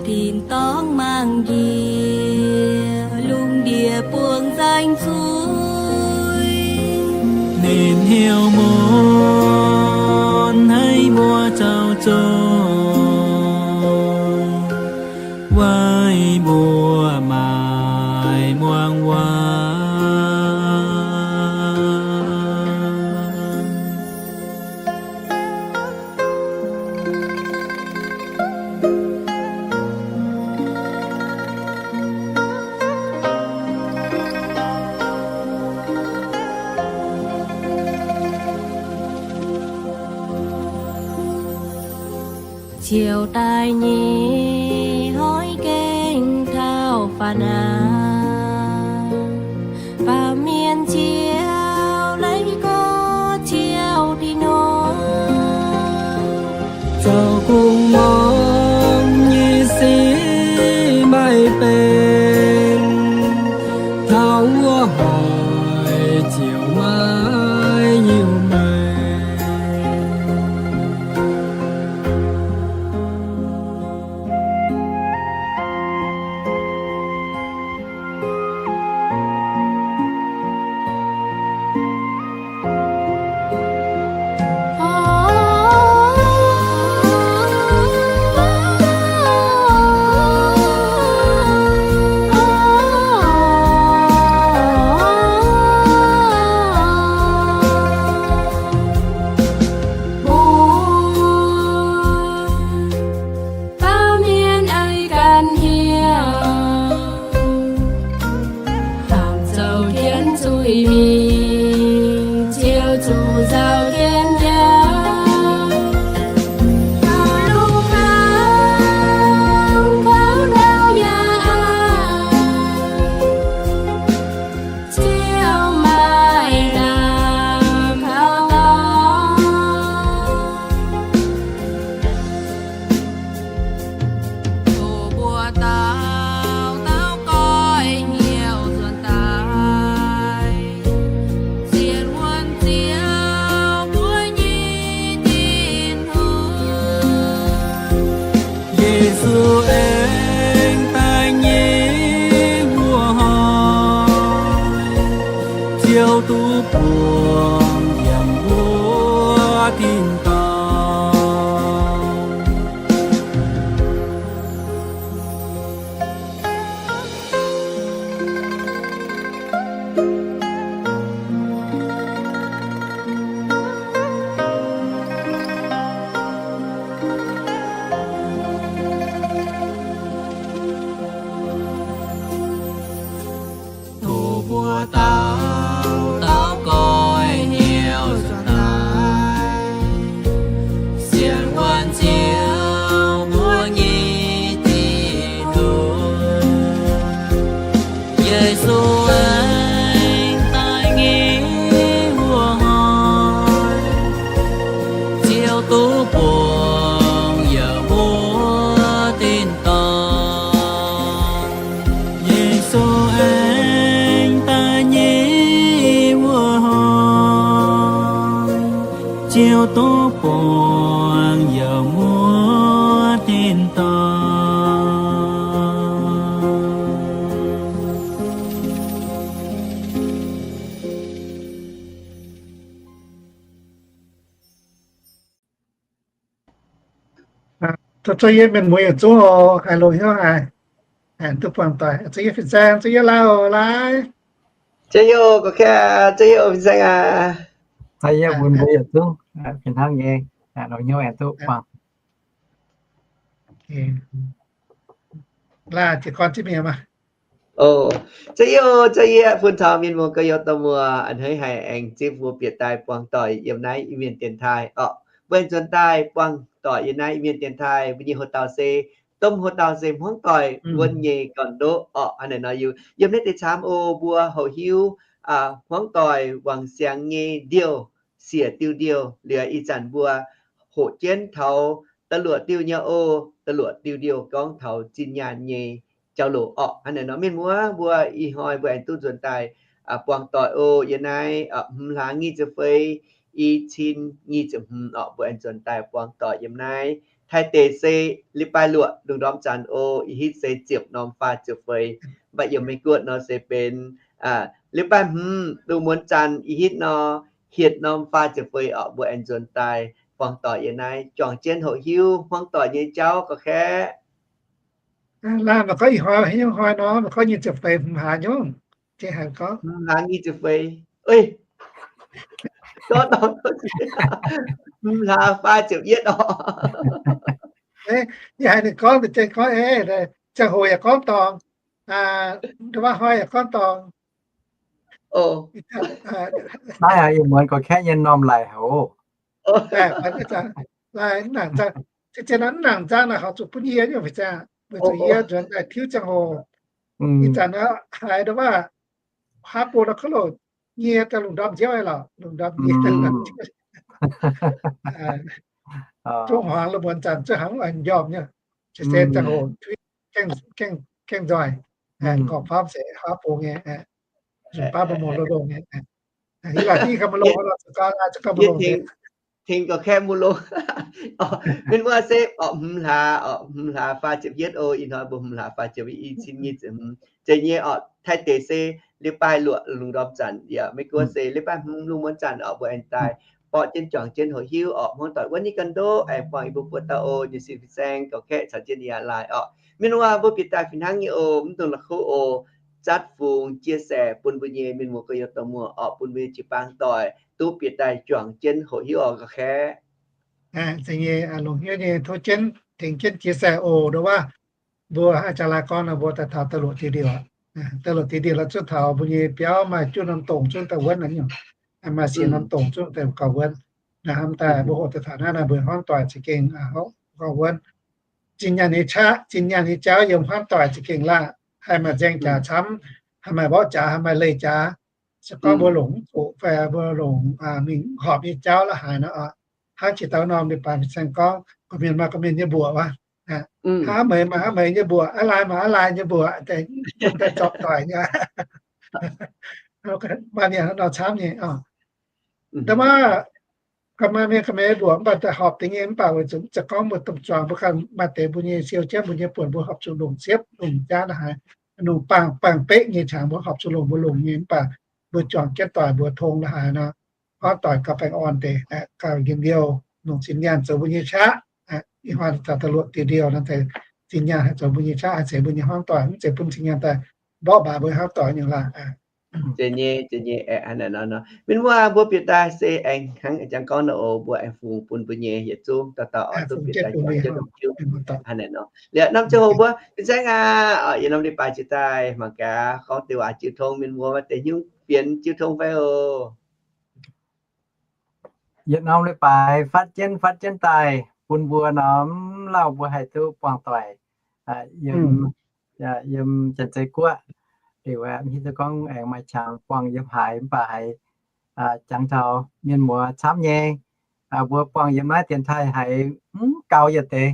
Tin-dorngh mangc njiec lungh ndiev buangh nzaeng zuiz. Ninh hnyouv muonz haiz mbuo zoux zuqc, weic mbuo maaih muangx waac. Ziouc daaih nyei hnoi gaengh taux faaux nangv, baamh mienh ziouc leiz gorx ziouc dingh nor, zoux kungx muangx nyei sic maiv benx, taux wuov hnoi ziouc maiv nyungc maengc. Baamh mienh ei ganh hiuv, hnamv zoux jienv zuiz mingh, ziouc zuqc nzauh jienv jauv. Taux lungh ndorm kouv ndau yaac aqc, ziouc maaih lamh kaux dorngx. Doqc mbuo dauh dauh goiv hnyouv nzuonx daaih, sienx wuonh Ziouv mbuo nyei Tin-Hungh. Yesu aengx daaih nyei wuov hnoi, Ziouv duqv buangh yiem mbuo tin-dorngh. Doqc mbuo dauh dauh goiv hnyouv nzuonx daaih, sienx wuonh Ziouv mbuo nyei Tin-Hungh. Yesu aengx daaih nyei wuov hnoi, Ziouv duqv buangh yiem mbuo tin-dorngh. Yesu aengx daaih nyei wuov hnoi, Ziouv duqv buangh yiem mbuo tin-dorngh. Zuov yie mienh muoz yietc zungv oc, haih longc hnyouv haic, duqv buangh doic. Zuov yie fin-saeng, zuov yie lauh laaix. Zuov yie oc, gorqv-kaeqv, zuov yie oc, fin-saeng aac. Zuov yie mbuo yietc zungv fih hnangv nyei, longc hnyouv aengx duqv buangh. Laanh jiez gorn zipv mingh maah. Oc, zuov yie oc, zuov yie bun taux mienh muoz gorx-youz dorh muoz a'hneiv haic aengx zipv mbuo bieqc daaih buangh doic yiem naaiv Iu-Mienh dienx taaih orqc. Mbuo aengx nzuonx daaih buangh doic yiem naaiv Iu-Mienh dienx taaih, mbuo nyei houx-dauh se, domh houx-dauh se hmuangv doic wuonv nyei gorn-ndoqv orqc. Hnangv naaic nor, yiem naaiv deix camv oc, mbuo hoqc hiuv hmuangv doic wangc siangx nyei ndiouh, siec diuh ndiouh. Liuz ih zanc mbuo hoqc jienv taux da'luoqc diuh nyei oc. Da'luoqc diuh ndiouh gorngv taux zinh nyaanh nyei jauv-louc orqc. Hnangv naaic nor, mienh muoz, mbuo ih hnoi mbuo aengx duqv nzuonx daaih buangh doic oc. Yiem naaiv hmz hlaang nyic ziepc feix, i cin nyic ziepc hmz orqc, mbuo aengx nzuonx daaih buangh doic yiem naaiv Taiv deix se 礼拜六 lungh ndorm zanc oc, ih hitv se ziepc norm faah ziepc feix. Mv baac yiem Meiv Guoqv nor se benx 礼拜五 lungh muonz zanc ih hitv nor, hietc norm faah ziepc feix orqc, mbuo aengx nzuonx daaih buangh doic yiem naaiv juangc jienv hoqc hiuv hmuangv doic nyei jauv ga'kaeqv. Laanh mv gorngv ih hnoi, ih hnoi nor, mv gorngv nyic ziepc feix, hmz hlaax nyungc, hmz hlaax nyic ziepc feix, gorngv dorngx, hmz hlaax faah ziepc yietv orqc. Yie haiz ninh gorngv, ninh gorngv, ziangh hoc yaac gorngv dorngx, hnoi yaac gorngv dorngx. Naaiv ih muonz gorx-kaeqv nyei norm laic haic oc. Zien nangc nzangv naaic, horpc zuqc bun yie nyei fai zaah, weic zuqc yie nzuonx daaih tiuv ziangh hoc. Ih zanc haiz nduov waac, haav bung nor kouv loc, nyie daaih lungh ndorm nziouv lorqc, lungh ndorm nyie, zungv hmuangx lungh muonz zanc zuqc hnangv oix njormh nyei, se ziangh hoc gaengh nzoih, gorngv faam se haav bung nyei, nzunc baav mbuo muoz-loz-ndongh nyei, yie laaic div gauh maiv longx, tengx gorx-kaeqv maiv longx. Mienh muoz se orqc, hmz hlaax, orqc, hmz hlaax faah ziepc yietv oc. Ih hnoi mbuo hmz hlaax faah ziepc, i cin nyic ziepc hmz. Zeiz nyei orqc, Taiv deix se 礼拜六 lungh ndorm zanc, yaac Meiv Guoqv se 礼拜五 lungh muonz zanc orqc, mbuo aengx daaih borqv jienv juangc jienv hoqc hiuv orqc, hmuangv doic wuov nyei ganh ndoqv aengx buangh yie mbuo buoz dauh oc, nyei sin fin-saeng gorx-kaeqv caux jienv yaac laaix orqc. Mienh muoz mbuo bieqc daaih fih hnangv nyei oc, mv dungx la'kuqv oc. Zatv fungx chia sẻ bun mbuo nyei mienh muoz gorx-youz dorh muoz orqc, bun mbuo nyei jiu-baang doic duqv bieqc daaih juangc jienv hoqc hiuv orqc, gorx-kaeqv. Longc hiuv nyei tov jienv tengx jienv chia sẻ oc, nduov waac. Mbuo haaix jaax laaix gorngv nor mbuo daaih taux da'luoqc diuh ndie-ndiev, da'luoqc diuh ndie-ndiev lorqc, zungv taux mbuo nyei biauv maaih juqv norm dongh zungv daaih wuonv naaiv nyungc, maaih siec norm dongh zungv daaih gauh wuonv. Naaiv hnamv daaih mbuo hoqc daaih taux naaiv naaic mbuo hmuangv doic za'gengh gauh wuonv. Zinh nyaanh nyei qaqv, zinh nyaanh nyei jauv yiem hmuangv doic za'gengh laanh. Haih maaih nzaeng jaax camv, haih maaih mborqv jaax, haih maaih leih jaax. Se gorngv mbuo longc mv zuqc fai mbuo longc mingh horpc nyei jauv la'haaix nor, hnangv jiex dauh norm leiz-baaix fin-saeng gorngv, gorqv-mienh maaih gorqv-mienh nyei mbuoqc wuov. Hnangv meix maaih hnangv meix nyei mbuoqc, aav laai maaih aav laai nyei mbuoqc, daaih zorpc doic nyei. Maaih mienh nor camv nyei. Nda maaih ga'maaih mienh ga'maaih mbuoqc mv baac daaih horpc deix nyei, mv baac weic zuqc za'gengh gorngv mbuo domh zuangx mbuo ganh maaih deix mbuo nyei siou jienv mbuo nyei buonc mbuo horpc zuqc longc siepv longc jaav la'haaix, longc baengh baengh beqv nyei qangx mbuo horpc zuqc longc mbuo longc nyei, mv baac mbuo juangc jienv doic mbuo tong la'haaix nor, hmuangv doic gauh baengh orn deix, gauh njien-youh, longc zinh nyaanh zoux mbuo nyei qaqv. Ih hnoi taux da'luoqc diuh ndie-ndiev nor, zinh nyaanh haih zoux mbuo nyei qaqv, haih zeix mbuo nyei hmuangv doic, mv zeiz bun zinh nyaanh daaih mborqv mbaac mbuo hmuangv doic nyei laanh. Zeiz nyei, zeiz nyei. Mienh muoz mbuo bieqc daaih se aengx hnangv jangx gorngv nor oc, mbuo aengx fungx bun mbuo nyei yietc zungv dauh dauh oix duqv bieqc daaih juangc jienv longc jienv haaix nor. Liuz norm ziangh hoc mbuo fin-saeng aac, yietc norm leiz-baaix jiex daaih mangc gaax gorngv deix waac jiu tong, mienh muoz maaih deix hnyouv fienx jiu tong fai oc. Yietc norm leiz-baaix fatv jienv fatv jienv daaih bun mbuo norm lauh mbuo haih duqv buangh doic yiem, yiem Janx-Zei Guoqv. Liuz mv hiuv duqv gorngv aengx maaih qangx buangh yiem haaix, mv baac haiz jangx taux mienh muoz camv nyei. Mbuo buangh yiem naaiv dienx taaih haiz mv gaux yietc deix,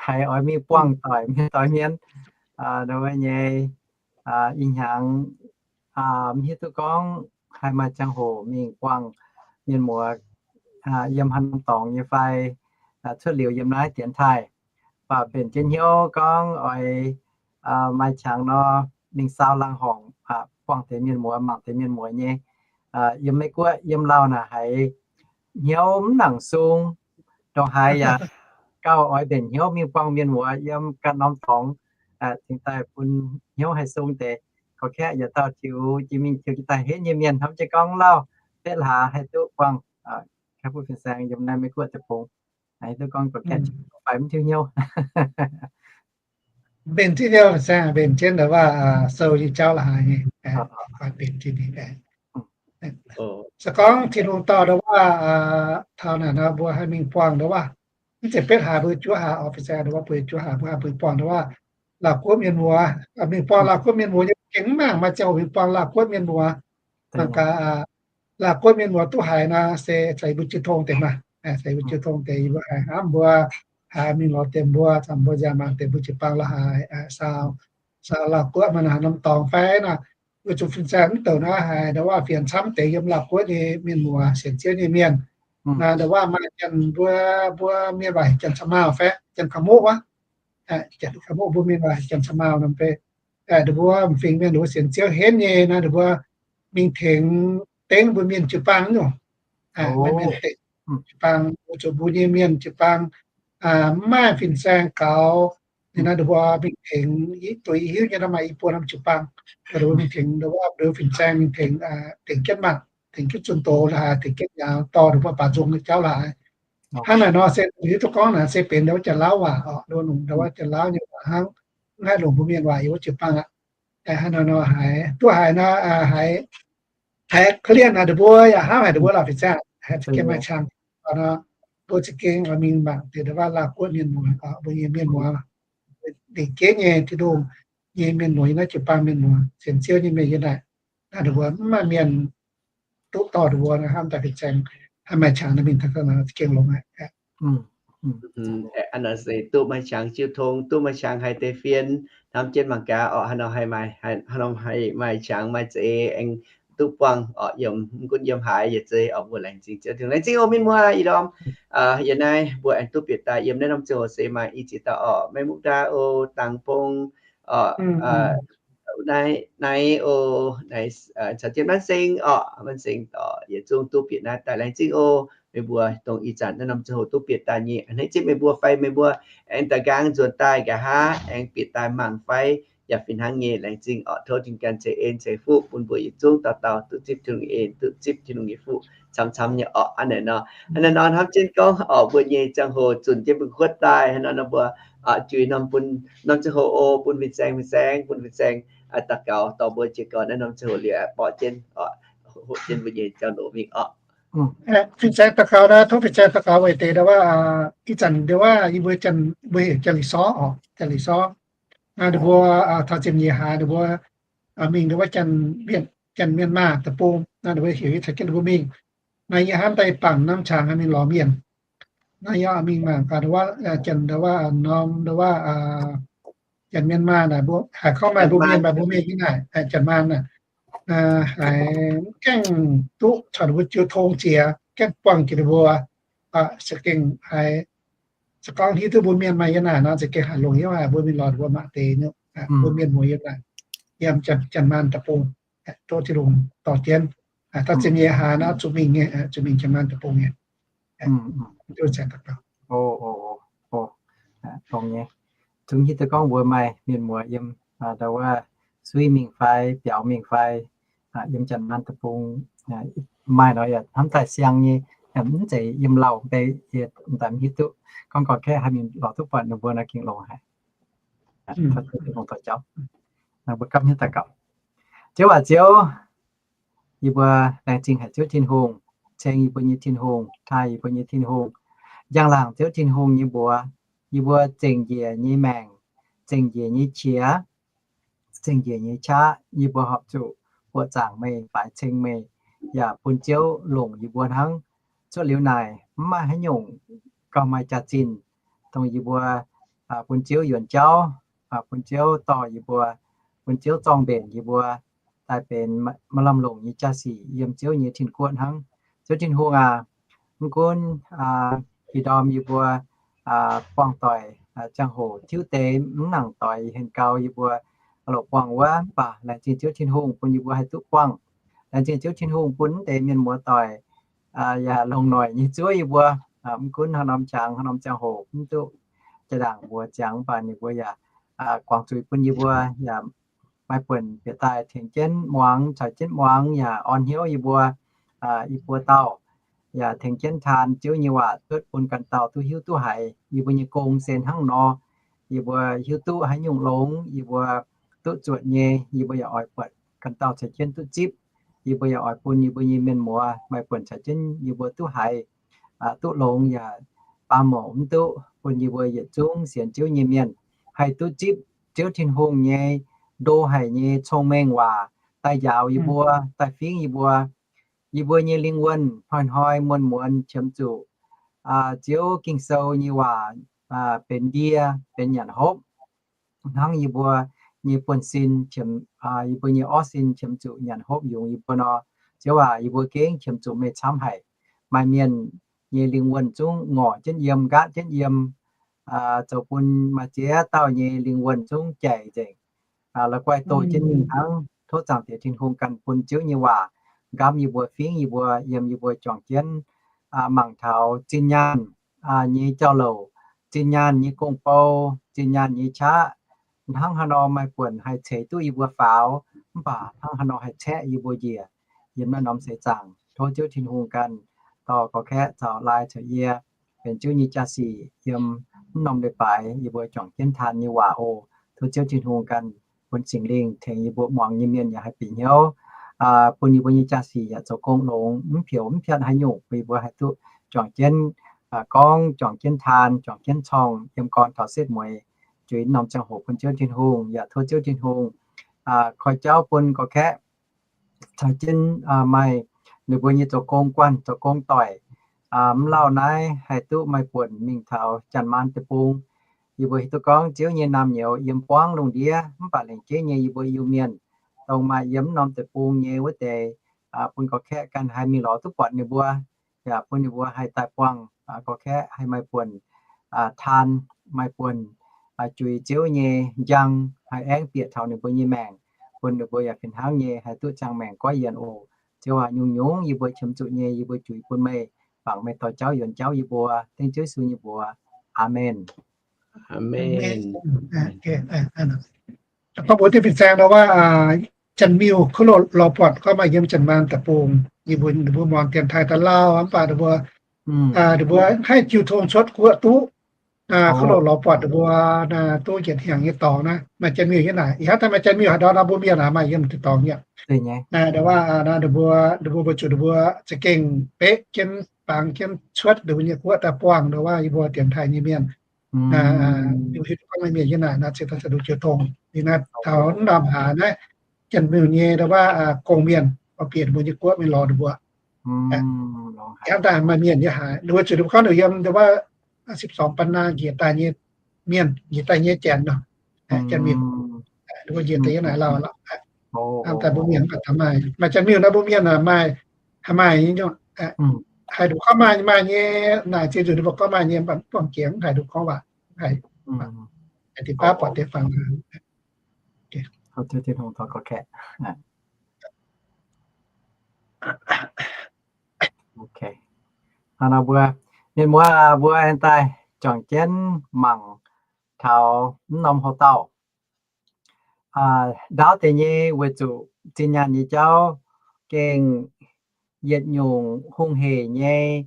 haiz oix mingh buangh doic mienh doix mienh nyei. Ih hnyangx mv hiuv duqv gorngv haih maaih ziangh hoc mingh buangh mienh muoz yiem haaix norm dorngx nyei fai cuotv liuz yiem naaiv dienx taaih. Mv baac mbenc jienv hnyouv gorngv oix maaih qangx nor, mingh saau laangz horngc, buangh deix mienh muoz, mangc deix mienh muoz nyei. Yiem Meiv Guoqv yiem lauh naaic haiz hnyouv mv nangc sung, ndongc haaix yaac gauh oix mbenc hnyouv mingh buangh mienh muoz yiem ganh norm dorngx, cingx daaih bun hnyouv haih sung deix. Gorqv-kaeqv yietc dauh tiux jiex mingh tiux jiex daaih henv nyei mienh hnamv jienv gorngv lauh betv hlaax haih duqv buangh, kaeqv bun fin-saeng yiem naaiv Meiv Guoqv deic-bung. Hiuv duqv gorngv gorqv-kaeqv fai mv tiuv hnyouv. Mbenc jienv, mbenc jienv ndau waac sou nyei jauv la'haaix nyei, mbenc jienv. Se gorngv Tin-Hungh dorh ndau waac taux naaic nor mbuo haih mingh buangh ndau waac. Mv zeiz betv hlaax mbuo juov hlaax, officer ndau waac mbuo juov hlaax mbuo haih mingh buangh ndau waac. Lauh Guoqv mienh muoz, mingh buangh Lauh Guoqv mienh muoz nyei gengh mv mangc maaih ziangh hoc mingh buangh Lauh Guoqv mienh muoz. Mangc gaax, Lauh Guoqv mienh muoz duqv haiz nor se caux yie mbuo jiu tong deix maah, caux yie mbuo jiu tong deix, yie mbuo haiz hnamv mbuo, haiz mingh lorz deix mbuo, caux mbuo nziaamv mangc deix mbuo jiu-baang la'haaix, saau, saau Lauh Guoqv maaih haaix norm dorngx fai nor. Weic zuqc fin-saeng mv douc naaiv haiz ndau waac fienx camv deix yiem Lauh Guoqv nyei mienh muoz, sienx Ziouv nyei mienh. Naaiv ndongc waac maaih janx mbuo, mbuo mienh waac heuc janx camau fai janx kaux muqv wuov. Janx kaux muqv mbuo mienh waac heuc janx camau norm bei. Ndongc mbuo m'fingx mienh ndongc mbuo sienx Ziouv henv nyei naaiv ndongc mbuo mingh tengx dengv mbuo mienh jiu-baang nyungc. Maiv mienh dengv jiu-baang, mbuo zuqc mbuo nyei mienh jiu-baang mv maaih fin-saeng gaux. Ninh naaiv ndongc mbuo mingh tengx, duqv hiuv nyei naaiv maaih i buo norm jiu-baang, ndongc mbuo mingh tengx ndongc wuov ndongc fin-saeng mingh tengx, tengx jienv mangc, tengx jienv zunh doz la'haaix, tengx jienv nyaanh dorh ndongc mbuo baac nzung nyei jauv la'haaix. Hnangv naaic nor se hiuv duqv gorngv naaic se benx ndongc wuov Janx-Lauv waac oc, ndongc wuov Janx-Lauv nyei waac hnangv, mv haih longc mbuo mienh waac yiem wuov jiu-baang aqv. Hnangv naaic nor haiz duqv haiz nor, haiz, haiz korv-lienh naaic ndongc mbuo yaac hnamv haic ndongc mbuo laaix fin-saeng haiz za'gengh maaih qangx. Nor mbuo za'gengh oix mingh mangc deix ndongc wuov Laauh Guoqv mienh muoz, mbuo nyei mienh muoz, ndeic jeiv nyei Tin-Hungh nyei mienh muoz, yiem naaiv jiu-baang mienh muoz, sienx Ziouv nyei mienh yiem naaic. Naaiv ndongc mbuo mv maaih mienh duqv dorh ndongc mbuo hnamv daaih fin-saeng, haih maaih qangx nor mingh taux ga'naaiv za'gengh longx aqv. Hnangv naaic se duqv maaih qangx jiu tong, duqv maaih qangx haih deix fien, hnamv jienv mangc gaax orqc, haaix norm haih maaih, haaix norm haih maaih qangx maaih za'eix aengx duqv buangh orqc, yiem mv gunv yiem haaix yietc zei orqc, mbuo laengz zingh Ziouv Tin-Hungh. Laengz zingh oc mienh muoz, ih ndorm yiem naaiv mbuo aengx duqv bieqc daaih yiem naaiv norm ziangh hoc se maaih i ziex dauh orqc, Maiv Mutv Ndaa oc, Dangx Bung orqc, naaiv, naaiv oc, naaiv caux jienv Manv Seng orqc, Manv Seng orqc, yietc zungv duqv bieqc naaiv daaih. Laengz zingh oc meih mbuo dongh ih zanc naaiv norm ziangh hoc duqv bieqc daaih nyei. A'hneiv zipv meih mbuo fai meih mbuo aengx daaih nqaang nzuonx daaih nqa'haav aengx bieqc daaih mangc fai yaac fih hnangv nyei. Laengz zingh orqc, tov Tin-Hungh gan ceix en ceix fuqv bun mbuo yietc zungv dauh dauh duqv zipv Tin-Hungh en, duqv zipv Tin-Hungh nyei fuqv camv-camv nyei orqc. Hnangv naaic nor, hnangv naaiv nor hnamv jienv gorngv orqc, mbuo nyei ziangh hoc zunc jienv mingh huotv daaih, hnangv naaiv nor mbuo orqc, juix norm bun norm ziangh hoc oc, bun fin-saeng, fin-saeng, bun fin-saeng daux gaux dorh mbuo jiez gorn naaiv norm ziangh hoc liuz aeqv, borqv jienv orqc, hoqc jienv mbuo nyei jauv-louc mingh orqc. Fin-saeng daux gaux naaiv, tov fin-saeng daux gaux weic deix ndau wuov, ih zanc ndau wuov yie mbuo janx, mbuo heuc Janx-Lih Sorv orqc, Janx-Lih Sorv. Naaiv ndau mbuo taux ziepc nyeic hlaax ndau mbuo mingh ndau wuov Janx-Mienh, Janx-Mienh Maah deic-bung, naaiv ndau mbuo heuc yie caux jienv ndau mbuo mingh. Naaiv yie hnamv daaih i bangc norm qangx mingh lorz mienh. Naaiv yie mingh mangc gaax ndau wuov janx ndau wuov norm ndau wuov Janx-Mienh Maah naaic, mbuo haiz gorngv maaih mbuo mienh, maaih mbuo mienh nyei naaic, Janx-Maah naaic, haiz mv gaengh duqv caux ninh mbuo jiu tong jiex, gaengh buangh jiex ninh mbuo. Za'gengh haiz, se gorngv hiuv duqv mbuo mienh maaih yiem naaic nor, za'gengh haiz longc hnyouv haic mbuo mingh lorz ninh mbuo mangc deix nyei, mbuo mienh muoz yiem naaic, yiem Janx-Maah deic-bung, tov Tin-Hungh dorh jienv. Taux ziepc nyeic hlaax naaiv zuqc mingh nyei, zuqc mingh Janx-Maah deic-bung nyei. Zungv hiuv duqv gorngv mbuo maaih mienh muoz yiem ndau wuov Suiv mingh fai, biaux mingh fai, yiem Janx-Maah deic-bung, maaih nor yaac hnamv daaih siang nyei, mv zeiz yiem lauh mbei, yie m'daaih mv hiuv duqv. Gorngv gorn kaeqv haih mingh lorz duqv buatc ninh mbuo nor gengh longx haic. Tov Tin-Hungh dorh jauv. Mbuo gapv hnyouv daux gaux. Ziouv aac Ziouv, yie mbuo laengz zingh haic Ziouv Tin-Hungh, ceng yie mbuo nyei Tin-Hungh, taaih yie mbuo nyei Tin-Hungh, njang-laangc Ziouv Tin-Hungh nyei mbuox, yie mbuo zengc njiec nyei maengc, zengc njiec nyei qiex, zengc njiec nyei qaqv, yie mbuo horpc zuqc buoqc zaangc meih, faix ceng meih, yaac bun Ziouv longc yie mbuo hnangv. Cuotv liuz naaic mv maaih haaix nyungc gauh maaih jaax-zinh dongh yie mbuo bun Ziouv yuonx jauv, bun Ziouv dorh yie mbuo, bun Ziouv zorng mbenc yie mbuo daaih benx maaih lamh longc nyei jaa-sic yiem Ziouv nyei tin-guoqv hnangv. Ziouv Tin-Hungh aac, mv gunv ih ndorm yie mbuo buangh doic ziangh hoc tiuv deix mv nangc doix henh gau yie mbuo loc buangh wuov, mv baac laengz zingh Ziouv Tin-Hungh bun yie mbuo haih duqv buangh. Laengz zingh Ziouv Tin-Hungh bun mv deix mienh muoz doic yaac longc noic nyei zuov yie mbuo. Mv gunv haaix norm qangx, haaix norm ziangh hoc mv duqv jaa-ndaangc mbuox ziangx, mv baac ninh mbuo yaac guangc zuiz bun yie mbuo, yaac maaih buonc bieqc daaih tengx jienv muangx, caux jienv muangx yaac orn hnyouv yie mbuo i buo dauh, yaac tengx jienv taan Ziouv nyei waac cuotv bun ganh dauh duqv hiuv duqv haiz yie mbuo nyei gong se hnangv nor, yie mbuo hiuv duqv haaix nyungc longx yie mbuo duqv zuotc nyei, yie mbuo yaac oix buatc ganh dauh caux jienv duqv zipv. Yie mbuo yaac oix bun yie mbuo nyei mienh muoz maaih buonc caux jienv yie mbuo duqv haiz, duqv longx, yaac baamh mouc mv duqv, bun yie mbuo yietc zungv sienx Ziouv nyei mienh haih duqv zipv Ziouv Tin-Hungh nyei ndo haic nyei cong-mengh waac daaih njaaux yie mbuo, daaih fingx yie mbuo. Yie mbuo nyei lingh wuonh hnoi-hnoi muonz-muonz qiemx zuqc Ziouv Ging-Sou nyei waac benx ndie, benx nyanc hopv. Hnangv yie mbuo nyei buonv-sin, yie mbuo nyei orv-sin qiemx zuqc nyanc hopv yungz yie mbuo nor, Ziouv aac, yie mbuo gengh qiemx zuqc meih camv haic. Maaih mienh nyei lingh wuonh zungv ngorc jienv yiem, nqaatv jienv yiem, zoux bun maaih ziex dauh nyei lingh wuonh zungv jaic nzengc, la'guaih doh jienv mingh hnangv. Tov Zaangc Diex Tin-Hungh ganh bun Ziouv nyei waac nqamv yie mbuo, fingv yie mbuo, yiem yie mbuo juangc jienv mangc taux zinh nyaanh nyei jauv-louc, zinh nyaanh nyei gong-bou, zinh nyaanh nyei qaqv, hnangv haaix nor maaih buonc haih ceix duqv yie mbuo faaux, mv baac hnangv haaix nor haih caeqv yie mbuo njiec yiem naaiv norm seix zaangc. Tov Ziouv Tin-Hungh ganh dorh gorx-kaeqv caux laai caux yie benx Ziouv nyei jaa-sic yiem mv norm leiz-baaix yie mbuo juangc jienv taan nyei waac oc. Tov Ziouv Tin-Hungh ganh bun Singx Lingh tengx yie mbuo muangx nyei mienh yaac haih bieqc hnyouv, bun yie mbuo nyei jaa-sic yaac zoux gong longx, mv pioux mv piatv haaix nyungc, bun yie mbuo haih duqv juangc jienv gorngv, juangc jienv taan, juangc jienv corng yiem gorn taux setv mueiz juix norm ziangh hoc bun Ziouv Tin-Hungh. Yaac tov Ziouv Tin-Hungh koi jauv bun gorx-kaeqv caux jienv maaih ninh mbuo nyei zoux gong guanh, zoux gong doic, mv lauh naaiv haih duqv maaih buonc mingh taux Janx-Maanc deic-bung. Yie mbuo hiuv duqv gorngv Ziouv nyei naamh nyouz yiem buangv lungh ndiev, mv baac lengc jeiv nyei yie mbuo Iu-Mienh dongh maaih yiem mv norm deic-bung nyei wuov deix, bun gorx-kaeqv ganh haih mingh lorz duqv buatc ninh mbuo, yaac bun ninh mbuo haih daaih buangh gorx-kaeqv haih maaih buonc taan, maaih buonc juix Ziouv nyei njang, haih aengv bieqc taux ninh mbuo nyei maengc, bun ninh mbuo yaac fih hnangv nyei haih duqv ziangh maengc goiv yienc oc. Ziouv aac, nyungc-nyungc yie mbuo qiemx zuqc nyei yie mbuo juix bun meih, mangc meih dorh jauv yuonx jauv yie mbuo. Dengv Ziouv Yesu nyei mbuox. Aamen. Gorngv mbuox diqv fin-saeng nor wuov, Janx-Miuh kuv loz lorz buatc gorngv maaih yiem Janx-Maanc deic-bung, yie mbuo, ninh mbuo muangx dienx taaih daaih lauh, mv baac ninh mbuo, ninh mbuo haih jiu tong cuotv guoqv duqv. Kuv loz lorz buatc ninh mbuo duqv yietc hnyangx nyei dorngx naaiv. Maaih Janx-Miuh nyei naaic, ih hnangv daaih maaih Janx-Miuh haaix ndau nor mbuo mienh aah maaih yiem deix dorngx nyei. Ninh mbuo, ninh mbuo mbuo zuqc ninh mbuo za'gengh beqv jienv, bangx jienv cuotv ninh mbuo nyei guoqv daaih buangh nor wuov yie mbuo dienx taaih nyei mienh. Yie mbuo hiuv duqv gorngv maaih mienh yiem naaic nor, cingx daaih za'gengh jiu tong. Liuz naaiv taux mv norm hlaax naaiv, Janx-Miuh nyei nor wuov gong-mienh oix bieqc ninh mbuo nyei guoqv mingh lorz ninh mbuo. Ih hnangv daaih maaih mienh nyei haaix, ninh mbuo zuqc ninh mbuo gorngv ninh yiem nor wuov สิบสอง ปันนา njiec daaih nyei mienh, njiec daaih nyei Janx nor, Janx-Miuh. Ninh mbuo njiec daaih yiem naaic lauh lorqc. Hnangv daaih mbuo mienh mv baac maaih, maaih Janx-Miuh nor mbuo mienh maaih, haih maaih nyei nyungc, haih nduqc gorngv maaih, maaih nyei naaic, ziex nzunc ninh mbuo gorngv maaih nyei, mv baac mv buangh jiex, mv haih nduqc gorngv waac, mv haih, haih deix baav buatc deix fangx. Hnangv nor mbuo, mienh muoz, mbuo aengx daaih juangc jienv mangc taux mv norm houc dauh ndaauv deix nyei, weic zuqc zinh nyaanh nyei jauv gengh yietc nyungc hungh heic nyei,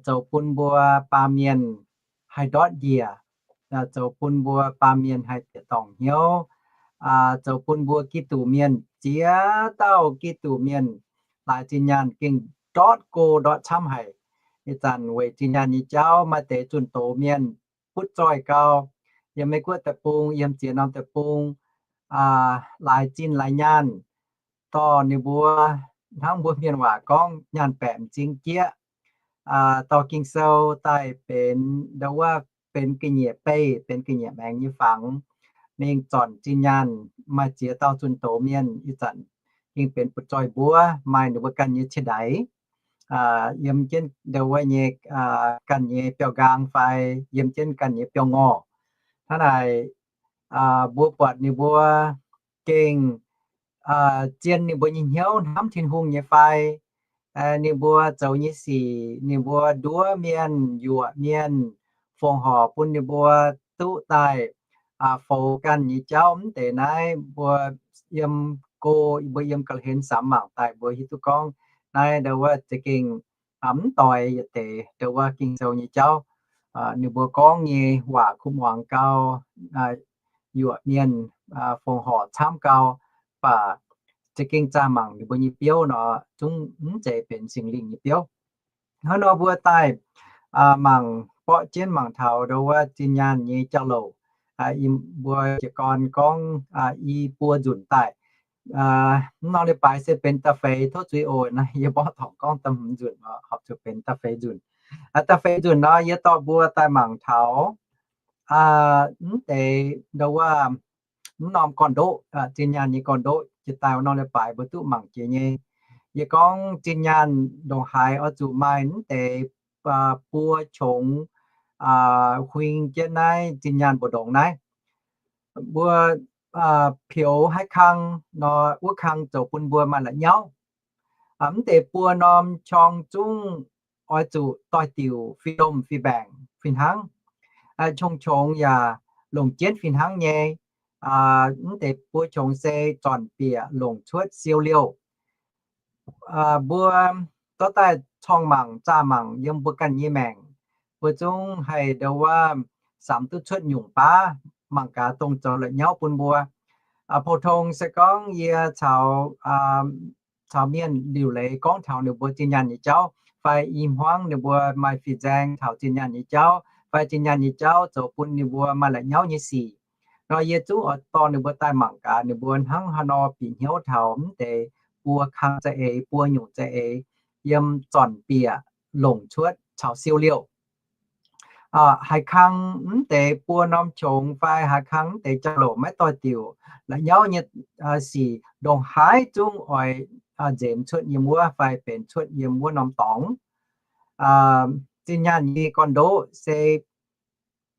zoux bun mbuo baamh mienh haih ndortv njiec, zoux bun mbuo baamh mienh haih bieqc dorngc hnyouv, zoux bun mbuo Giduc mienh ziex dauh Giduc mienh laaix zinh nyaanh gengh ndortv go ndortv camv haic. Ih zanc weic zinh nyaanh nyei jauv maaih deix zunh doz mienh butv zoih gau, yiem Meiv Guoqv deic-bung, yiem ziex norm deic-bung, laaix zinh laaix nyaanh, dorh ninh mbuo hnangv mbuo mienh waac gorngv nyaanh baeqc m'zing jieqv, dorh Ging-Sou daaih benx ndo wuov, benx ga'nyiec beih, benx ga'nyiec maengx nyei fangx, mingh zornc zinh nyaanh. Maaih ziex dauh zunh doz mienh ih zanc gengh benx butv zoih mbuov, maaih ninh mbuo ganh nyei cie-ndaix yiem jienv ndo wuov nyei ganh nyei biauv-nqaang fai yiem jienv ganh nyei biauv-ngorh. Hnangv naaic, mbuo buatc ninh mbuo gengh zien ninh mbuo nyei hnyouv hnamv Tin-Hungh nyei fai, ninh mbuo zoux nyei sic, ninh mbuo nduov mienh, yuoqc mienh, fongc horc bun ninh mbuo duqv daaih foux ganh nyei jauv. Mv deix naaiv mbuo yiem go, mbuo yiem ga'hlen samx mangc daaih mbuo hiuv duqv gorngv naaiv ndo wuov za'gengh mv doix yietc deix ndo wuov Ging-Sou nyei jauv. Ninh mbuo gorngv nyei waac kuv muangx gau, yuoqc mienh, fongc horc camv gau, mv baac za'gengh zaah mangc ninh mbuo nyei biouv nor, zungv mv zeiz benx Singx Lingh nyei biouv. Hnangv nor mbuo daaih mangc borqv jienv mangc taux ndo wuov zinh nyaanh nyei jauv-louc. Mbuo jiez gorn gorngv i buo nzunc daaih. Mv norm leiz-baaix se benx da'feix, tov zuiz oc. Naaiv yie mborqv tongx gorngv da'hmz nzunc, horpc zuqc benx da'feix nzunc. Da'feix nzunc nor yie dorh mbuo daaih mangc taux mv deix ndo wuov mv norm gorn-ndoqv, zinh nyaanh nyei gorn-ndoqv. Jiex daaih wuov norm leiz-baaix mbuo duqv mangc jiex nyei. Yie gorngv zinh nyaanh ndongc haaix oix zuqc maaih mv deix buo qongx huing jienv naaiv zinh nyaanh mbu'ndongx naaiv. Mbuo peux haaix kang nor, wuov kang zoux bun mbuo maaih la'nyauv. Mv deix buo norm qorng zungv oix zuqc doix-diuc fih domh fih mbaengc fih hnangv. Qongx-qongx yaac longc jienv fih hnangv nyei. Mv deix buo qongx se zornc bieqc longc cuotv siou liouh. Mbuo dorh daaih corng mangc zaah mangc yiem mbuo ganh nyei maengc, mbuo zungv haih ndo wuov samx duqv cuotv nyungc baav mangc gaax dongh zoux la'nyauv bun mbuo. Pou-tong se gorngv yie caux caux mienh liuc leiz gorngv taux ninh mbuo zinh nyaanh nyei jauv, fai i hmuangv ninh mbuo maaih fih nzaeng taux zinh nyaanh nyei jauv, fai zinh nyaanh nyei jauv zoux bun ninh mbuo maaih la'nyauv nyei sic nor, yie zungv oix dorh ninh mbuo daaih mangc gaax ninh mbuo hnangv haaix nor bieqc hnyouv taux mv deix buo kang za'eix, buo nyungc za'eix, yiem zornc bieqc longc cuotv caux siou liouh. Haaix kang mv deix buo norm qongx fai haaix kang mv deix jauv-louc maiv doix-diuc, la'nyauv nyei sic ndongc haaix zungv oix nzemx cuotv yiem wuov fai benx cuotv yiem wuov norm dorngx. Zinh nyaanh nyei gorn-ndoqv se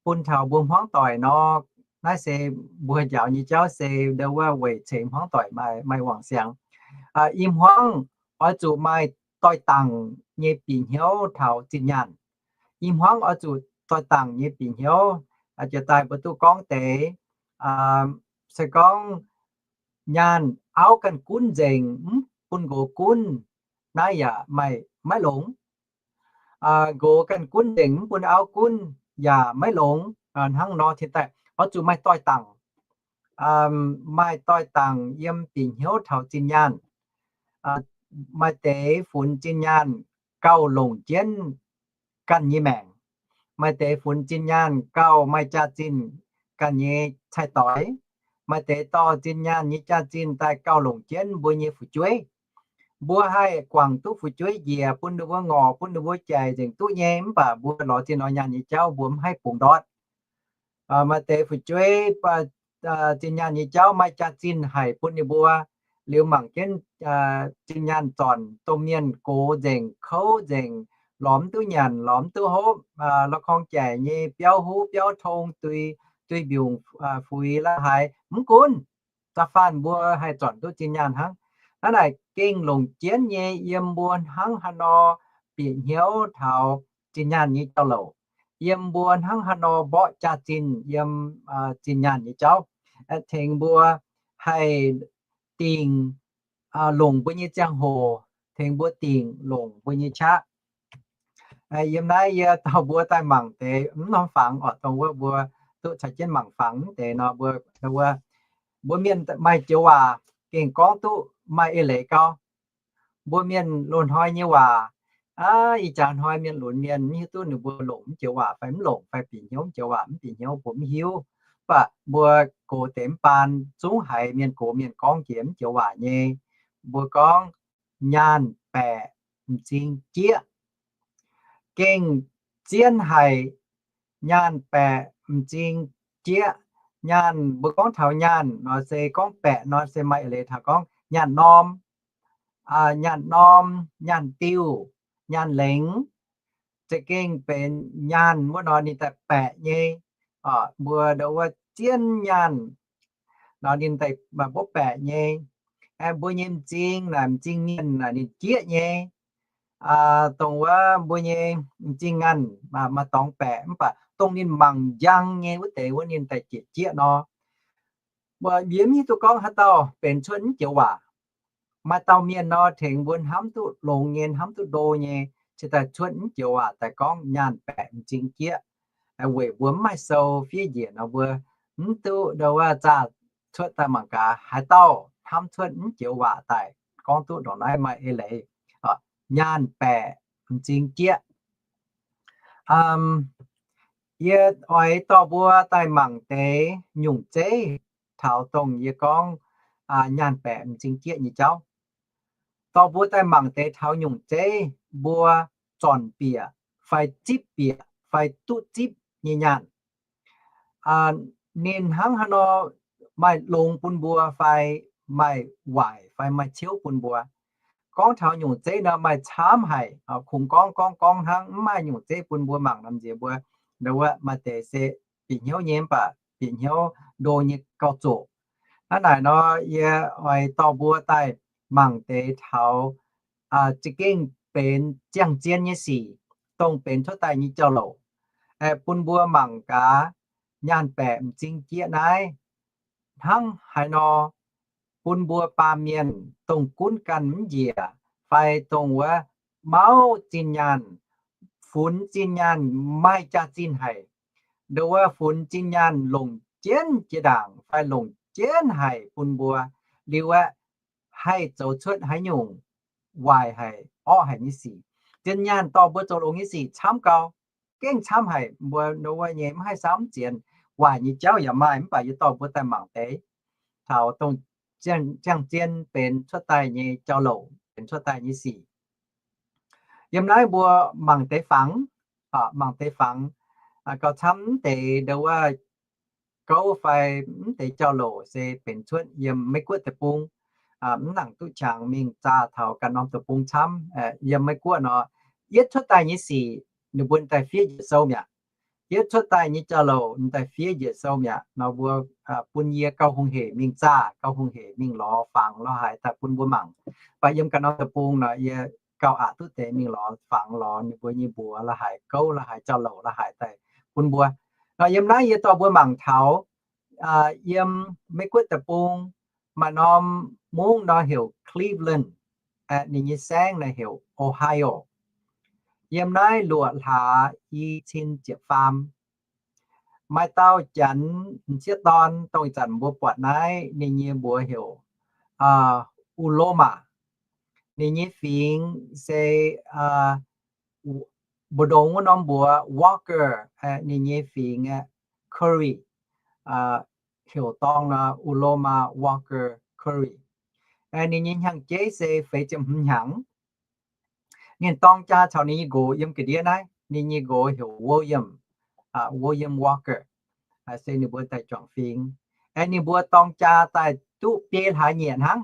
bun taux mbuo hmuangv doic nor, naaiv se mbuo njaaux nyei jauv se ndo wuov weic ceix hmuangv doic maaih, maaih wangc siangx. I hmuangv oix zuqc maaih doix-dangc nyei bieqc hnyouv taux zinh nyaanh. I hmuangv oix zuqc doix-dangc nyei bieqc hnyouv. Jiex daaih mbuo duqv gorngv deix, se gorngv nyaanh auv ganh gunv nzengc mv bun nqox gunv, naaiv yaac maiv longx. Nqox ganh gunv nzengc mv bun auv gunv yaac maiv longx. Hnangv nor cingx daaih oix zuqc maaih doix-dangc, maaih doix-dangc yiem bieqc hnyouv taux zinh nyaanh. Maaih deix funx zinh nyaanh gauh longc jienv ganh nyei maengc. Maaih deix funx zinh nyaanh gauh maaih jaax-zinh ganh nyei cai-doix. Maaih deix dorh zinh nyaanh nyei jaax-zinh daaih gauh longc jienv mbuo nyei fu'jueiv. Mbuo haih guangc duqv fu'jueiv njiec bun ninh mbuo ngorc, bun ninh mbuo jaic nzengc duqv nyei, mv baac mbuo lorz zinh lorz nyaanh nyei jauv mbuo mv haih bungx ndortv. Maaih deix fu'jueiv zinh nyaanh nyei jauv maaih jaax-zinh haic bun ninh mbuo. Liuz mangc jienv zinh nyaanh zornc domh mienh gox nzengc, kouv nzengc, lorz mv duqv nyanc, lorz mv duqv hopv, la'korng jaic nyei biauv huv biauv tong, dui, dui mbiungc fuix la'haaix mv gunv, da'faanh mbuo haih zornc duqv zinh nyaanh hnangv. Naaiv naaic gengh longc jienv nyei yiem mbuo hnangv haaix nor bieqc hnyouv taux zinh nyaanh nyei jauv-louc, yiem mbuo hnangv haaix nor mborqv jaax-zinh yiem zinh nyaanh nyei jauv, tengx mbuo haih dingc longc mbuo nyei ziangh hoc, tengx mbuo dingc longc mbuo nyei qaqv. Yiem naaiv yie dorh mbuo daaih mangc deix mv norm fangx oc, dongh wuov mbuo duqv caux jienv mangc fangx mv deix nor, mbuo, mbuo mienh maaih joux waac gengh gorngv duqv maaih eix leiz gauh. Mbuo mienh loz-hnoi nyei waac, ih jaax hnoi mienh lunx mienh mv hiuv duqv ninh mbuo longc mv joux waac fai mv longc, fai bieqc hnyouv mv joux waac mv bieqc hnyouv, mbuo mv hiuv. Mv baac mbuo gox deix mv baan zungv haiz mienh gox mienh gorngv jiex mv joux waac nyei. Mbuo gorngv nyaanh baeqc m'zing jieqv. Gengh zien haic, nyaanh baeqc m'zing jieqv. Nyaanh, mbuo gorngv taux nyaanh nor se gorngv baeqc nor se maaih eix leiz taux gorngv nyaanh norm, nyaanh norm, nyaanh diuh, nyaanh lengx. Za'gengh benx nyaanh wuov nor ninh daaih baeqc nyei. Mbuo ndo wuov zien nyaanh nor ninh daaih mbuov baeqc nyei. Mbuo nyei m'zing naaic, m'zing mienh naaic ninh jieqv nyei. Dongh wuov mbuo nyei m'zing ngaanh maaih dorngx baeqc, mv baac dongh ninh mangc njang nyei wuov deix wuov ninh daaih jieqv jieqv nor. Mbuo mv hiuv duqv gorngv haaix dauh benx cuotv mv joux waac. Maaih dauh mienh nor tengx mbuo hnamv duqv longx nyei, hnamv duqv ndo nyei, cingx daaih cuotv mv joux waac daaih gorngv nyaanh baeqc m'zing jieqv. Weic mbuo mv maaih sou fiev njiec nor mbuo mv duqv ndo wuov zaah cuotv daaih mangc gaax haaix dauh hnamv cuotv mv joux waac daaih gorngv duqv ndongc naaiv maaih eix leiz. Nyaanh baeqc m'zing jieqv. Yie oix dorh mbuo daaih mangc deix nyungc zeiv taux dongh yie gorngv nyaanh baeqc m'zing jieqv nyei jauv. Dorh mbuo daaih mangc deix taux nyungc zeiv mbuo zornc bieqc fai zipv bieqc fai duqv zipv nyei nyaanh. Ninh hnangv haaix nor maaih longx bun mbuo fai maaih waaic fai maaih ciouv bun mbuo. gorngv taux nyungc zeiv nor maaih camv haic, kungx gorngv gorngv gorngv hnangv, mv maaih nyungc zeiv bun mbuo mangc norm nziex mbuo, nduov wuov maaih deix se bieqc hnyouv nyei mv baac bieqc hnyouv ndo nyei gauh zoqc. Hnangv naaic nor yie oix dorh mbuo daaih mangc deix taux za'gengh benx ziangh zien nyei sic, dongh benx cuotv daaih nyei jauv-louc, bun mbuo mangc gaax nyaanh baeqc m'zing jieqv naaiv hnangv haaix nor bun mbuo baamh mienh dongh gunv ganh mv njiec fai dongh wuov mauv zinh nyaanh, funx zinh nyaanh maaih jaax-zinh haic, nduov wuov funx zinh nyaanh longc jienv jiex ndaangc fai longc jienv haic bun mbuo liuz aeqv, haih zoux cuotv haaix nyungc waaic haic orqv haic nyei sic. Zinh nyaanh dorh mbuo zoux longx nyei sic camv gau, gengh camv haic. Mbuo nduov wuov nyei mv haih samv zienx, waaic nyei jauv yaac maaih, mv baac yie dorh mbuo daaih mangc deix taux dongh ziangh zien benx cuotv daaih nyei jauv-louc, benx cuotv daaih nyei sic. Yiem naaiv mbuo mangc deix fangx, mangc deix fangx gauh camv mv deix nduov wuov gouv fai mv deix jauv-louc se benx cuotv yiem Meiv Guoqv deic-bung, mv nangc duqv qangx mingh zaah taux ganh norm deic-bung camv. Yiem Meiv Guoqv nor, yietv cuotv daaih nyei sic ninh mbuo daaih fiev njiec sou mi'aqv. Yietv cuotv daaih nyei jauv-louc ninh daaih fiev njiec sou mi'aqv nor mbuo bun yie gauh hungh hec mingh zaah, gauh hungh hec mingh lorz fangx lorz haaix daaih bun mbuo mangc. Mv baac yiem ganh norm deic-bung nor yie gauh aqc duqv deix mingh lorz fangx lorz ninh mbuo nyei mbuox lorz haaix, gouv lorz haaix, jauv-louc lorz haaix daaih bun mbuo. Nor yiem naaiv yie dorh mbuo mangc taux yiem Meiv Guoqv deic-bung maaih norm mungv nor heuc Cleveland, ninh nyei saengv nor heuc Ohio. Yiem naaiv luoqc hlaax i cin ziepc faam, maaih dauh janx m'sieqv dorn dongh ih zanc mbuo buatc naaiv, ninh nyei mbuox heuc Uloma. Ninh nyei fingx se mbu'ndongx wuov norm mbuox Walker, ninh nyei fingx aeqv, Curry, heuc dorng nor Uloma Walker Curry. Ninh nyei hnyangx-jeiv se feix ziepc hmz hnyangx. Ninh dorng jaa caux ninh nyei nqox yiem ga'ndiev naaiv. Ninh nyei nqox heuc William, William Walker, se ninh mbuo daaih juangc fingx. Aeqv, ninh mbuo dorng jaa daaih duqv biei hlaax nyieqc hnangv.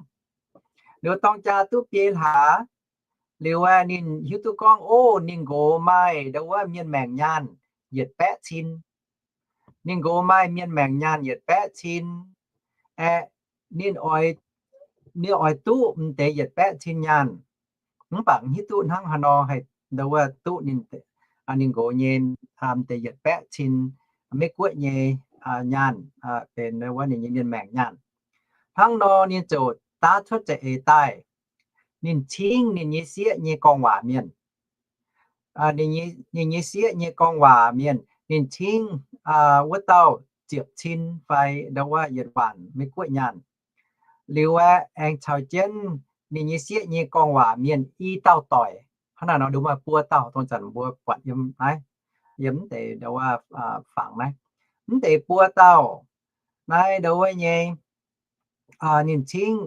Ninh mbuo dorng jaa duqv biei hlaax liuz aeqv, ninh hiuv duqv gorngv, o, ninh nqox maaih nduov wuov mienh maengc nyaanh yietc baeqv cin. Ninh nqox maaih mienh maengc nyaanh yietc baeqv cin. Aeqv, ninh oix, ninh oix duqv m'deix yietc baeqv cin nyaanh. Mv baac hiuv duqv hnangv haaix nor haih nduov wuov duqv ninh, ninh nqox nyei m'deix yietc baeqv cin Meiv Guoqv nyei nyaanh, benx nduov wuov ninh nyei mienh maengc nyaanh. Hnangv nor ninh ziouc daav cuotv za'eix daaih, ninh cingv ninh nyei sieqv nyei gorngv waac mienh. Ninh nyei sieqv nyei gorngv waac mienh, ninh cingv wuov dauh ziepc cin fai nduov wuov yietc waanc Meiv Guoqv nyaanh. Liuz aeqv, aengx caux jienv ninh nyei sieqv nyei gorngv waac mienh i dauh doic. Hnangv naaic nor nduov maaih buo dauh, dongh zanc mbuo buatc yiem naaiv, yiem mv deix nduov wuov fangx naaiv, mv deix buo dauh naaiv nduov wuov nyei, ninh cingv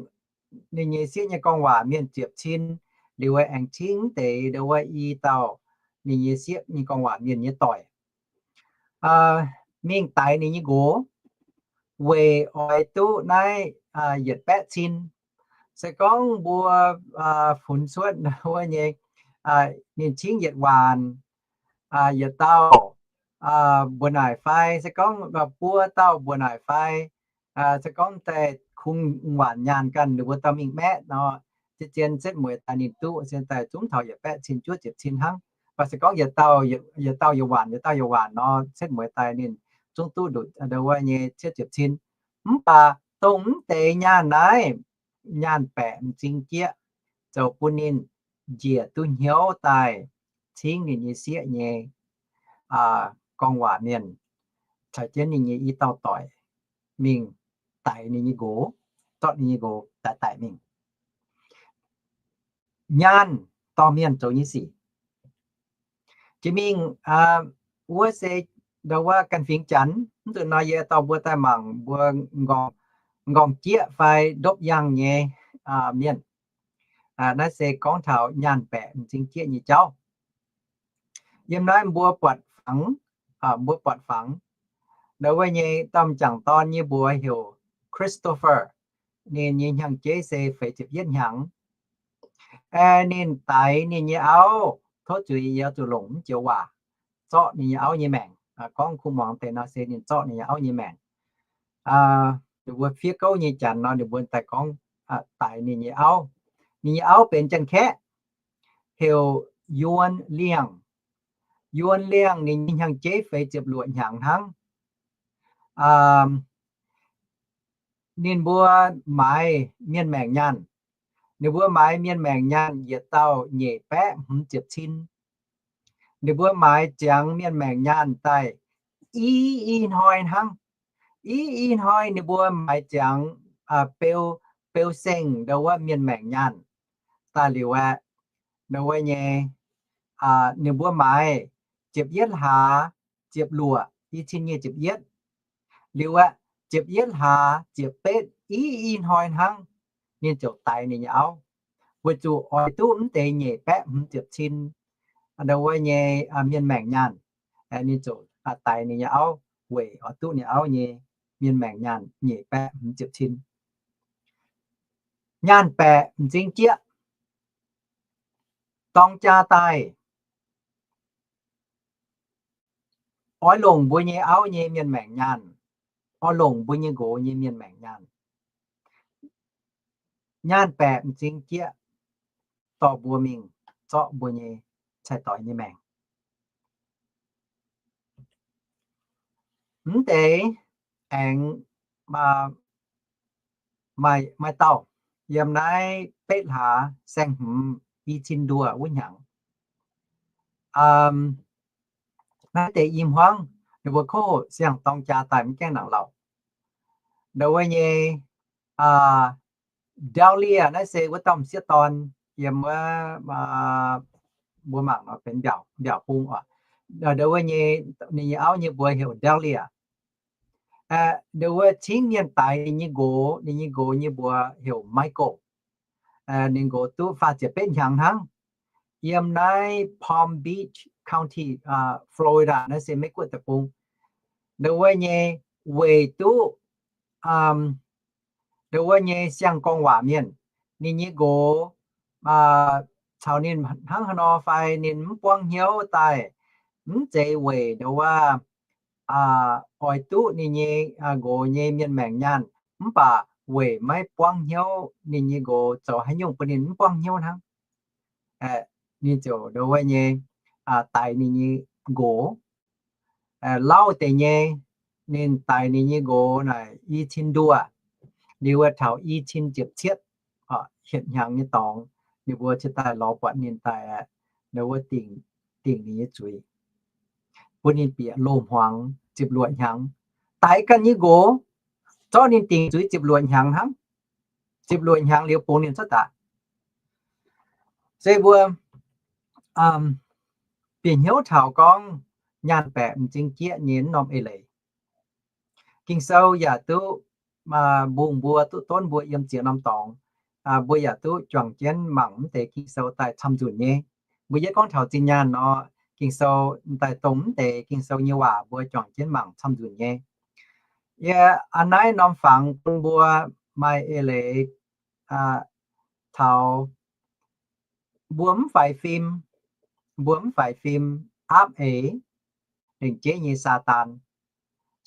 ninh nyei sieqv nyei gorngv waac mienh ziepc cin, liuz aengx cingv mv deix nduov wuov i dauh ninh nyei sieqv nyei gorngv waac mienh nyei doic mingh daix ninh nyei nqox, weic oix duqv naaiv yietc baeqv cin. Se gorngv mbuo funx cuotv wuov nyei, ninh cingv yietc waanc yietc dauh mbuoqc naaic fai, se gorngv buo dauh mbuoqc naaic fai, se gorngv daaih kungx waanc nyaanh ganh, ninh mbuo dauh mingh maeqv nor, zien-zien setv mueiz daaih ninh duqv, zien daaih zungv taux yietc baeqv cin juov ziepc cin hnangv. Mv baac se gorngv yietc dauh yietc waanc, yietc dauh yietc waanc nor, setv mueiz daaih ninh zungv duqv nduqc nduov wuov nyei cietv ziepc cin. Mv baac dongh mv deix nyaanh naaiv, nyaanh baeqc m'zing jieqv, zoux bun ninh njiec duqv hnyouv daaih cingv ninh nyei sieqv nyei gorngv waac mienh caux jienv ninh nyei i dauh doic mingh daix ninh nyei nqox, zorqv ninh nyei nqox daaih daic mingh. Nyaanh dorh mienh zoux nyei sic. Jiex mingh wuov se nduov wuov ganh fingx Janx. Mv zuqc nor yie dorh mbuo daaih mangc mbuo m'nqorngv jieqv fai ndopv yangh nyei mienh. Naaiv se gorngv taux nyaanh baeqc m'zing jieqv nyei jauv. Yiem naaiv mbuo buatc fangx, mbuo buatc fangx. Nduov wuov nyei dauh m'jangc dorn nyei mbuox heuc Christopher. Ninh nyei hnyangx-jeiv se feix ziepc yietv hnyangx. Aeqv, ninh daix ninh nyei auv, tov zuiz, yie zuqc longc mv joux waac, zorqv ninh nyei auv nyei maengc. Gorngv kuv muangx deix nor se ninh zorqv ninh nyei auv nyei maengc. Ninh mbuo fiev gouv nyei janx nor, ninh mbuo daaih gorngv daix ninh nyei auv. Ninh nyei auv benx Janx-Kaeqv, heuc Yuon Liangh. Yuon Liangh ninh nyei hnyangx-jeiv feix ziepc luoqc hnyangx hnangv. Ninh mbuo maaiz mienh maengc nyaanh. Ninh mbuo maaiz mienh maengc nyaanh yietc dauh nyeic baeqv hmz ziepc cin. Ninh mbuo maaiz ziangx mienh maengc nyaanh daaih i i hnoi hnangv. I i hnoi ninh mbuo maaiz ziangx beu, beu seng ndo wuov mienh maengc nyaanh daaih liuz aeqv, ndo wuov nyei, ninh mbuo maaiz ziepc yietv hlaax ziepc luoqc, i cin nyic ziepc yietv. Liuz aeqv, ziepc yietv hlaax ziepc betv i i hnoi hnangv, ninh ziouc daix ninh nyei auv, weic zuqc oix duqv mv deix nyeic baeqv hmz ziepc cin ndo wuov nyei mienh maengc nyaanh. Ninh ziouc daix ninh nyei auv weic oix duqv ninh auv nyei mienh maengc nyaanh nyeic baeqv hmz ziepc cin. Nyaanh baeqc m'zing jieqv, dorng jaa daaih, oix longc mbuo nyei auv nyei mienh maengc nyaanh, oix longc mbuo nyei nqox nyei mienh maengc nyaanh. Nyaanh baeqc m'zing jieqv, dorh mbuo mingh zorqv mbuo nyei cai-doix nyei maengc. Mv deix aengx maaih, maaih dauh yiem naaiv betv hlaax saeng-hmz i cin nduoh wuov hnyangx. Naaiv deix i hmuangv ninh mbuo kov hoqc siang-dorng jaa daaih mv gaengh nangc lauh. Ndo wuov nyei Dahlia naaiv se wuov dauh m'sieqv dorn yiem wuov, mbuo mangc nor benx mbiaauc, mbiaauc bung oc. Ndo wuov nyei, ninh nyei auv nyei mbuox heuc Dahlia. Ndo wuov cingv mienh daix ninh nyei nqox, ninh nyei nqox nyei mbuox heuc Michael. Ninh nqox duqv faah ziepc betv hnyangx hnangv, yiem naaiv Palm Beach County, Florida naaiv se Meiv Guoqv deic-bung. Ndo wuov nyei weic duqv ndo wuov nyei siang-gorngv waac mienh, ninh nyei nqox caux ninh hnangv haaix nor fai ninh mv buangv hnyouv daaih, mv zeiz weic ndo wuov oix duqv ninh nyei nqox nyei mienh maengc nyaanh, mv baac weic maiv buangv hnyouv ninh nyei nqox zoux haaix nyungc bun ninh mv buangv hnyouv hnangv. Ninh ziouc ndo wuov nyei daix ninh nyei nqox. Lauh deix nyei, ninh daix ninh nyei nqox naaic i cin nduoh, liuz wuov taux i cin ziepc cietv, hietc hnyangx nyei dorngx, ninh mbuo cingx daaih lorz buatc ninh daaih ndo wuov dingc, dingc ninh nyei zuiz, bun ninh bieqc loz-hmuangx ziepc luoqc hnyangx. Daix ganh nyei nqox, zorqv ninh dingc zuiz ziepc luoqc hnyangx hnangv. Ziepc luoqc hnyangx liuz bungx ninh cuotv daaih. Se mbuo bieqc hnyouv taux gorngv nyaanh baeqc m'zing jieqv nyei norm eix leiz. Ging-Sou yaac duqv mbungh mbuo, duqv donv mbuo yiem ziex norm dorngx. Mbuo yaac duqv juangc jienv mangc mv deix Ging-Sou daaih camv-nzunc nyei. Mbuo yie gorngv taux zinh nyaanh nor, Ging-Sou daaih dongh mv deix Ging-Sou nyei waac mbuo juangc jienv mangc camv-nzunc nyei. Yie aa naaiv norm fangx bun mbuo maaih eix leiz taux mbuo mv faix fim, mbuo mv faix fim aapv eix lengc jeiv nyei Saadaan.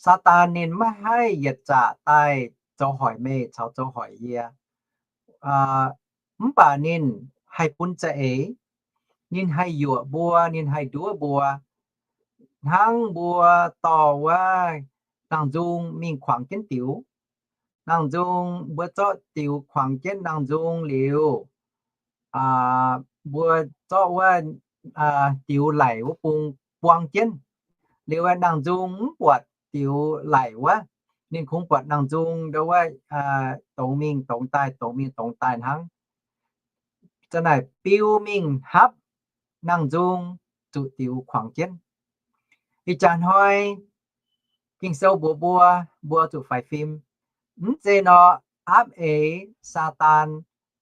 Saadaan ninh maiv haih yietc zaqc daaih zoux hoic meih caux zoux hoic yie. Mv baac ninh haih bun za'eix, ninh haih yuoqc mbuo, ninh haih nduov mbuo, hnangv mbuo dorh wuov nangh nzung mingh kuangx jienv diux. Nangh nzung mbuo zorqv diux kuangx jienv nangh nzung liuz, mbuo zorqv wuov diux laic wuov bung buang jienv. Liuz nangh nzung mv buatc diux laic wuov, ninh kungx buatc nangh nzung ndo wuov dongz mingh dongz daaih, dongz mingh dongz daaih hnangv. Za'naaic biu mingh hapv nangh nzung zuqc diux kuangx jienv. Ih jaax hnoi Ging-Sou mbuox mbuo, mbuo zuqc faix fim. Mv zeiz nor, aapv eix Saadaan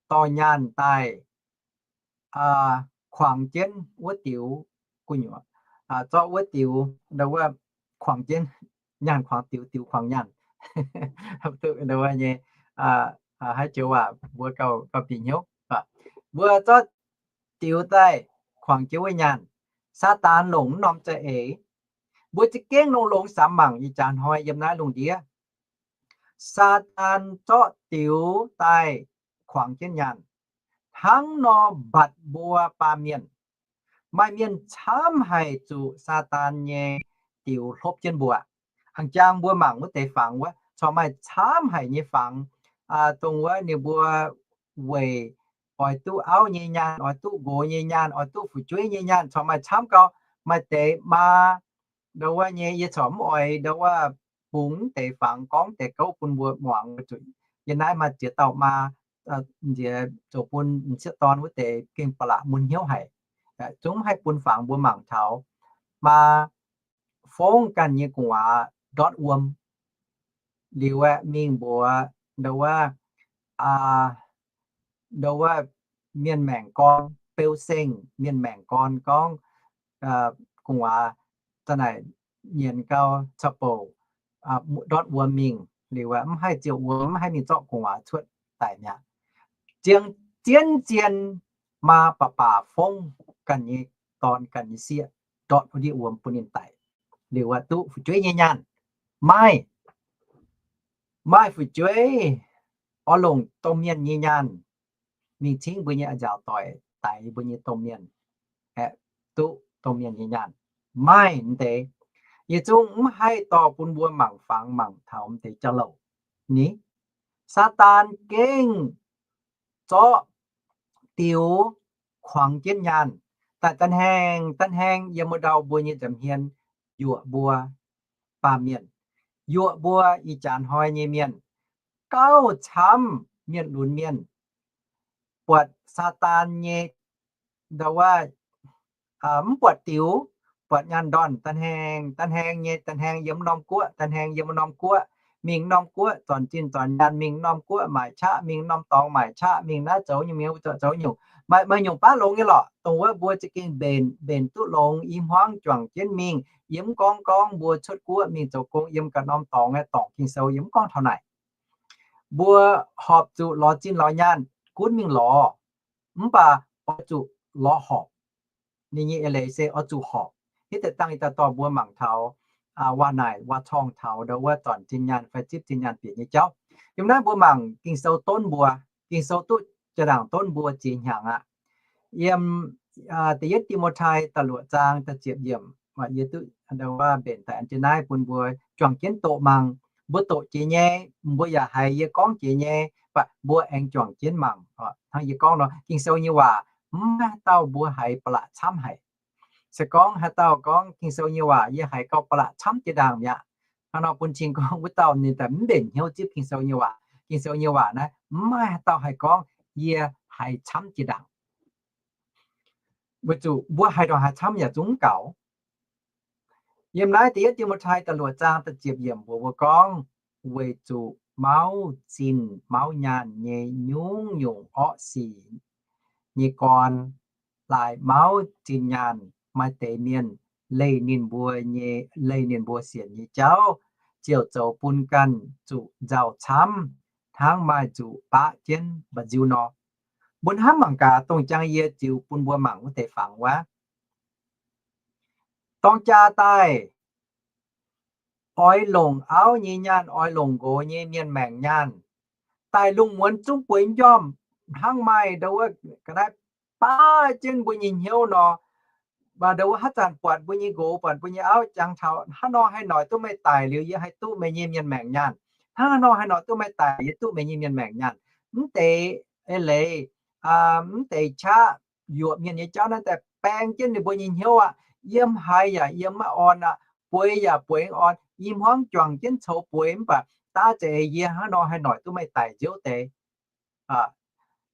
dorh nyaanh daaih kuangx jienv wuov diux gu'nyuoz, zorqv wuov diux, ndo wuov, kuangx jienv, nyaanh kuangx diux, diux kuangx nyaanh. Ndo wuov nyei, haaix joux waac mbuo gauh, gauh bieqc hnyouv. Mbuo zorqv diux daaih kuangx jienv wuov nyaanh. Saadaan longc mv norm za'eix. Mbuo za'gengh longx-longx samx mangc ih jaax hnoi yiem naaiv lungh ndiev, Saadaan zorqv diux daaih kuangx jienv nyaanh. Hnangv nor mbatc mbuo baamh mienh. Maaih mienh camv haic zuqc Saadaan nyei diux hlopv jienv mbuo. A'jang mbuo mangc wuov deix fangx wuov, corc maaih camv haic nyei fangx, dongh wuov ninh mbuo weic oix duqv auv nyei nyaanh, oix duqv nqox nyei nyaanh, oix duqv fu'jueiv nyei nyaanh, corc maaih camv gau. Maaih deix maa, ndau wuov nyei, yie corc mv oix ndau wuov bungx deix fangx gorngv deix gouv bun mbuo muangx. Yie naaiv maaih ziex dauh maa, nziex zoux bun m'sieqv dorn wuov deix gengh ba'laqc mun hnyouv haic. Zungv haih bun fangx mbuo mangc taux maa fongv ganh nyei gu'nguaaz ndortv wuom. Liuz aeqv, mingh mbuox ndau wuov, ndau wuov mienh maengc gorn, beu seng mienh maengc gorn gorngv, gu'nguaaz za'naaic nyienx gau caux bouc ndortv wuom mingh. Liuz aeqv, mv haih ziouc wuom, mv haih mingh zorqv gu'nguaaz cuotv daic mi'aqv. Ziang zien-zien maa baac baac fongv ganh nyei dorn ganh nyei sieqv ndortv wuov ndiev wuom bun ninh daic. Liuz aeqv, duqv fu'jueiv nyei nyaanh. Maaih, maaih fu'jueiv oix longc domh mienh nyei nyaanh mingh cingv mbuo nyei a'nziaauc doic, daix mbuo nyei domh mienh, aeqv, duqv domh mienh nyei nyaanh. Maaih m'deix, yietc zungv mv haih dorh bun mbuo mangc fangx mangc taux m'deix jauv-louc ni. Saadaan gengh zorqv diux kuangx jienv nyaanh daaih, da'hnangv da'hnangv yiem wuov ndau mbuo nyei nza'hmien yuoqc mbuo baamh mienh, yuoqc mbuo ih jaax hnoi nyei mienh, gauh camv mienh lunx mienh buatc Saadaan nyei, ndau wuov, mv buatc diux, buatc nyaanh ndorn, da'hnangv da'hnangv nyei, da'hnangv yiem norm guoqv, da'hnangv yiem norm guoqv, mingh norm guoqv zornc zinh zornc nyaanh, mingh norm guoqv maaic qaqv, mingh norm dorngx maaic qaqv, mingh naaiv zoux nyungc, mingh wuov zoux nyungc. Maaih, maaih nyungc baav longx nyei lorqc, dongh wuov mbuo za'gengh mbenc, mbenc duqv longx, i hmuangv juangc jienv mingh, yie mv gorngv gorngv mbuo cuotv guoqv mingh zoux gong yiem ganh norm dorngx aeqv, dorngc Ging-Sou yie mv gorngv taux naaic. Mbuo horpc zuqc lorz zinh lorz nyaanh gunv mingh lorz, mv baac oix zuqc lorz horpc. Ninh nyei eix leiz se oix zuqc horpc. Hitv deix dangh yie daaih dorh mbuo mangc taux waac-naaic waac-torngv taux ndau wuov zornc zinh nyaanh fai zipv zinh nyaanh bieqc nyei jauv. Yiem naaiv mbuo mangc Ging-Sou donv mbuo, Ging-Sou duqv jaa-ndaangc donv mbuo ziex hnyangx aqv. Yiem da'yietv Ti^mo^tai da'luoqc zaang da'ziepc yiemc, yie duqv ndau wuov mbenc daaih an jienv naaiv bun mbuo juangc jienv doqc mangc. Mbuo doqc jiex nyei, mbuo yaac haiz yie gorngv jiex nyei, mv baac mbuo aengx juangc jienv mangc. Hnangv yie gorngv nor, Ging-Sou nyei waac mv maaih haaix dauh mbuo haiz ba'laqc camv haic. Se gorngv haaix dauh gorngv Ging-Sou nyei waac yie haiz gauh ba'laqc camv jiex ndaangc mi'aqv, hnangv nor bun cing gorngv wuov dauh ninh daaih mv mbenc hnyouv zipv Ging-Sou nyei waac. Ging-Sou nyei waac naaiv mv maaih haaix dauh haih gorngv yie haiz camv jiex ndaangc. Weic zuqc mbuo haiz ndongc haaix camv yaac zungv mv gaux. Yiem naaiv da'yietv Ti^mo^tai da'luoqc zaang da'ziepc yiemc mbuox mbuo gorngv, weic zuqc mauv zinh mauv nyaanh nyei nyungc-nyungc orqv sic nyei gorn, laaix mauv zinh nyaanh, maaih deix mienh leih ninh mbuo nyei, leih ninh mbuo sienx nyei jauv, ziouc zoux bun ganh zuqc nzauh camv, hnangv maaih nzuqc baqv jienv mba'nziu nor. Mbuo hnamv mangc gaax dongh jang yie ziux bun mbuo mangc wuov deix fangx wuov. Dorng jaa daaih, oix longc auv nyei nyaanh, oix longc nqox nyei mienh maengc nyaanh, daaih lungh muonz zungv bueix njormh, hnangv maaih ndau wuov ga'naaiv baav jienv mbuo nyei hnyouv nor. Mv baac ndau wuov haaix zanc buatc mbuo nyei nqox, buatc mbuo nyei auv jangx taux, hnangv nor haih noic duqv meih daic liuz yie haih duqv meih nyei mienh maengc nyaanh. Hnangv nor haih noic duqv meih daic yie duqv meih nyei mienh maengc nyaanh. Mv deix eix leiz, mv deix qaqv yuoqc mienh nyei jauv naaiv daaih baeng jienv ninh mbuo nyei hnyouv aqv. Yiem haaix yaac yiem maiv orn aqv. Bueix yaac bueix mv orn. I hmuangv juangc jienv coux bueix mv baac daav za'eix yie hnangv nor haih noic duqv meih daic nziouv deix.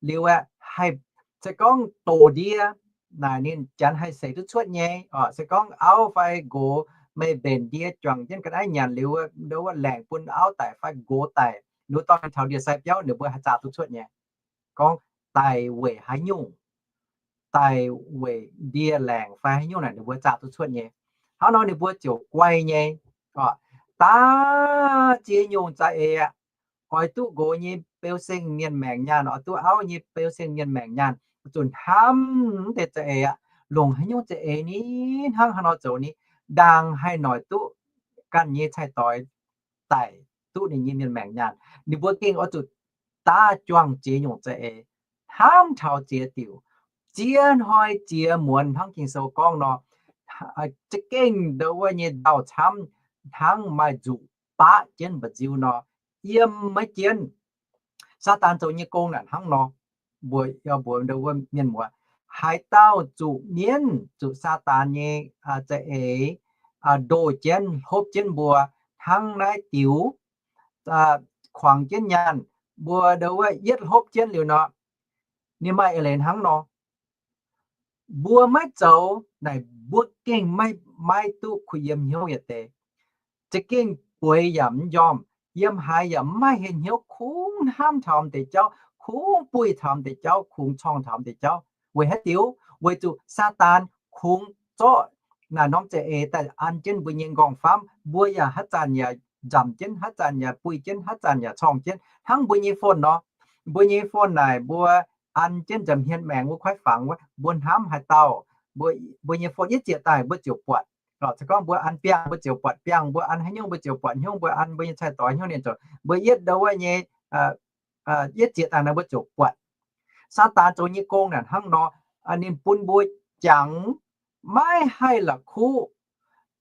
Liuz aeqv, haih se gorngv doqc ndie naaic ninh janx haih seix duqv cuotv nyei. Se gorngv auv fai nqox meih mbenc ndie juangc jienv ga'naaiv nyanc liuz, ndau wuov laengc bun auv daic fai nqox daic, liuz dorh ninh taux ndie-sai biauv ninh mbuo haih zaah duqv cuotv nyei. Gorngv daic weic haaix nyungc, daic weic ndie laengc fai haaix nyungc naaic ninh mbuo zaah duqv cuotv nyei. Hnangv nor ninh mbuo ziouc guai nyei. Daav ziex nyungc za'eix aqv. Oix duqv nqox nyei beu seng mienh maengc nyaanh, oix duqv auv nyei beu seng mienh maengc nyaanh, zuqc hnamv deix za'eix aqv. Longc haaix nyungc za'eix ni hnangv haaix nor zoux ni, ndaangc haih noic duqv ganh nyei cai-doix daic duqv ninh nyei mienh maengc nyaanh. Ninh mbuo gengh oix zuqc daav juangc ziex nyungc za'eix, hnamv taux ziex diuc, ziex hnoi ziex muonz hnangv Ging-Sou gorngv nor, za'gengh ndo wuov nyei nzauh camv hnangv maaih nzuqc baqv jienv mba'nziu nor, yiem maiv jienv. Saadaan zoux nyei gong naaic hnangv nor. Mbuo, mbuo ndo wuov mienh muoz, haaix dauh zuqc mienv, zuqc Saadaan nyei za'eix ndoh jienv, hlopv jienv mbuo hnangv naaiv diuc, kuangx jienv nyaanh, mbuo ndo wuov yietv hlopv jienv liuz nor, ninh maaih eix leiz hnangv nor. Mbuo maiv zoux naaic mbuo gengh maiv, maiv duqv kuh yiem hnyouv yietc deix. Za'gengh bueix yaac mv njormh, yiem haaix yaac mv maaih henh hnyouv, kungx hnamv taux deix jauv, kungx buih taux deix jauv, kungx corngh taux deix jauv. Weic haaix diuc? Weic zuqc Saadaan kungx zorqv naaic norm za'eix daaih an jienv mbuo nyei nqorngv-famv. Mbuo yaac haaix zanc yaac nzamc jienv, haaix zanc yaac buih jienv, haaix zanc yaac corngh jienv, hnangv mbuo nyei phone nor. Mbuo nyei phone naaic mbuo an jienv nza'hmien maengx wuov kuaaiv fangx wuov, mbuo hnamv haaix dauh, mbuo nyei phone yietv zieqc daaih mbuo ziouc buatc. Se gorngv mbuo an biangh mbuo ziouc buatc biangh, mbuo an haaix nyungc mbuo ziouc buatc haaix nyungc, mbuo an mbuo nyei cai-doix haaix nyungc ninh ziouc, mbuo yietv ndo wuov nyei, yietv zieqc daaih naaic mbuo ziouc buatc. Saadaan zoux nyei gong naaic hnangv nor, ninh bun mbuo jangx maiv haih la'kuqv.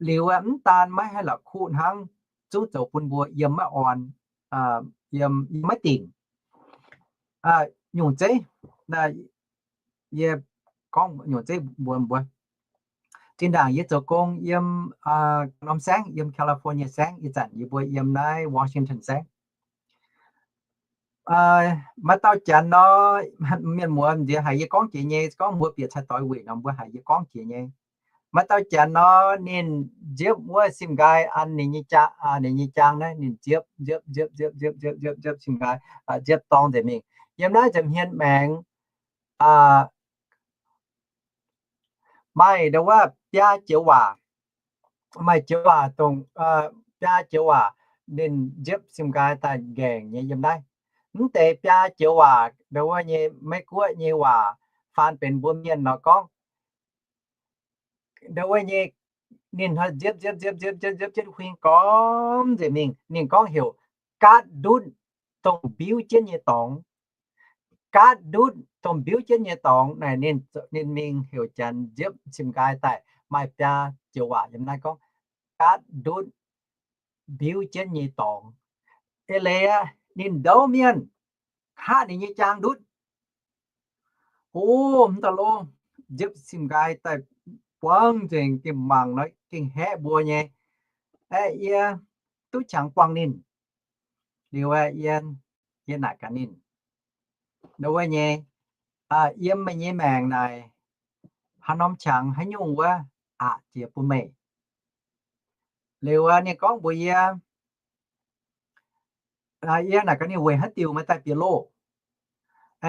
Liuz mv daan maiv haih la'kuqv hnangv, zungv zoux bun mbuo yiem maiv orn, yiem, yiem maiv dingc. Nyungc zeiv, yie gorngv nyungc zeiv mbuox mbuo. Zinh ndaangc yie zoux gong yiem norm saengv, yiem California saengv, ih zanc yie mbuo yiem naaiv Washington saengv. Maaih dauh janx nor, mienh muoz nziex haiz yie gorngv jiex nyei, gorngv mbuo bieqc cai-doix wuic nor mbuo haiz yie gorngv jiex nyei. Maaih dauh janx nor, ninh nziepv wuov sim nqaai an ninh nyei jaang, ninh nyei jaang naaiv ninh nziepv, nziepv, nziepv, nziepv, nziepv, nziepv, nziepv sim nqaai, nziepv dorng nzengc mingh. Yiem naaiv nza'hmien maengx maaih ndo wuov biaa joux waac, maaih joux waac dongh, biaa joux waac ninh nziepv sim nqaai daaih nqaengc nyei yiem naaiv. Mv deix biaa joux waac ndo wuov nyei Meiv Guoqv nyei waac faan benx mbuo mienh nor gorngv, ndo wuov nyei, ninh hnoi nziepv nziepv nziepv nziepv nziepv nziepv jienv huing gormx nzengc mingh. Ninh gorngv heuc gaatv ndutv dongh mbiuv jienv nyei dorngx. Gaatv ndutv dongh mbiuv jienv nyei dorngx naaic ninh, ninh mingh heuc janx nziepv sim nqaai daaih maaih biaa joux waac yiem naaiv gorngv gaatv ndutv mbiuv jienv nyei dorngx. Eix leiz aqv, ninh ndouv mienh haav ninh nyei jaang ndutv. O, mv dauh lov, nziepv sim nqaai daaih buangv nzengc gengh mangc nor gengh haeqv mbuo nyei. Aeqv, yie duqv qangx buangh ninh. Liuz aeqv, yie, yie naaic gaax ninh, ndo wuov nyei, yiem meih nyei maengc naaic, haaix norm qangx haaix nyungc wuov aqc jiex bun meih? Liuz ninh gorngv mbuox yie, yie naaic gaax ninh weic haaix diuc meih daaih bieqc loh.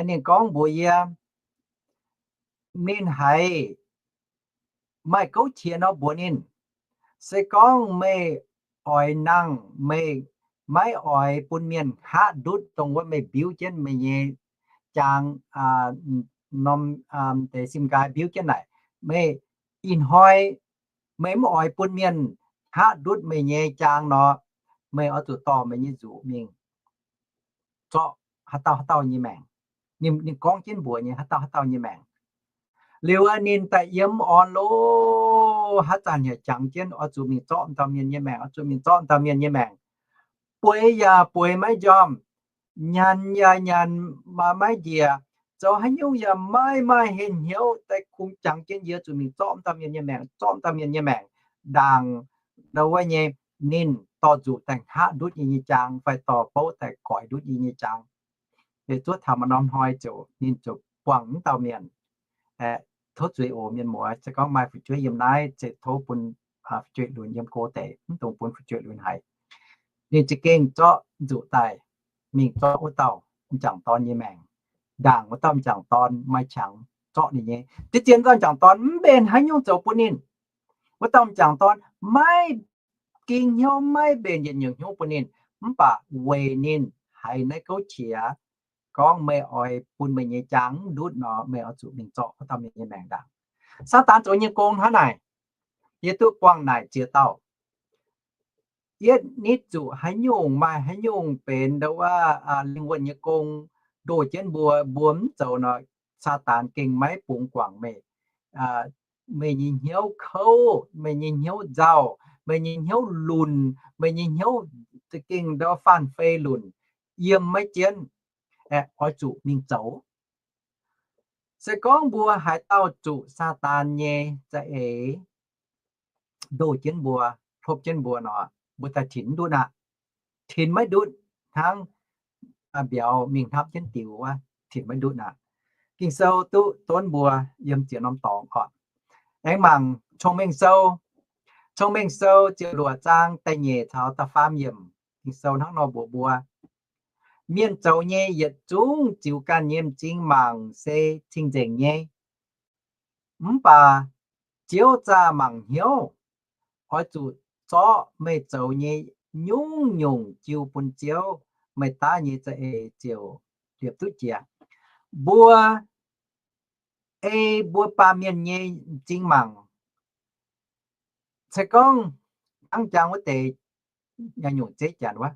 Ninh gorngv mbuox yie, ninh haiz maaih gouv qiex nor mbuox ninh, se gorngv meih oix nangh, meih maiv oix bun mienh haav ndutv dongh wuov meih mbiuv jienv meih nyei jaang, norm deix sim nqaai mbiuv jienv naaic, meih ih hnoi meih mv oix bun mienh haav ndutv meih nyei jaang nor, meih oix zuqc dorh meih nyei nzuqc mingh zorqv haaix dauh haaix dauh nyei maengc. Ninh, ninh gorngv jienv mbuox nyei haaix dauh haaix dauh nyei maengc. Liuz ninh daaih yiem orn loh, haav zanc yaac jangx jienv oix zuqc mingh zorqv dauh mienh nyei maengc, oix zuqc mingh zorqv dauh mienh nyei maengc. Bueix yaac bueix maiv njormh, nyanc yaac nyanc maiv njiec, zoux haaix nyungc yaac maiv maaih henh hnyouv daaih kungx jangx jienv yie zuqc mingh zorqv dauh mienh nyei maengc, zorqv dauh mienh nyei maengc. Ndaangc ndo wuov nyei, ninh dorh nzuqc daaih hngaqv ndutv yie nyei jaang fai dorh bouv daaih goix ndutv yie nyei jaang. Liuz zuov taux maaih norm hnoi ziouc ninh ziouc buangh mv dauh mienh. Aeqv, tov zuiz oc mienh muoz, se gorngv maaih fu'jueiv yiem naaiv se tov bun fu'jueiv lunx yiem go deix, mv dungx bun fu'jueiv lunx haiz. Ninh za'gengh zorqv nzuqc daaih mingh zorqv wuov dauh m'jangc dorn nyei maengc. Ndaangc wuov dauh m'jangc dorn maaih qangx zorqv ninh nyei. Deix zien wuov dauh m'jangc dorn mv mbenc haaix nyungc zoux bun ninh. Wuov dauh m'jangc dorn maiv ging hnyouv, maiv mbenc yietc nyungc hnyouv bun ninh, mv baac weic ninh haiz naaiv gouv qiex gorngv meih oix bun meih nyei jaang mv ndutv nor, meih oix zuqc mingh zorqv wuov dauh mienh nyei maengc ndaangc. Saadaan zoux nyei gong hnangv naaic, yie duqv buangh naaic ziex dauh. Yietv nitv zuqc haaix nyungc maaih haaix nyungc benx ndo wuov lingh wuonh nyei gong ndoh jienv mbuo, mbuo mv zoux nor, Saadaan gengh maiv bungx guangc meih. Meih nyei hnyouv kouv, meih nyei hnyouv nzauh, meih nyei hnyouv lunc, meih nyei hnyouv za'gengh ndo faanh fei lunc, yiem maiv jienv, aeqv, oix zuqc mingh zoux. Se gorngv mbuo haaix dauh zuqc Saadaan nyei za'eix ndoh jienv mbuo, hlopv jienv mbuo nor, mbuo daaih tinc mv ndutv aqv. Tinc maiv ndutv hnangv mbiauz mingh hnamv jienv diux wuov, tinc maiv ndutv aqv. Ging-Sou duqv donv mbuo yiem ziex norm dorngx oc. Aengx mangc Cong-Mengh Sou, Cong-Mengh Sou ziepc luoqc zaang da'nyeic caux da'faam yiemc. Ging-Sou hnangv nor mbuox mbuo, mienh zoux nyei yietc zungv ziux ganh nyei m'zing mangc se cing-nzengc nyei. Mv baac Ziouv zaah mangc hnyouv. Oix zuqc zorqv meih zoux nyei nyungc-nyungc jiu bun Ziouv, meih daav nyei za'eix ziouc liepc duqv jiex. Mbuo ei mbuo baamh mienh nyei m'zing mangc. Se gorngv hnangv jangx wuov deix nyungc zeiv janx wuov,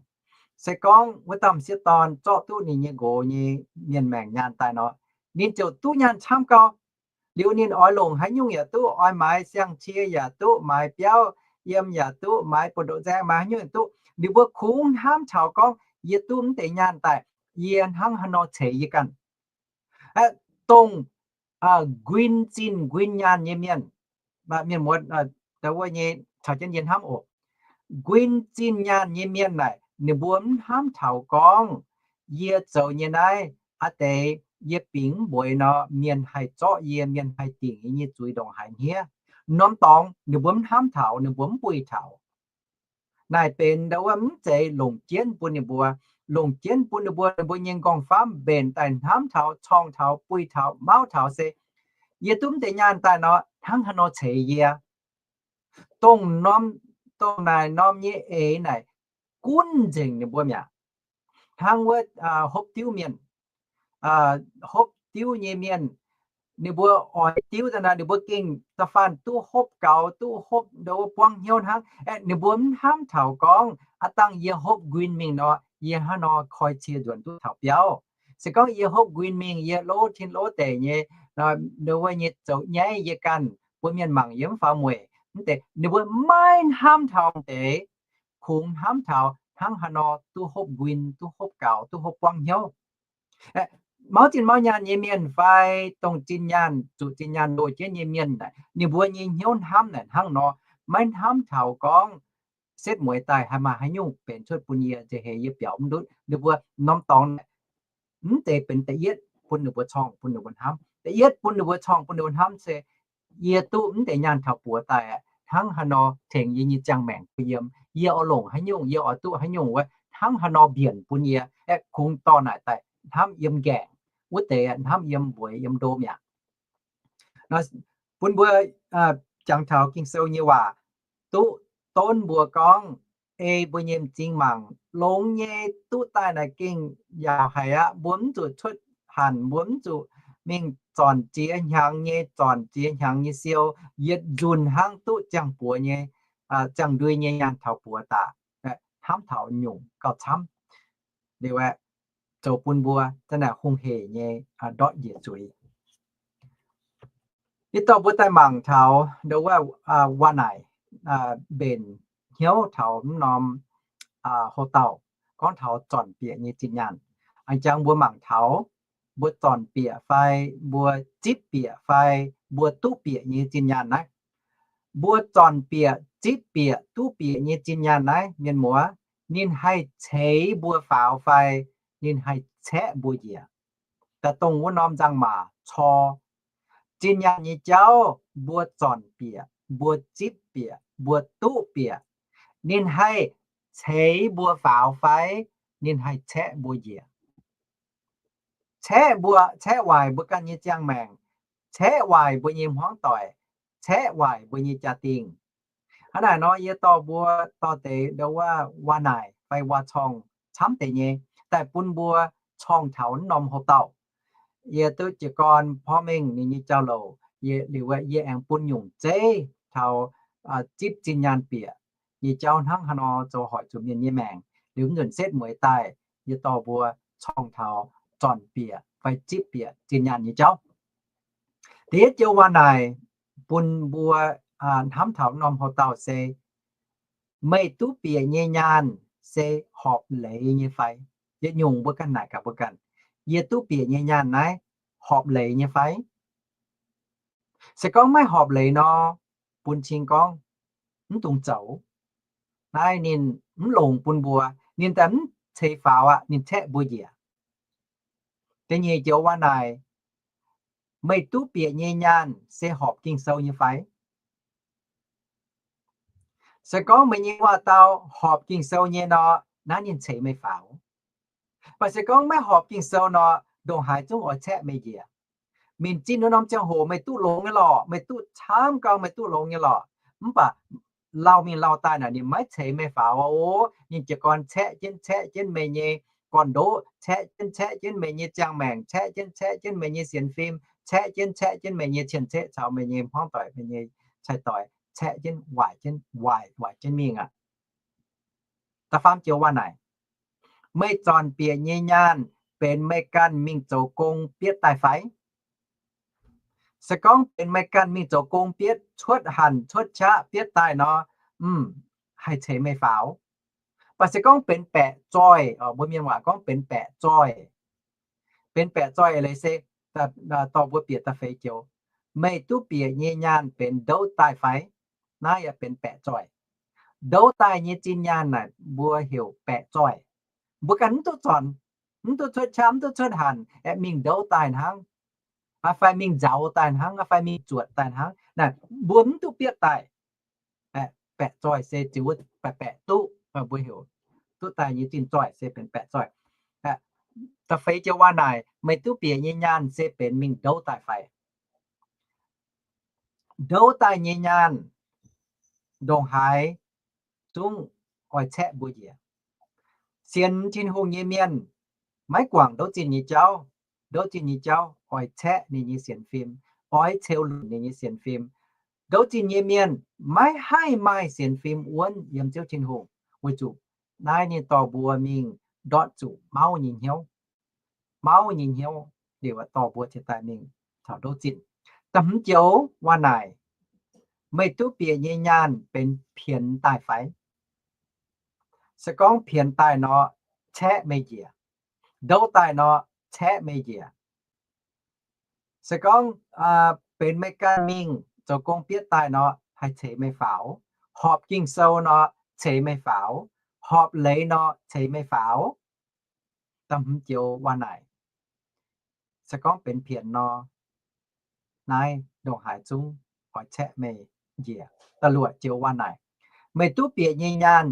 se gorngv wuov dauh m'sieqv dorn zorqv duqv ninh nyei nqox nyei mienh maengc nyaanh daaih nor, ninh ziouc duqv nyaanh camv gau. Liuz ninh oix longc haaix nyungc yaac duqv, oix maaiz siang-cie yaac duqv, maaiz biauv yiem yaac duqv, maaiz buoz-ndoqv nzaeng, maaiz haaix nyungc yaac duqv. Ninh mbuo kungx hnamv taux gorngv, yie duqv mv deix nyaanh daaih, yie hnangv haaix nor ceix yie ganh. Dongh nquin zinh nquin nyaanh nyei mienh, mienh muoz, wuov nyei caux jienv yie hnamv oc. Nquin zinh nyaanh nyei mienh naaic, ninh mbuo mv hnamv taux gorngv, yie zoux nyei naaiv a'deix, yie bingx mv mbueiz nor, mienh haih zorqv yie, mienh haih dingc yie nyei zuiz ndongc haaix hniev. Norm dorngx ninh mbuo mv hnamv taux, ninh mbuo mv buih taux. Naaic benx ndo wuov mv zeiz longc jienv bun ninh mbuo. Longc jienv bun ninh mbuo, ninh mbuo nyei nqorngv-famv mbenc daaih hnamv taux, corngh taux, buih taux, mauv taux se, yie duqv mv deix nyaanh daaih nor, hnangv haaix nor ceix yie. Dongh norm, dongh naaic norm nyei eix naaic gunv nzengc ninh mbuo mi'aqv. Hnangv wuov hopv diuv mienh, hopv diuv nyei mienh, ninh mbuo oix diuv daaih nor, ninh mbuo gengh da'faanh duqv hopv gaux, duqv hopv ndo wuov buangv hnyouv hnangv. Ninh mbuo mv hnamv taux gorngv, aav dangh yie hopv nquin mingh nor, yie hnangv nor koi cie nzuonx duqv taux biauv. Se gorngv yie hopv nquin mingh, yie lov tin lov deic nyei, ndo wuov nyei zoux nyaiv yie ganh, mbuo mienh mangc yie mv faaux mueic. Mv deix ninh mbuo maiv hnamv taux deix, kungx hnamv taux hnangv haaix nor duqv hopv nquin, duqv hopv gaux, duqv hopv buangv hnyouv. Mauv zinh mauv nyaanh nyei mienh fai dongh zinh nyaanh, zuqc zinh nyaanh ndoh jienv nyei mienh naaic, ninh mbuo nyei hnyouv hnamv naaic hnangv nor, maiv hnamv taux gorngv setv mueiz daaih haih maaih haaix nyungc benx cuotv bun yie, nziex heix yie biaux mv ndutv. Ninh mbuo norm dorngx naaic, mv deix benx da'yietv bun ninh mbuo corngh bun ninh mbuo hnamv. Da'yietv bun ninh mbuo corngh bun ninh mbuo hnamv se, yie duqv mv deix nyaanh taux buoz daaih, hnangv haaix nor tengx yie nyei ziangh maengc mbuo yiem, yie oix longc haaix nyungc, yie oix duqv haaix nyungc wuov, hnangv haaix nor mbienc bun yie, aeqv, kungx dorh naaic daaih hnamv yiem nqaengc, wuov deix hnamv yiem mbueiz yiem ndo mi'aqv. Bun mbuo jangx taux Ging-Sou nyei waac, duqv donv mbuo gorngv, ei mbuo nyei m'zing mangc, longx nyei duqv daaih naaic gengh yaauc haic aqv. Mbuo mv zuqc cuotv hanc, mbuo mv zuqc mingh zornc ziex hnyangx nyei, zornc ziex hnyangx nyei siou, yietc nzunc hnangv duqv ziangh buoz nyei, ziangh ndui nyei nyaanh taux buoz daaih. Hnamv taux nyungc gauh camv. Liuz aeqv, zoux bun mbuo zanc naaic hungh hec nyei ndortv njiec zuiz. Ih dorh mbuo daaih mangc taux ndo wuov waac naaic mbenc hnyouv taux mv norm houc dauh gorngv taux zornc bieqc nyei zinh nyaanh. A'jangx mbuo mangc taux mbuo zornc bieqc fai mbuo zipv bieqc fai mbuo duqv bieqc nyei zinh nyaanh naaiv. Mbuo zornc bieqc, zipv bieqc, duqv bieqc nyei zinh nyaanh naaiv, mienh muoz, ninh haih ceix mbuo faaux fai ninh haih caeqv mbuo njiec? Daaih dongh wuov norm nzangc-maac cor. Zinh nyaanh nyei jauv mbuo zornc bieqc, mbuo zipv bieqc, mbuo duqv bieqc, ninh haih ceix mbuo faaux fai ninh haih caeqv mbuo njiec? Caeqv mbuo, caeqv waaic mbuo ganh nyei ziangh maengc, caeqv waaic mbuo nyei hmuangv doic, caeqv waaic mbuo nyei jaa-dingh. Hnangv naaic nor yie dorh mbuo dorh deix ndo wuov waac naaic fai waac-corng camv deix nyei daaih bun mbuo corngh taux norm houx-dauh. Yie duqv jiez gorn porv mengh ninh nyei jauv-louc, yie, liuz yie aengx bun nyungc zeiv taux zipv zinh nyaanh bieqc nyei jauv hnangv haaix nor zoux hoic zuqc mienh nyei maengc. Liuz mv nzunc setv mueiz daaih, yie dorh mbuo corngh taux zornc bieqc fai zipv bieqc zinh nyaanh nyei jauv. Da'yietv joux waac naaic bun mbuo hnamv taux norm houx-dauh se, meih duqv bieqc nyei nyaanh se horpc leiz nyei fai? Yietc nyungc mbuo ganh naaic gaax mbuo ganh, yie duqv bieqc nyei nyaanh naaiv horpc leiz nyei fai? Se gorngv maiv horpc leiz nor, bun cing gorngv mv dungx zoux. Naaiv ninh mv longc bun mbuo, ninh daaih mv ceix faaux aqv, ninh caeqv mbuo njiec. Da'nyeic joux waac naaic, meih duqv bieqc nyei nyaanh se horpc Ging-Sou nyei fai? Se gorngv meih nyei waac-dau horpc Ging-Sou nyei nor, naaiv ninh ceix meih faaux. Mv baac se gorngv maiv horpc Ging-Sou nor, ndongc haaix zungv oix caeqv meih njiec. Mingh zinh norm ziangh hoc meih duqv longx nyei lorqc, meih duqv camv gau, meih duqv longx nyei lorqc. Mv baac lauh mingh lauh daaih naaic ninh maiv ceix meih faaux aqv. Ninh jiez gorn caeqv jienv caeqv jienv meih nyei gorn-ndoqv, caeqv jienv caeqv jienv meih nyei ziangh maengc, caeqv jienv caeqv jienv meih nyei sienx fim, caeqv jienv caeqv jienv meih nyei cien-ceqv caux meih nyei hmuangv doic, meih nyei cai-doic, caeqv jienv waaic jienv, waaic, waaic jienv mingh aqv. Da'faam joux waac naaic, meih zornc bieqc nyei nyaanh benx meih ganh mingh zoux gong bietv daaih fai? Se gorngv benx meih ganh mingh zoux gong bietv, cuotv hanc cuotv qaqv bietv daaih nor, mv, haih ceix meih faaux. Mv baac se gorngv benx baeqc zoih, mbuo mienh waac gorngv benx baeqc zoih. Benx baeqc zoih leiz se, dorh mbuo bieqc da'feix joux, meih duqv bieqc nyei nyaanh benx ndouv daaih fai? Naaiv yaac benx baeqc zoih. Ndouv daaih nyei zinh nyaanh naaic mbuo heuc baeqc zoih. Mbuo ganh mv duqv zornc, mv duqv cuotv qaqv, mv duqv cuotv hanc, aeqv, mingh ndouv daaih hnangv, fai mingh nzauz daaih hnangv, fai mingh zuotc daaih hnangv. Naaic mbuo mv duqv bietv daaih. Baeqc zoih se ziux wuov baeqc, baeqc duqv, mbuo heuc duqv daaih nyei zinh zoih se benx baeqc zoih. Da'feix joux waac naaic, meih duqv bieqc nyei nyaanh se benx mingh ndouv daaih fai? Ndouv daaih nyei nyaanh ndongc haaix zungv oix caeqv mbuo njiec. Sienx Tin-Hungh nyei mienh maiv guangc ndouv zinh nyei jauv. Ndouv zinh nyei jauv oix caeqv ninh nyei sienx fim, oix ceux lunc ninh nyei sienx fim. Ndouv zinh nyei mienh maiv haih maaih sienx fim wuonv yiem Ziouv Tin-Hungh, weic zuqc naaiv ninh dorh mbuo mingh ndortv zuqc mauv nyei hnyouv. Mauv nyei hnyouv liuz dorh mbuo cingx daaih mingh taux ndouv zinh. Da'hmz joux waac naaic, meih duqv bieqc nyei nyaanh benx pienx daaih fai? Se gorngv pienx daaih nor, caeqv meih njiec. Ndouv daaih nor, caeqv meih njiec. Se gorngv benx meih ganh mingh zoux gong bietv daaih nor, haih ceix meih faaux. Horpc Ging-Sou nor, ceix meih faaux. Horpc leiz nor, ceix meih faaux. Da'hmz joux waac naaic, se gorngv benx pienx nor, naaiv ndongc haaix zungv oix caeqv meih njiec. Da'luoqc joux waac naaic, meih duqv bieqc nyei nyaanh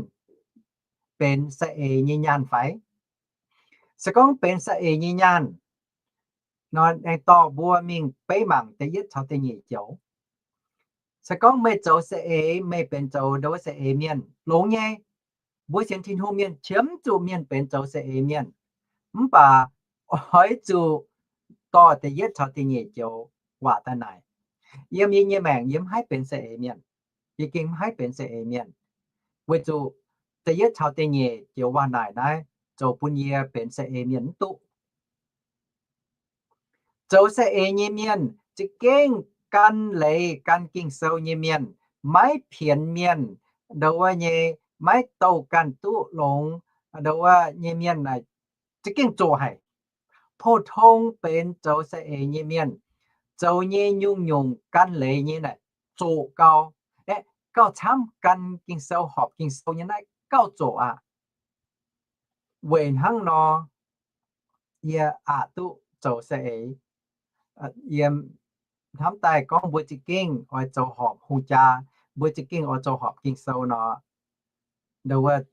benx saeng-eix nyei nyaanh fai? Se gorngv benx saeng-eix nyei nyaanh nor, aengx dorh mbuo mingh beiv mangc da'yietv caux da'nyeic joux. Se gorngv meih zoux saeng-eix, meih benx zoux ndau wuov saeng-eix mienh longx nyei. Mbuo sienx Tin-Hungh mienh qiemx zuqc mienh benx zoux saeng-eix mienh. Mv baac oix zuqc dorh da'yietv caux da'nyeic joux waac daaih naaic. Yiem yie nyei maengc yie mv haih benx saeng-eix mienh. Yie gengh mv haih benx saeng-eix mienh, weic zuqc da'yietv caux da'nyeic joux waac naaic naaiv zoux bun yie benx saeng-eix mienh mv duqv. Zoux saeng-eix nyei mienh za'gengh gan leiz gan Ging-Sou nyei mienh, maiv pienx mienh, ndau wuov nyei, maiv douh ganh duqv longx, ndau wuov nyei mienh za'gengh zoqc haic. Pou-tong benx zoux saeng-eix nyei mienh, zoux nyei nyungc-nyungc gan leiz nyei naaic zoqc gau. Aeqv, gauh camv gan Ging-Sou, horpc Ging-Sou nyei naaiv gauh zoqc aqv. Weic hnangv nor, yie aqc duqv zoux saeng-eix. Yie hnamv daaih gorngv mbuo za'gengh oix zoux horpc hungh jaa, mbuo za'gengh oix zoux horpc Ging-Sou nor, ndau wuov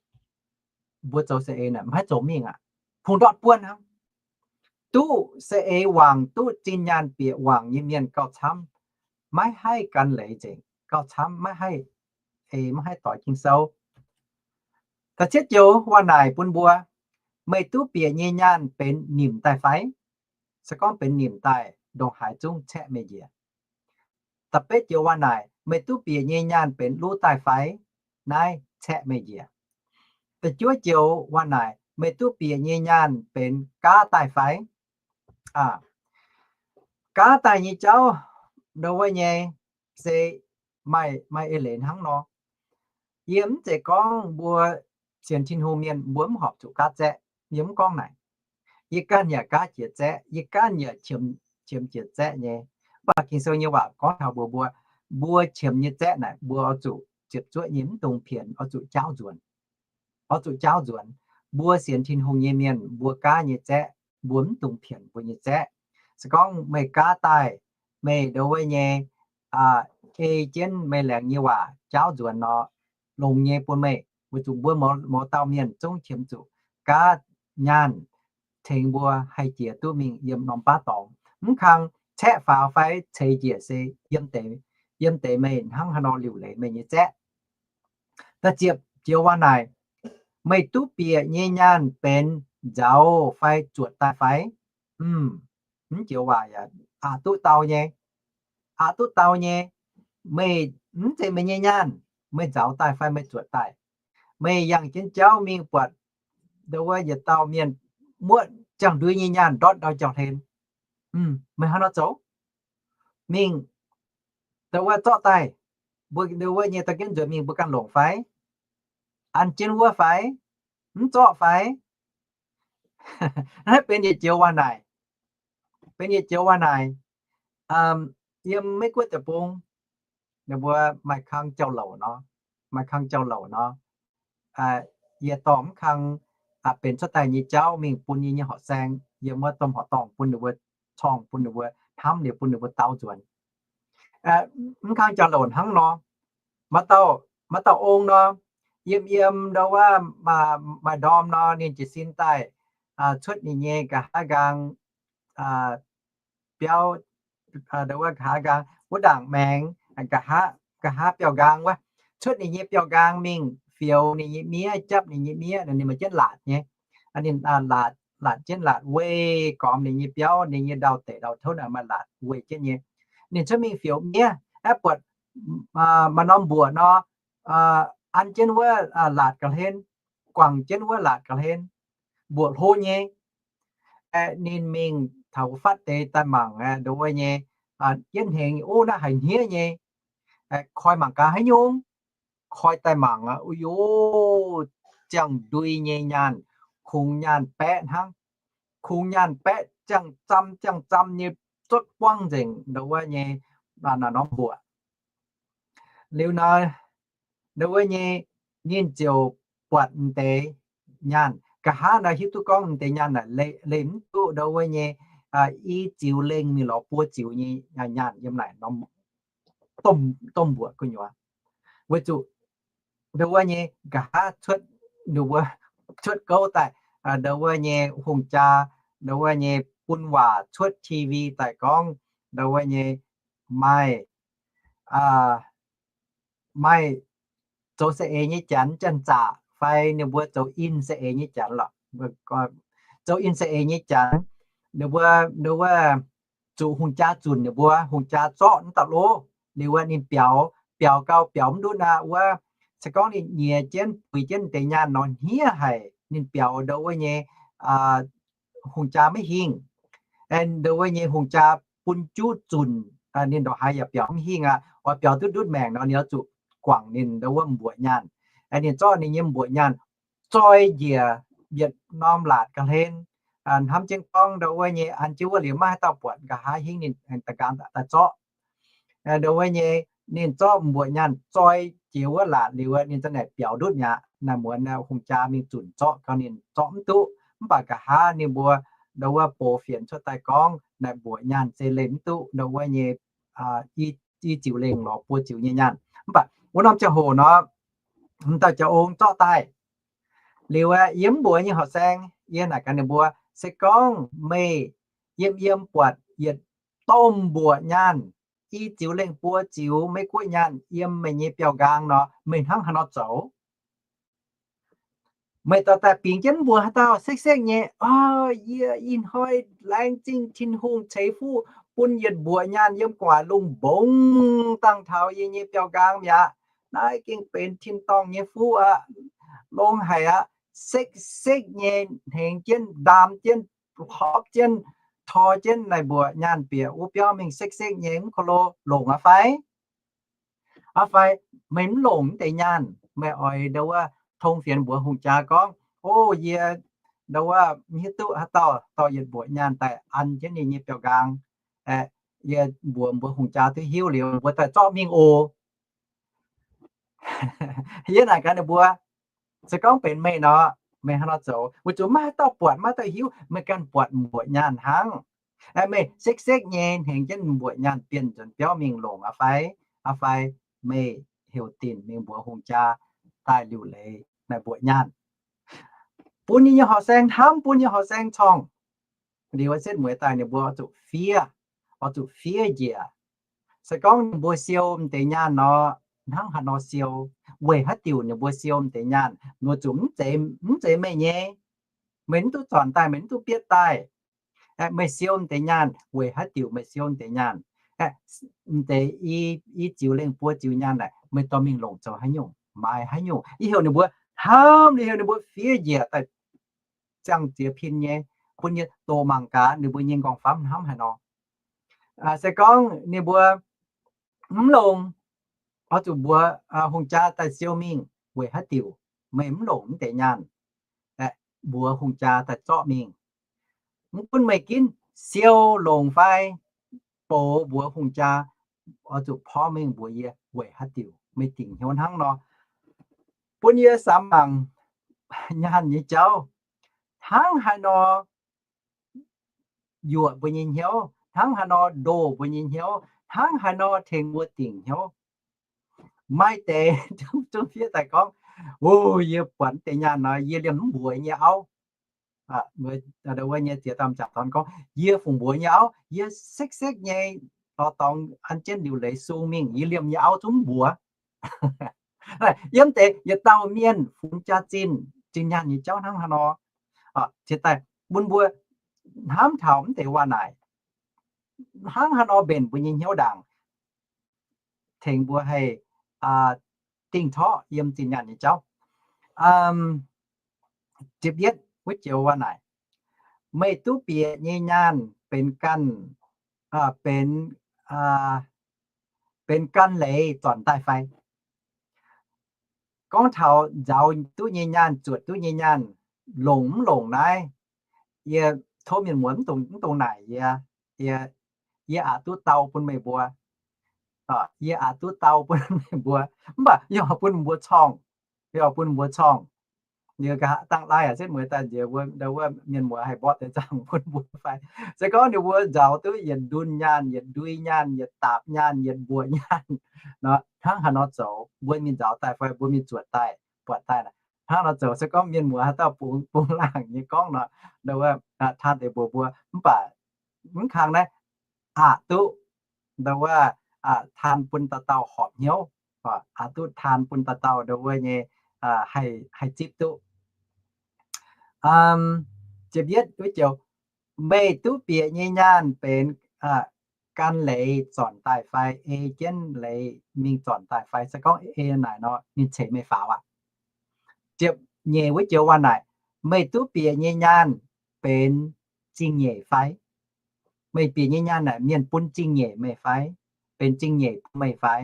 mbuo zoux saeng-eix naaic maiv zoux mingh aqv. Kungx ndortv buonv hnangv. Duqv saeng-eix wangc, duqv zinh nyaanh bieqc wangc nyei mienh gauh camv, maiv haih gan leiz nzengc, gauh camv maiv haih, eix maiv haih doix Ging-Sou. Da'cietv joux waac naaic bun mbuo, Meih duqv bieqc nyei nyaanh benx nimc daaih fai? Se gorngv benx nimc daaih, ndongc haaix zungv caeqv meih njiec. Da'betv joux waac naaic, meih duqv bieqc nyei nyaanh benx luv daaih fai? Naaiv caeqv meih njiec. Da'juov joux waac naaic, meih duqv bieqc nyei nyaanh benx gaav daaih fai? Gaav daaih nyei jauv, ndo wuov nyei, se maaih, maaih eix leiz hnangv nor. Yie mv zeiz gorngv mbuo sienx Tin-Hungh mienh mbuo mv horpc zuqc gaav zaeqv. Yie mv gorngv naaic. Yie ganh yaac gaav jiex zaeqv, yie ganh yaac qiemx jiex zaeqv nyei. Mv baac Ging-Sou nyei waac gorngv taux mbuox mbuo, mbuo qiemx nyei zaeqv naaic mbuo oix zuqc ziepc zuoqv nyei, mv dungx pienx, oix zuqc jaauv nzuonx. Oix zuqc jaauv nzuonx. Mbuo sienx Tin-Hungh nyei mienh mbuo gaav nyei zaeqv, mbuo mv dungx pienx mbuo nyei zaeqv. Se gorngv meih gaav daaih, meih ndo wuov nyei, ei jienv meih laengz nyei waac jaauv nzuonx nor, longx nyei bun meih, weic zuqc mbuo mouz dauh mienh zungv qiemx zuqc gaav nyaanh tengx mbuo haih jiex duqv mingh yiem norm baav dorngx. Mv kang caeqv faaux fai ceix njiec se yiem deix, yiem deix meih hnangv haaix nor liuc leiz meih nyei zaeqv. Da'ziepc joux waac naaic, meih duqv bieqc nyei nyaanh benx nzauz fai zuotc daaih fai? Mv joux waac yaac aqc duqv dau nyei. Aqc duqv dau nyei. Meih, mv zeiz meih nyei nyaanh, meih nzauz daaih fai meih zuotc daaih? Meih yangh jienv jauv mingh buatc ndo wuov yietc dauh mienh muoqv ziangh ndui nyei nyaanh ndortv ndau jauv-hlen. Meih hnangv nor zoux? Mingh ndo wuov zorqv daaih, mbuo ndo wuov nyei dorh jienv nzuonx mingh mbuo ganh longc fai? An jienv wuov fai? Mv zorqv fai? Naaiv benx yietc joux waac naaic. Benx yietc joux waac naaic. Yiem Meiv Guoqv deic-bung, ninh mbuo maaih kang jauv-louc nor, maaih kang jauv-louc nor, yie dorh mv kang benx cuotv daaih nyei jauv mingh bun yie nyei horqc saeng, yiem wuov domh horqc dorngh bun ninh mbuo corng, bun ninh mbuo hnamv liuz bun ninh mbuo dau nzuonx. Mv kang jauv-louc hnangv nor, maaih dauh, maaih dauh ong nor, yiem yiem ndo wuov maaih ndorm nor, ninh jiez sin daaih cuotv ninh nyei nqa'haav nqaang biauv, ndo wuov nqa'haav nqaang wuov ndaangc maengx, nqa'haav, nqa'haav biauv nqaang wuov, cuotv ninh nyei biauv nqaang mingh fioux ninh nyei miev, japv ninh nyei miev, ninh maaih jienv laatc nyei. Ninh laatc, laatc jienv laatc weih gormx ninh nyei biauv, ninh nyei ndau-deic ndau-tov maaih laatc weih jienv nyei. Ninh cuotv mingh fioux miev, aeqv, buatc maaih norm mbuoqc nor, an jienv wuov laatc ga'hlen, guangc jienv wuov laatc ga'hlen, mbuoqc hlo nyei. Ninh mingh taux fatv deix daaih mangc, ndo wuov nyei, yietv hengx, o, naaiv haiz hniev nyei. Koi mangc gaax haaix nyungc. Koi daaih mangc, o yo, ziangh ndui nyei nyaanh, kungx nyaanh baeqv hnangv. Kungx nyaanh baeqv ziangh zam ziangh zam nyei, zotv buangv nzengc ndo wuov nyei norm mbuoqc. Liuz nor, ndo wuov nyei, ninh ziouc buatc m'deix nyaanh. Nqa'haav nor hiuv duqv gorngv m'deix nyaanh naaic leih mv duqv ndo wuov nyei i ziux lengh mingh lorz buo ziux nyei nyaanh yiem naaic norm domh mbuoqc gu'nyuoz. Weic zuqc ndo wuov nyei nqa'haav cuotv, ndo wuov cuotv gouv daaih, ndo wuov nyei hungh jaa, ndo wuov nyei bun waac cuotv T V daaih gorngv, ndo wuov nyei maaih, maaih zoux saeng-eix nyei janx, janx-zaqc fai ninh mbuo zoux in saeng-eix nyei janx lorqc. Zoux in saeng-eix nyei janx, ninh mbuo, ndo wuov zuqc hungh jaa zunc ninh mbuo, hungh jaa zorqv mv dauh lov, liuz wuov ninh biaux, biaux gau biaux mv ndutv aqv wuov, se gorngv ninh nyiex jienv puix jienv deix nyaanh nor hniev haic, ninh biaux ndo wuov nyei hungh jaa maiv hingh. Ndo wuov nyei hungh jaa bun juv zunc, ninh ndongc haaix yaac biaux mv hingh aqv. Oix biaux duqv ndutv maengc nor, ninh oix zuqc guangc ninh ndo wuov mbuoqc nyaanh. Ninh zorqv ninh nyei mbuoqc nyaanh zoi njiec yietc norm laatc ga'hlen, hnamv jienv gorngv ndo wuov nyei an jienv wuov liuz maiv haaix dauh buatc, nqa'haav hingv ninh da'nqaang daaih zorqv. Ndo wuov nyei, ninh zorqv mbuoqc nyaanh zoi jiex wuov laatc liuz, ninh za'naaic biaux ndutv mi'aqv. Naaiv muonz hungh jaa mingh zunc zorqv gau, ninh zorqv mv duqv. Mv baac nqa'haav ninh mbuo ndo wuov box fienx cuotv daaih gorngv naaic mbuoqc nyaanh se leih mv duqv ndo wuov nyei i ziux lengh lorz buo ziux nyei nyaanh. Mv baac wuov norm ziangh hoc nor, m'dauh jaax ong zorqv daaih liuz, yie mv mbuox nyei horqc saeng, yie naaic gaax ninh mbuo, se gorngv meih yiem yiem buatc yietc domh mbuoqc nyaanh i ziux lengh buo ziux Meiv Guoqv nyaanh yiem meih nyei biauv-nqaang nor, meih hnangv haaix nor zoux? Meih dorh daaih bingx jienv mbuox haaix dauh sekv-sekv nyei, o, yie ih hnoi laengz zingh Tin-Hungh ceix fuqv bun yietc mbuoqc nyaanh yiem gu'nguaaic lungh mbongx dangh taux yie nyei biauv-nqaang mi'aqv. Naaiv gengh benx tin-dorngh nyei fuqv aqv. Longx haic aqv. Sekv-sekv nyei hnengx jienv, ndaam jienv, hlopv jienv, tor jienv naaic mbuoqc nyaanh bieqc wuov biauv mingh sekv-sekv nyei mv ko lo longc aqv fai? Aa fai meih mv longc mv deix nyaanh, meih oix ndau wuov tong fienx mbuox hungh jaa gorngv, o, yie ndau wuov mv hiuv duqv haaix dauh dorh yietc mbuoqc nyaanh daaih an jienv ninh nyei biauv-nqaang. Yie mbuox mbuox hungh jaa duqv hiuv liuz, mbuo daaih zorqv mingh oc. Yie naaic gaax ninh mbuo, se gorngv benx meih nor, meih hnangv nor zoux? Weic zuqc maiv haaix dauh buatc, maiv haaix dauh hiuv, meih ganh buatc mbuoqc nyaanh hnangv. Meih sekv-sekv nyei hnengx jienv mbuoqc nyaanh bienh nzuonx biauv mingh longc aqv fai? Aa fai meih heuc dinc mingh mbuox hungh jaa daaih liuc leiz naaic mbuoqc nyaanh, bun yie nyei horqc saeng hnamv, bun yie horqc saeng corngh. Liuz setv mueiz daaih ninh mbuo oix zuqc fiev, oix zuqc fiev njiec. Se gorngv ninh mbuo siou m'deix nyaanh nor, hnangv haaix nor siou, weic haaix diuc ninh mbuo siou m'deix nyaanh, weic zuqc mv zeiz, mv zeiz meih nyei. Meih mv duqv zornc daaih, meih mv duqv bietv daaih. Meih siou m'deix nyaanh weic haaix diuc meih siou m'deix nyaanh? M'deix i, i ziux lengh buo ziux nyaanh naaic, meih dorh mingh longc zoux haaix nyungc, maaiz haaix nyungc? Yie heuc ninh mbuo hnamv, yie heuc ninh mbuo fiev njiec daaih ziangh ziex pin nyei, bun yie doqc mangc gaax ninh mbuo nyei m'nqorngv famv hnamv haaix nor. Se gorngv ninh mbuo mv longc, oix zuqc mbuox hungh jaa daaih siou mingh. Weic haaix diuc meih mv longc mv deix nyaanh? Mbuox hungh jaa daaih zorqv mingh. Mv gunv meih ginv siou longc fai, bouc mbuox hungh jaa, oix zuqc porv mingh mbuox yie weic haaix diuc, meih dingc hnyouv hnangv nor. Bun yie samx mangc nyaanh nyei jauv hnangv haaix nor yuoqc mbuo nyei hnyouv, hnangv haaix nor ndoh mbuo nyei hnyouv, hnangv haaix nor tengx mbuo dingc hnyouv. Maaih deix zungv fiev daaih gorngv, o, yie buatc deix nyaanh nor, yie liemh mv mbuox nyei auv. Wuov nyei ziex dauh m'jangc dorn gorngv, yie fungc mbuox nyei auv, yie sekv-sekv nyei dorh dorngx an jienv liuc leiz sung mingh, yie liemh nyei auv zungv mv mbuox. Yiem deix yietc dauh mienh funx jaax-zinh, zinh nyaanh nyei jauv hnangv haaix nor. Ciex daaih bun mbuo hnamv taux mv deix waac naaic, hnangv haaix nor mbenc mbuo nyei hnyouv ndaangc, tengx mbuo haih dingh torqv yiem zinh nyaanh nyei jauv. Ziepc yietv wuov joux waac naaic, meih duqv bieqc nyei nyaanh benx ganh, benx, benx gan leiz zornc daaih fai? Gorngv taux nzaaux duqv nyei nyaanh, zuotc duqv nyei nyaanh, longc mv longc naaiv, yie tov mienh muoz mv dungx naaic yie. Yie, yie aqc duqv dau bun meih mbuo. Yie aqc duqv dau bun meih mbuo, mv baac yie oix bun mbuo corngh. Yie oix bun mbuo corngh. Yie nqa'haav dangh laai aac setv mueiz daaih nziex wuov, wuov mienh muoz haih mborqv deix zaangh bun mbuo fai? Se gorngv ninh mbuo nzaaux duqv yietc ndunh nyaanh, yietc ndui nyaanh, yietc daapc nyaanh, yietc mbuoqc nyaanh nor, hnangv haaix nor zoux? Mbuo mingh nzaaux daaih fai mbuo mingh zuotc daaih, buatc daaih naaic, hnangv haaix nor zoux? Se gorngv mienh muoz haaix dauh bungx, bungx laangc nyei gorngv nor, wuov, taan deix mbuox mbuo. Mv baac mv kang naaiv, aqc duqv, wuov, taan bun dauh dauh horpc hnyouv, aqc duqv taan bun dauh dauh wuov nyei haih zipv duqv. Ziepc yietv wuov joux, meih duqv bieqc nyei nyaanh benx gan leiz zornc daaih fai, ei jienv leiz mingh zornc daaih fai? Se gorngv ei naaic nor, ninh ceix meih faaux aqv. Ziepc nyeic wuov joux waac naaic, meih duqv bieqc nyei nyaanh benx zingh nyeic fai? Meih bieqc nyei nyaanh naaic mienh bun zingh nyeic meih fai? Benx zingh nyeic bun meih fai?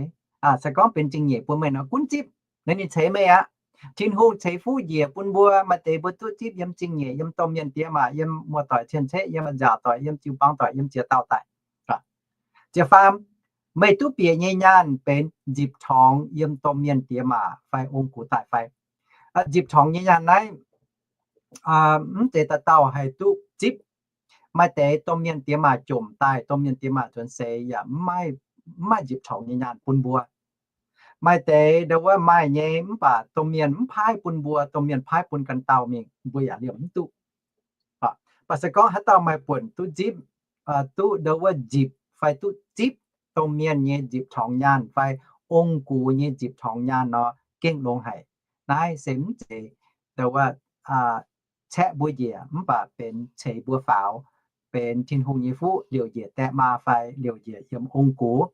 Se gorngv benx zingh nyeic bun meih nor, gunv zipv, naaiv ninh ceix meih aqv. Tin-Hungh ceix fuqv njiec bun mbuo. Maaih deix mbuo duqv zipv yiem zingh nyeic, yiem domh mienh diex maac, yiem muoz-doic cien-ceqv, yiem a'nziaauc doic, yiem jiu-baang doic, yiem ziex dauh daic. Ziepc faam, meih duqv bieqc nyei nyaanh benx nzipc torngx yiem domh mienh diex maac fai ong-gux daaih fai? Nzipc torngx nyei nyaanh naaiv mv zeiz dauh dauh haih duqv zipv. Maaih deix domh mienh diex maac jomc daaih, domh mienh diex maac nzuonx seix yaac mv maaih nzipc torngx nyei nyaanh bun mbuo. Maaih deix ndau wuov maaih nyei, mv baac domh mienh mv paaiv bun mbuo, domh mienh paaiv bun ganh dauh mingh, mbuo yaac liemh mv duqv. Mv baac se gorngv haaix dauh maaih buonc duqv nzipv, duqv ndau wuov nzipc fai duqv zipv domh mienh nyei nzipc torngx nyaanh fai ong-gux nyei nzipc torngx nyaanh nor, gengh longx haic. Naaiv se mv zeiz ndau wuov caeqv mbuo njiec mv baac benx ceix mbuo faaux, benx Tin-Hungh nyei fuqv liouc njiec die maa fai liouc njiec yiem ong-gux.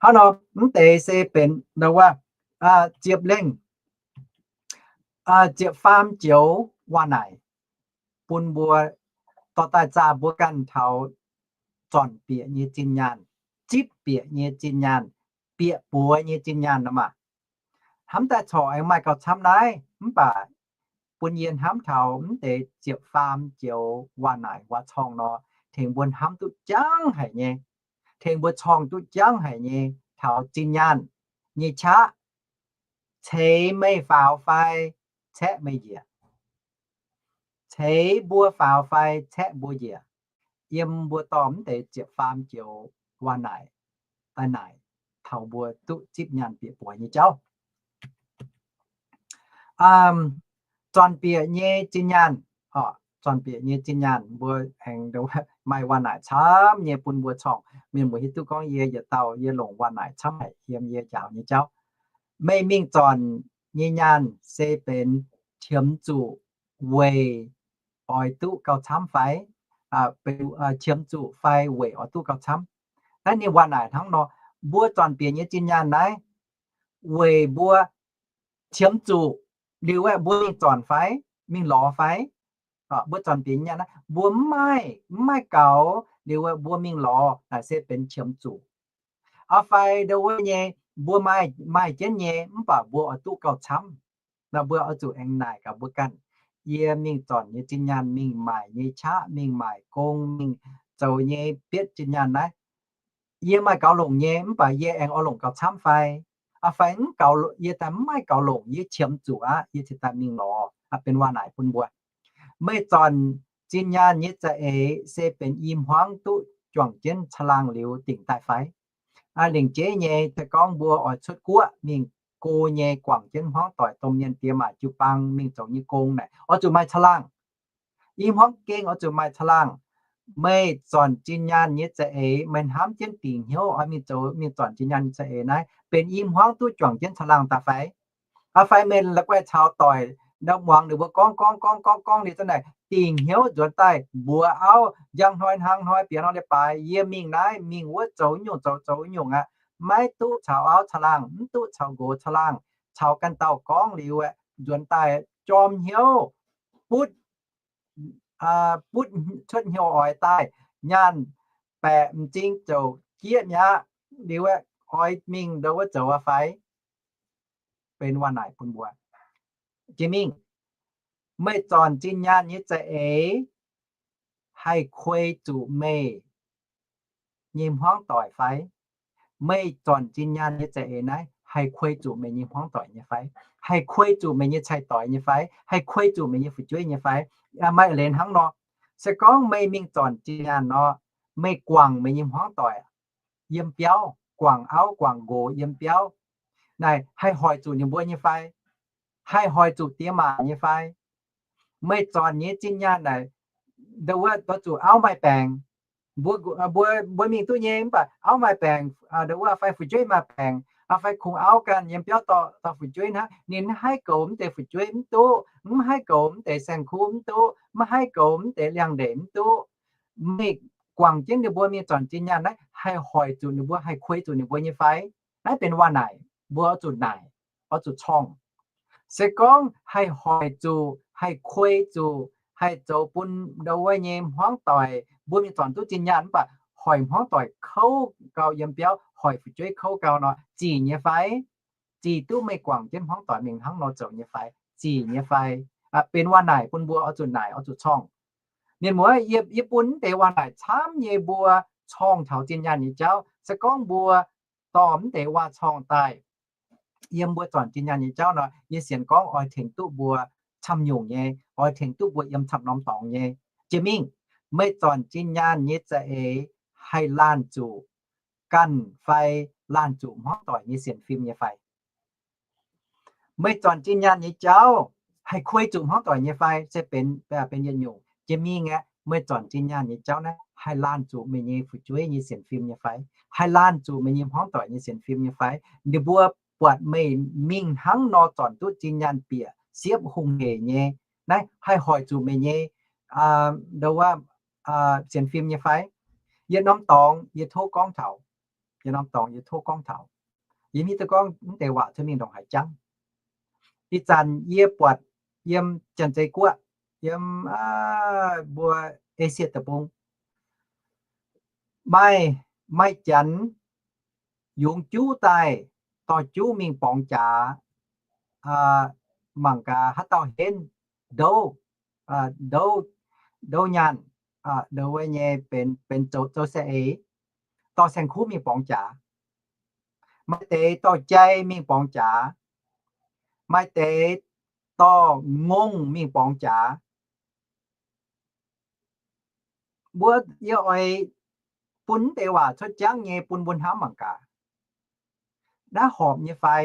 Hnangv nor mv deix se benx wuov ziepc lengh, ziepc faam joux waac-naaic bun mbuo dorh daaih zaah mbuo ganh taux zornc bieqc nyei zinh nyaanh, zipv bieqc nyei zinh nyaanh, bieqc buoz nyei zinh nyaanh nor maah. Hnamv daaih corc aengx maaih gauh camv naaiv, mv baac bun yie hnamv taux mv deix ziepc faam joux waac-naaic waac-corng nor, tengx mbuo hnamv duqv jangv haic nyei, tengx mbuo corng duqv jangv haic nyei taux zinh nyaanh nyei qaqv, ceix meih faaux fai caeqv meih njiec, ceix mbuo faaux fai caeqv mbuo njiec, yiem mbuo dorh mv deix ziepc faam joux waac-naaic daaih naaic taux mbuo duqv zipv nyaanh bieqc buoz nyei jauv. Zornc bieqc nyei zinh nyaanh, zornc bieqc nyei zinh nyaanh mbuo aengx maaih waac-naaic camv nyei bun mbuo corng. Mienh muoz hiuv duqv gorngv yie yietc dauh yie longc waac-naaic camv haic yiem yie njaaux nyei jauv. Meih mingh zornc nyei nyaanh se benx qiemx zuqc weic oix duqv gauh camv fai, qiemx zuqc fai weic oix duqv gauh camv. Naaiv ninh waac-naaic hnangv nor, mbuo zornc bieqc nyei zinh nyaanh naaiv weic mbuo qiemx zuqc liuz aeqv, mbuo mingh zornc fai mingh lorz fai? Mbuo zornc bieqc nyei nyaanh naaiv mbuo mv maaih, mv maaih gaux liuz aeqv, mbuo mingh lorz naaic se benx qiemx zuqc. Aa fai ndo wuov nyei mbuo maaih, maaih jienv nyei mv baac mbuo oix duqv gauh camv. Nor mbuo oix zuqc aengx naaic gaax mbuo ganh, yie mingh zornc nyei zinh nyaanh, mingh maaic nyei qaqv, mingh maaic gong, mingh zoux nyei bietv zinh nyaanh naaiv, yie maaih gaux longc nyei mv baac yie aengx oix longc gauh camv fai? Aa fai mv gaux, yie daaih mv maaih gaux longc, yie qiemx zuqc aqv, yie cingx daaih mingh lorz. Benx waac-naaic bun mbuo. Meih zornc zinh nyaanh nyei za'eix se benx i hmuangv duqv juangc jienv caangh laangh liuz dingc daaih fai? Lingc jeiv nyei, se gorngv mbuo oix cuotv guoqv mingh go nyei, guangc jienv hmuangv doic, domh mienh diex maac jiu-baang mingh zoux nyei gong naaic, oix zuqc maaih caangh laangh. I hmuangv gengh oix zuqc maaih caangh laangh. Meih zornc zinh nyaanh nyei za'eix, meih hnamv jienv dingc hnyouv oix mingh zoux, mingh zornc zinh nyaanh nyei za'eix naaiv benx i hmuangv duqv juangc jienv caangh laangh daaih fai? Aa fai meih la'guaih caux doic ndau muangx ninh mbuo gorngv gorngv gorngv gorngv gorngv liuz zanc naaic dingc hnyouv nzuonx daaih mbuox auv, njang hnoi hnaangx hnoi bieqc hnoi leiz-baaix yie mingh naaiv mingh wuov zoux nyungc zoux zoux nyungc aqv. Maiv duqv caux auv caangh laangh, mv duqv caux nqox caangh laangh, caux ganh dauh gorngv liuz aeqv, nzuonx daaih jorm hnyouv, butv, butv cuotv hnyouv oix daaih, nyaanh baeqc m'zing ziouc jieqv mi'aqv, liuz aeqv, oix mingh ndo wuov zoux aqv fai? Benx waac-naaic bun mbuo. Jiex mingh, meih zornc zinh nyaanh nyei za'eix haih kuei zuqc meih nyei hmuangv doic fai? Meih zornc zinh nyaanh nyei za'eix naaiv haih kuei zuqc meih nyei hmuangv doic nyei fai? Haih kuei zuqc meih nyei cai-doix nyei fai? Haih kuei zuqc meih nyei fu'jueiv nyei fai? Maaih leiz hnangv nor. Se gorngv meih mingh zornc zinh nyaanh nor, meih guangc meih nyei hmuangv doic yiem biauv, guangc auv guangc nqox yiem biauv, naaic haih hoic zuqc ninh mbuo nyei fai? Haih hoic zuqc diex maac nyei fai? Meih zornc nyei zinh nyaanh naaic, ndo wuov oix zuqc auv maaih baengc, mbuo, mbuo, mbuo mingh duqv nyei, mv baac auv maaih baengc, ndo wuov fai fu'jueiv maaih baengc, fai kungx auv ganh yiem biauv dorh, dorh fu'jueiv hnangv, ninh mv haih goux mv deix fu'jueiv mv duqv, mv haih goux mv deix saeng-kuv mv duqv, mv haih goux mv deix liangx-ndeic mv duqv. Meih guangc jienv ninh mbuo mingh zornc zinh nyaanh naaiv haih hoic zuqc ninh mbuo, haih kuei zuqc ninh mbuo nyei fai? Naaiv benx waac-naaic, mbuo oix zuqc naaic, oix zuqc corng. Se gorngv haih hoic zuqc, haih kuei zuqc, haih zoux bun ndo wuov nyei hmuangv doic, mbuo mingh zornc duqv zinh nyaanh mv baac hoic hmuangv doic kouv gau yiem biauv, hoic fu'jueiv kouv gau nor, zic nyei fai? Zic duqv meih guangc jienv hmuangv doic mingh hnangv nor zoux nyei fai? Zic nyei fai? Benx waac-naaic bun mbuo oix zuqc naaic, oix zuqc corng. Mienh muoz, yie, yie bun mv deix waac-naaic camv nyei mbuo corng taux zinh nyaanh nyei jauv. Se gorngv mbuo dorh mv deix waac-corng daaih yiem mbuo zornc zinh nyaanh nyei jauv nor, yie sienx gorngv oix tengx duqv mbuo camv-nyungc nyei, oix tengx duqv mbuo yiem camv-norm dorngx nyei. Jiex mingh, meih zornc zinh nyaanh nyei za'eix haih laanh zuqc ganh fai laanh zuqc hmuangv doic nyei sienx fim nyei fai? Meih zornc zinh nyaanh nyei jauv haih kuei zuqc hmuangv doic nyei fai? Se benx, benx yietc nyungc. Jiex mingh aeqv, meih zornc zinh nyaanh nyei jauv naaiv haih laanh zuqc meih nyei fu'jueiv nyei sienx fim nyei fai? Haih laanh zuqc meih nyei hmuangv doic nyei sienx fim nyei fai? Ninh mbuo buatc meih mingh hnangv nor zornc duqv zinh nyaanh bieqc siepv hungh heic nyei, Naaiv haih hoic zuqc meih nyei, aa, ndo wuov, aa, sienx fim nyei fai? Yietc norm dorngx yie tov gorngv taux, yietc norm dorngx yie tov gorngv taux. Yie mv hiuv duqv gorngv mv deix waac cuotv mingh ndongc haaix jangv. Ih zanc yie buatc yiem Janx-Zei Guoqv, yiem, aa, mbuo Esie Deic-Bung, maaih, maaih Janx yungz juv daaih, dorh juv mingh borngz jaax, aa, mangc gaax haaix dauh henv ndouv, aa, ndouv, ndouv nyaanh, aa, ndouv wuov nyei benx, benx zoux, zoux saeng-eix, dorh saeng-kuv mingh borngz jaax. Maaih deix dorh jai mingh borngz jaax, maaih deix dorh ngongh mingh borngz jaax. Mbuo yie oix bun mv deix waac cuotv jangv nyei bun mbuo hnamv mangc gaax. Naaiv horpc nyei fai?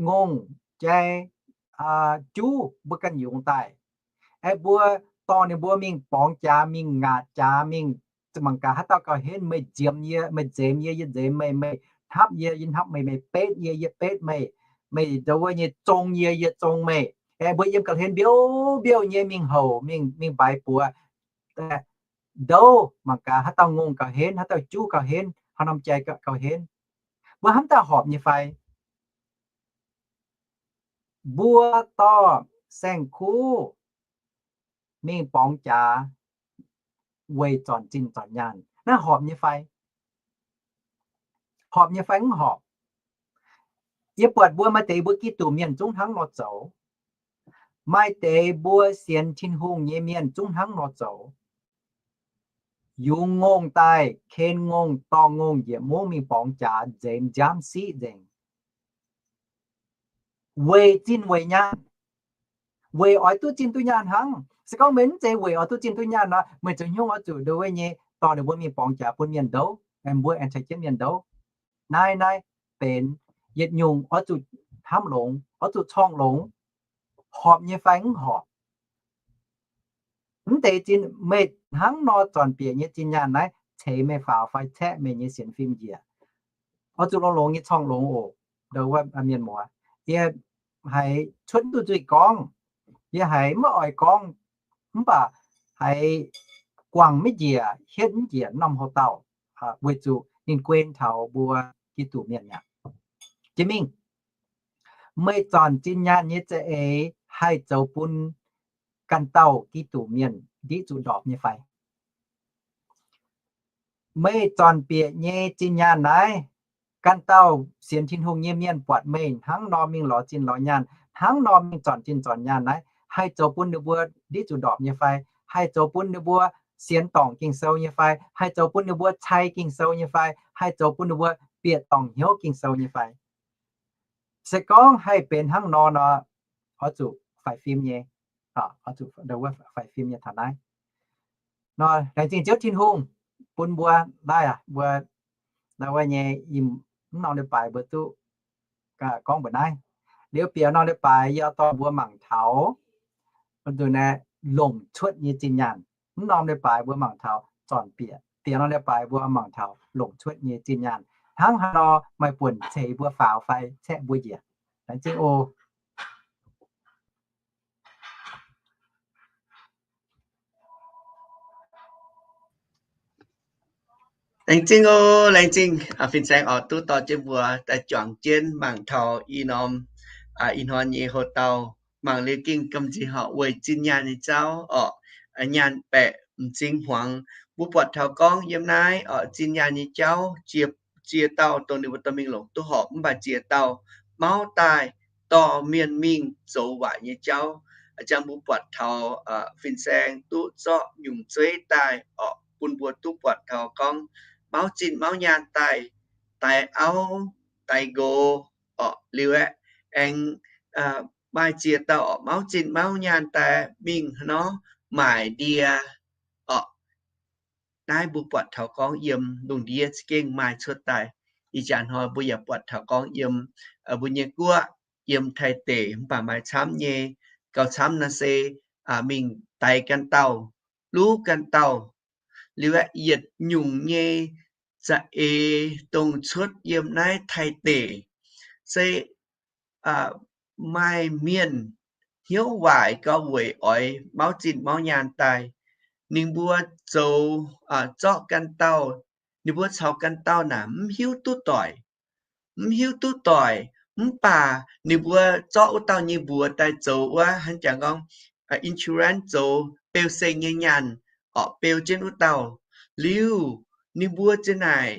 Ngongh, jai, aa, juv mbuo ganh yungz daaih. Aeqv, mbuo dorh ninh mbuo mingh borngz jaax, mingh ngaatc jaax, mingh mangc gaax haaix dauh gauh henv. Meih nzemx yie, meih nzemx yie, yie nzemx meih, meih hnamv yie, yie hnamv meih, meih betv yie, yie betv meih, meih ndo wuov nyei zong yie, yie zong meih. Aeqv, mbuo yiem ga'hlen mbiouv mbiouh nyei mingh houc, mingh, mingh mbaix buoz, ndouv mangc gaax haaix dauh ngongh gauh henv, haaix dauh juv gauh henv, haaix norm jai gauh henv. Mbuo hnamv daaih horpc nyei fai? Mbuo dorh saeng-kuv mingh borngz jaax weic zornc zinh zornc nyaanh, naaiv horpc nyei fai? Horpc nyei fai mv horpc? Yie buatc mbuo maaih deix mbuo Giduc mienh zungv hnangv nor zoux. Maaih deix mbuo sienx Tin-Hungh nyei mienh zungv hnangv nor zoux. Yungz ngongh daaih, ken ngongh, dorh ngongh njiec mungv mingh borngz jaax, nzemx nziaamv siqv nzengc. Weic zinh weic nyaanh. Weic oix duqv zinh duqv nyaanh hnangv. Se gorngv meih mv zeiz weic oix duqv zinh duqv nyaanh nor, meih zoux hnyungv oix zuqc ndo wuov nyei dorh ninh mbuo mingh borngz jaax bun mienh ndouv, mbuo aengx caux jienv mienh ndouv. Naaiv, naaiv benx yietc nyungc oix zuqc hnamv longx, oix zuqc corngh longx. Horpc nyei fai mv horpc? Mv deix zinh, meih hnangv nor zornc bieqc nyei zinh nyaanh naaiv ceix meih faaux fai caeqv meih nyei sienx fim njiec? Oix zuqc longx-longx nyei corngh longx oc, ndo wuov mienh muoz. Yie haiz cuotv duqv nzuih gorngv, yie haiz maiv oix gorngv, mv baac haiz guangc maiv njiec, hietv mv njiec norm houx-dauh, weic zuqc ninh guen taux mbuo Giduc mienh mi'aqv. Jiex mingh, meih zornc zinh nyaanh nyei za'eix haih zoux bun ganh dauh Giduc mienh ndiqv zuqc ndorpc nyei fai? Meih zornc bieqc nyei zinh nyaanh naaiv, ganh dauh sienx Tin-Hungh nyei mienh buatc meih hnangv nor mingh lorz zinh lorz nyaanh, hnangv nor mingh zornc zinh zornc nyaanh naaiv, haih zoux bun ninh mbuo ndiqv zuqc ndorpc nyei fai? Haih zoux bun ninh mbuo sienx dorngc Ging-Sou nyei fai? Haih zoux bun ninh mbuo cai Ging-Sou nyei fai? Haih zoux bun ninh mbuo bieqc dorngc hnyouv Ging-Sou nyei fai? Se gorngv haih benx hnangv nor nor, oix zuqc faix fim nyei, oix zuqc faix fim nyei taux naaiv. Nor laengz zingh Ziouv Tin-Hungh bun mbuo naaiv, mbuo naaiv wuov nyei, mv norm leiz-baaix mbuo duqv gorngv mbuox naaiv. Liuz bieqc norm leiz-baaix yie dorh mbuo mangc taux nzunc naaiv longc cuotv nyei zinh nyaanh. Mv norm leiz-baaix mbuo mangc taux zornc bieqc, bieqc norm leiz-baaix mbuo mangc taux longc cuotv nyei zinh nyaanh. Hnangv haaix nor maaih buonc ceix mbuo faaux fai caeqv mbuo njiec? Laengz zingh oc. Laengz zingh oc, laengz zingh. Fin-saeng oix duqv dorh jienv mbuo daaih juangc jienv mangc taux ih norm, ih hnoi nyei houx-dauh, mangc liuz gengh gamh nziex horpc weic zinh nyaanh nyei jauv orqc. Nyaanh baeqc m'zing hmuangx. Mbuo buatc taux gorngv yiem naaiv orqc, zinh nyaanh nyei jauv, ziex dauh dongh ninh mbuo dorh mingh longc duqv horpc, mv baac ziex dauh mauv daaih dorh mienh mingh zoux waaic nyei jauv. A'jang mbuo buatc taux fin-saeng duqv zorqv nyungc zueiv daaih orqc, bun mbuo duqv buatc taux gorngv mauv zinh mauv nyaanh daaih daix auv daix nqox orqc. Liuz aeqv, aengx maaih ziex dauh orqc, mauv zinh mauv nyaanh daaih mingh haaix nor maaic ndie orqc. Naaiv mbuo buatc taux gorngv yiem lungh ndiev za'gengh maaih cuotv daaih. Ih jaax hnoi mbuo yaac buatc taux gorngv yiem mbuo nyei guoqv, yiem Taiv deic, mv baac maaih camv nyei. Gauh camv naaiv se mingh daix ganh dauh, luv ganh dauh. Liuz aeqv, yietc nyungc nyei za'eix dongh cuotv yiem naaiv Taiv deic se maaih mienh hnyouv waaic gau weic oix mauv zinh mauv nyaanh daaih. Ninh mbuo zoux, zorqv ganh dauh, ninh mbuo caux ganh dauh naaic mv hiuv duqv doic, mv hiuv duqv doic, mv baac ninh mbuo zorqv wuov dauh nyei mbuox daaih zoux wuov, hnangv jangx gorngv, insurance, zoux beu-seng nyei nyaanh, orqc, beu jienv wuov dauh. Liuz ninh mbuo ziouc naaic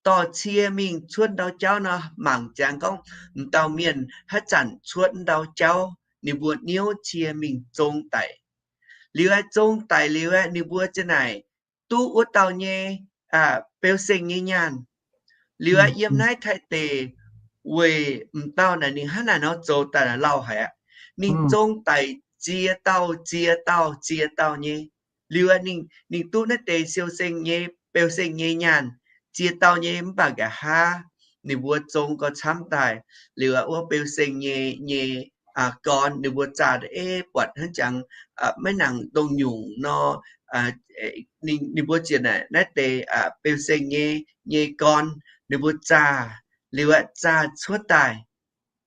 dorh cie mingh cuotv ndau jauv nor, mangc jangx gorngv m'dauh mienh haaix zanc cuotv ndau jauv, ninh mbuo niouv cie mingh zong daic. Liuz aeqv, zong daic liuz aeqv, ninh mbuo ziouc naaic duqv wuov dauh nyei beu-seng nyei nyaanh. Liuz aeqv, yiem naaiv Taiv deic weic m'dauh naaic ninh hnangv naaic nor zoux daaih lauh haic aqv. Ninh zong daic ziex dauh, ziex dauh, ziex dauh nyei. Liuz aeqv, ninh, ninh duqv naaiv deix siou-seng nyei, beu-seng nyei nyaanh ziex dauh nyei, mv baac nqa'haav ninh mbuo zong gau camv daaih. Liuz aeqv, wuov beu-seng nyei, nyei gorn ninh mbuo zaah da'eiv buatc hnangv jangx maiv nangc dongh nyungc nor, ninh, ninh mbuo ziouc naaic naaiv deix beu-seng nyei, nyei gorn ninh mbuo zaah, liuz aeqv, zaah cuotv daaih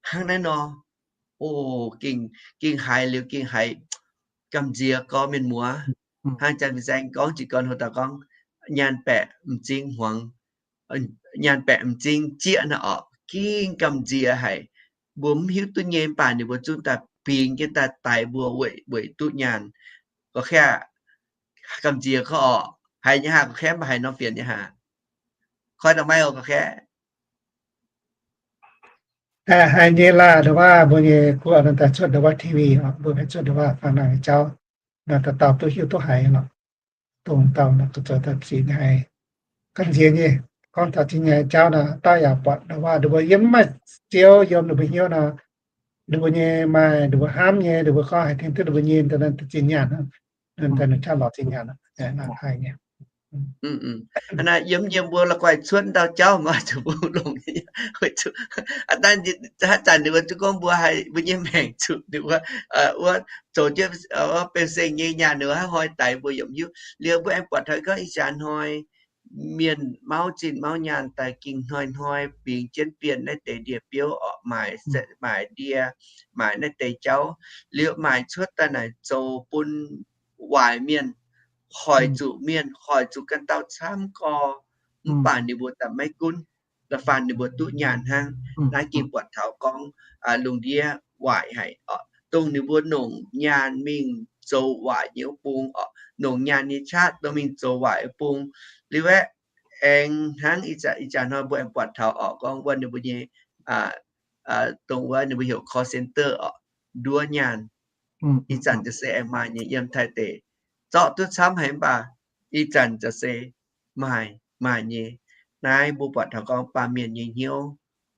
hnangv naaiv nor. O, gengh, gengh haiz liuz gengh haiz gamh nziex gorx mienh muoz. Hnangv Janx-Fin-Saeng gorngv jiez gorn hoc dauh gorngv, nyaanh baeqc m'zing hmuangx, nyaanh baeqc m'zing jieqv naaic orqc, gengh gamh nziex haic. Mbuo mv hiuv duqv nyei, mv baac ninh mbuo zungv daaih bingx jienv daaih daix mbuo weic, weic duqv nyaanh. Gorqv-kaeqv, gamh nziex gorx orqc. Haiz nyei haah gorqv-kaeqv? Mv baac haiz norm fienx nyei haah? Koi daaih maiv oc gorqv-kaeqv. Haiz nyei laah, ndongc wuov mbuo nyei guoqv nor daaih cuotv ndongc wuov T V oc, mbuo haih cuotv ndongc wuov faang nangh nyei jauv, nor dauh dauh duqv hiuv duqv haiz lorqc. Dongh dauh nor zoux daaih zinh haiz gamh nziex nyei. Gorngv taux zinh nyaanh jauv nor, dauh yaac buatc ndongc wuov ninh mbuo yiem mv maaih Ziouv yiem ninh mbuo hnyouv nor, ninh mbuo nyei maaih ninh mbuo hnamv nyei, ninh mbuo gorngv haih tengx duqv ninh mbuo nyei zinh nyaanh, daaih ninh qaqv lorz zinh nyaanh, haiz nyei. Naaiv yiem yiem mbuo la'guaih cuotv ndau jauv maiv zuqc mbuo longc. Aa, haaix zanc ninh mbuo zuqc gorngv mbuo haih mbuo nyei maengc zuqc ninh mbuo wuov zoux jienv wuov beu-seng nyei nyaanh ninh mbuo hnangv hnoi daix mbuo yaac mv hiuv. Liuz mbuo aengx buatc taux gorngv ih jaax hnoi mienh mauv zinh mauv nyaanh daaih gengh hnoi-hnoi bingx jienv bienh naaiv deix ndie-biouv orqc, maaic, maaic ndie, maaic naaiv deix jauv. Liuz maaic cuotv daaih naaic zoux bun waaic mienh, hoic zuqc mienh, hoic zuqc ganh dauh camv gorx, mv baac ninh mbuo daaih maiv gunv, da'faanh ninh mbuo duqv nyaanh hnangv. Naaiv gengh buatc taux gorngv lungh ndiev waaic haic orqc, dongh ninh mbuo nongc nyaanh mingh zoux waaic nyei wuov bung orqc, nongc nyaanh nyei qaqv dongh mingh zoux waaic wuov bung. Liuz aeqv, aengx hnangv ih zanc, ih zanc hnoi mbuo aengx buatc taux orqc, gorngv wuov ninh mbuo nyei, dongh wuov ninh mbuo heuc call center orqc, nduov nyaanh. Ih zanc za'gengh se aengx maaih nyei yiem Taiv deic. Zorqv duqv camv haic mv baac ih zanc za'gengh se maaih, maaih nyei. Naaiv mbuo buatc taux gorngv baamh mienh nyei hnyouv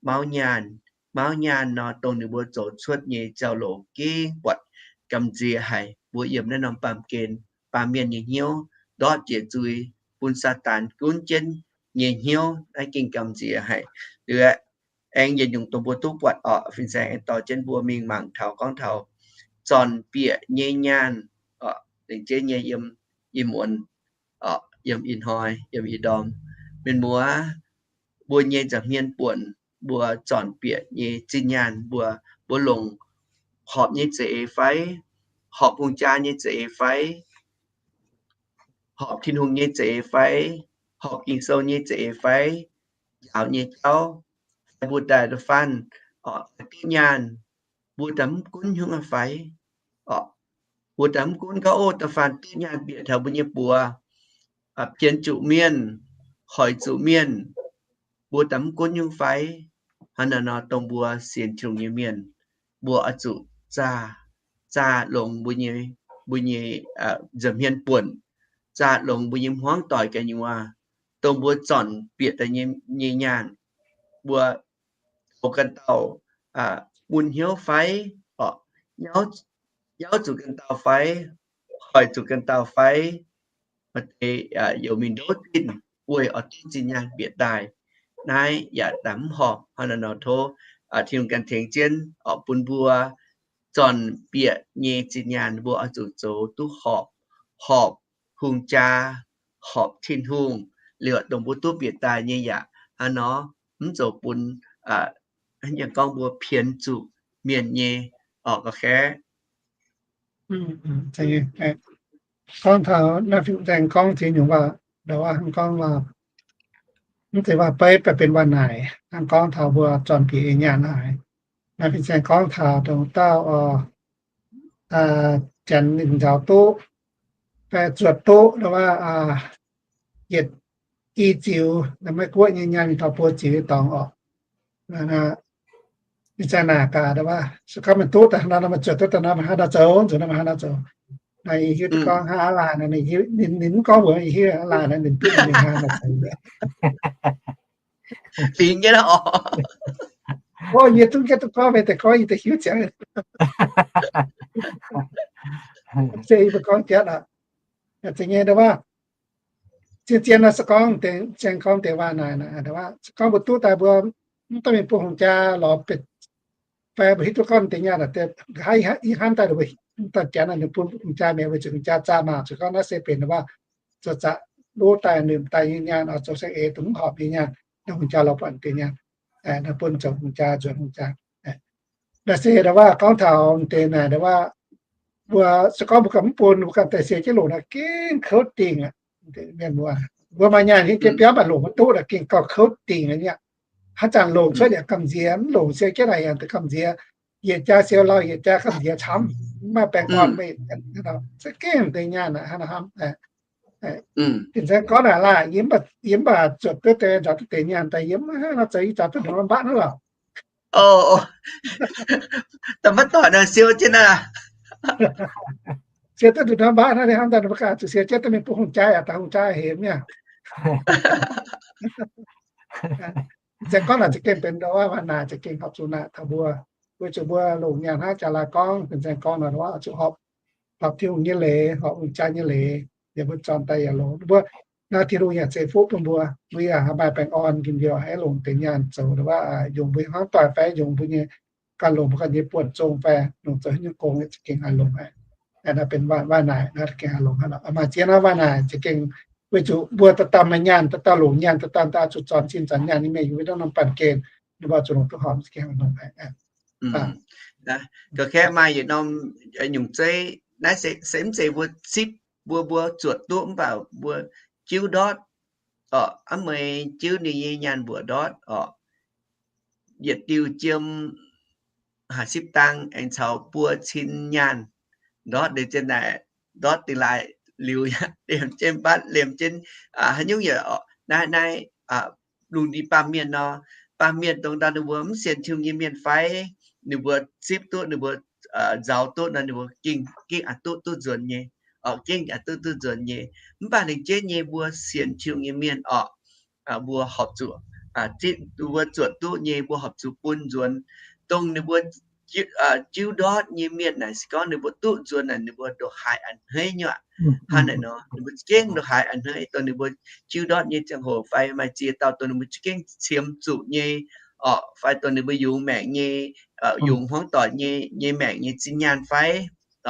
mauv nyaanh, mauv nyaanh nor, dongh ninh mbuo zoux cuotv nyei jauv-louc gengh buatc gamh nziex haic. Mbuo yiem naaiv norm baamh gen, baamh mienh nyei hnyouv ndortv jiex zuiz, bun Saadaan gunv jienv nyei hnyouv, naaiv gengh gamh nziex haic. Liuz aengx yietc nyungc dongh mbuo duqv buatc orqc, fin-saeng aengx dorh jienv mbuo mingh mangc taux gorngv taux zornc bieqc nyei nyaanh orqc, lengc jeiv nyei yiem ih muonz orqc, yiem ih hnoi, yiem ih ndorm. Mienh muoz, mbuo nyei nza'hmien buonc, mbuo zornc bieqc nyei zinh nyaanh, mbuo, mbuo longc horpc nyei za'eix fai, horpc hungh jaa nyei za'eix fai, horpc Tin-Hungh nyei za'eix fai, horpc Ging-Sou nyei za'eix fai, njaaux nyei jauv, haih mbuo daaih da'faanh duqv nyaanh, mbuo daaih mv gunv hnyouv fai? Mbuo daaih mv gunv gauh, o, da'faanh duqv nyaanh bieqc taux mbuo nyei buoz, pienx zuqc mienh, hoic zuqc mienh, mbuo daaih mv gunv hnyouv fai? Hnangv naaiv nor, dongh mbuo sienx Tin-Hungh nyei mienh, mbuo oix zuqc zaah, zaah longx mbuo nyei, mbuo nyei nza'hmien buonc, zaah longx mbuo nyei hmuangv doic gu'nyuoz, dongh mbuo zornc bieqc daaih nyei nyaanh, mbuo zoux ganh dauh mun hnyouv fai, nyauv zuqc ganh dauh fai, hoic zuqc ganh dauh fai, maaih deix youc mingh ndouv zinh weic oix duqv zinh nyaanh bieqc daaih. Naaiv yaac daaih mv horpc. Hnangv naaiv nor tov Tin-Hungh ganh tengx jienv oc, bun mbuo zornc bieqc nyei zinh nyaanh mbuo oix zuqc zoux duqv horpc, horpc hungh jaa, horpc Tin-Hungh, liuz dongh mbuo duqv bieqc daaih nyei yaac hnangv nor, mv zoux bun, hnangv gorngv mbuo pienx zuqc mienh nyei Orqc, gorngv taux naaiv fin-saeng gorngv ziex nyungc waac, ndau waac hnangv gorngv waac, mv zeiz waac beiv, benx waac naaic hnangv gorngv taux mbuo zornc bieqc nyei nyaanh haic. Naaiv fin-saeng gorngv taux dongh dauh oc, janx ninh nzaaux duqv, fai zuotc duqv, ndau waac yietc i ziux, maiv guoqv nyei nyaanh taux buo ziux nyei dorngx orqc. Fin-saeng naaic gaax, ndau waac se gorngv meih duqv daaih nor, meih zuotc duqv daaih nor, meih haaix nor zoux, nzuqc nor meih haaix nor zoux. Naaiv yie hiuv duqv gorngv hnangv aav laanh, ninh mv gorngv mbuox yie hiuv aav laanh, ninh duqv ninh hnangv nor zoux. Fingx nyei lorqc. Yie zungv jienv duqv gorngv, meih deix gorngv yie deix hiuv ziangx. Se yie mbuo gorngv jienv aqv. Zeiz nyei ndau waac, zien-zien nor se gorngv deix, zien gorngv deix waac naaic, se gorngv mbuo duqv daaih mbuo mv daaih mingh bun hungh jaa lorz, fai mbuo hiuv duqv gorngv deix nyaanh, nqa'haav ih hnamv daaih mbuo daaih janx ninh bun hungh jaa mi'aqv, weic zuqc hungh jaa zaah maah, zuqc gorngv naaiv se benx ndau waac zoux zaqc luv daaih, nimc daaih nyei nyaanh, zoux saeng-eix dongh mv horpc nyei nyaanh, naaiv hungh jaa lorz buatc deix nyaanh, naaiv bun zoux hungh jaa, nzuonx hungh jaa. Naaiv se ndau waac gorngv taux deix naaic ndau waac, mbuo se gorngv mbuo ganh mv bun, mbuo ganh daaih siou jienv longc naaic gengh kouv dingc aqv. Mienh mbuo, mbuo maaih nyaanh hiuv jienv biauv mv baac longc maiv duqv naaic gengh gauh kouv dingc aqv. Haaix zanc longc cuotv yaac gamh nziex, mv longc siou jienv naaic yaac gamh nziex. Yietc jaa siou lauh, yietc jaa gamh nziex camv, mv maaih baengh orn meih. Se gengh deix nyaanh aqv, hnangv nor hnamv. Fin-saeng gorngv naaic laah, yie mv baac zuotc duqv deix, nzaaux duqv deix nyaanh daaih, yie mv hnangv nor zoux, yie nzaaux duqv nduqc nor mbatv hnangv lorqc. Da'faanh doic naaic siou jienv naaic, siou duqv nduqc nor mbatv hnangv, hnamv daaih ninh mbuo ganh zuqc siou jienv daaih mingh bun hungh jaa, yaac daaih hungh jaa hemx mi'aqv. Fin-saeng gorngv naaic za'gengh benx ndau waac naaic za'gengh horpc zuqc naaic taux mbuo, weic zuqc mbuo longc nyaanh hnangv jaax laai gorngv, fin-saeng gorngv naaic ndau waac zuqc horpc, horpc Tin-Hungh nyei leiz, horpc hungh jaa nyei leiz, yaac mbuo zornc daaih yaac longx. Mbuo naaiv Tin-Hungh yaac ceix fuqv bun mbuo, mbuo yaac haih maaih baengh orn njien njoux, haih longc deix nyaanh zoux ndau waac, yungz mbuo nyei hmuangv doic fai yungz mbuo nyei ganh longc mbuo ganh nyei buonv zong fai longc zoux haaix nyungc gong za'gengh haih longx aqv. Naaiv benx waac naaic naaiv za'gengh haih longx aqv. Maaih ziex norm waac naaic za'gengh weic zuqc mbuo dauh dauh maaih nyaanh, dauh dauh longc nyaanh, dauh dauh daaih zuqc zornc zinh zornc nyaanh nyei mienh yungz mbuo norm norm baengh gen, ninh mbuo zuqc longc duqv horpc za'gengh haih longx aqv. Ga'kaeqv maaih yietc norm nyungc zeiv naaiv se mv zeiz mbuo zipv, mbuo mbuo zuotc duqv mv baac mbuo jiuv ndortv, orqc, aav mueiz jiuv ninh nyei nyaanh mbuoqc ndortv, orqc, yietc diuh jiem haaix sipv dang aengx caux buo cin nyaanh ndortv, ndeic zien naaic ndortv dingh laaix liuz, liemh jienv mbatv, liemh jienv haaix nyungc yaac, orqc, naaiv naaiv lungh ndiev baamh mienh nor, baamh mienh dongh ndau ninh mbuo mv sienx Tin-Hungh nyei mienh fai, ninh mbuo zipv duqv ninh mbuo nzaaux duqv nor ninh mbuo gengh, gengh a'duqv duqv nzuonx nyei, orqc, gengh a'duqv duqv nzuonx nyei. Mv baac lengc jeiv nyei mbuo sienx Tin-Hungh nyei mienh orqc, mbuo horpc zuqc zipv, mbuo zuotc duqv nyei mbuo horpc zuqc bun nzuonx. Dongh ninh mbuo jiuv ndortv nyei mienh naaic se gorngv ninh mbuo duqv nzuonx naaic ninh mbuo ndongc haaix a'hneiv nyuoqc. Hnangv naaic nor ninh mbuo za'gengh ndongc haaix a'hneiv. Dongh ninh mbuo jiuv ndortv nyei ziangh hoc fai maaih ziex dauh dongh ninh mbuo za'gengh qiemx zuqc nyei, orqc, fai dongh ninh mbuo yungz maengc nyei, yungz hmuangv doic nyei, nyei maengc nyei zinh nyaanh fai,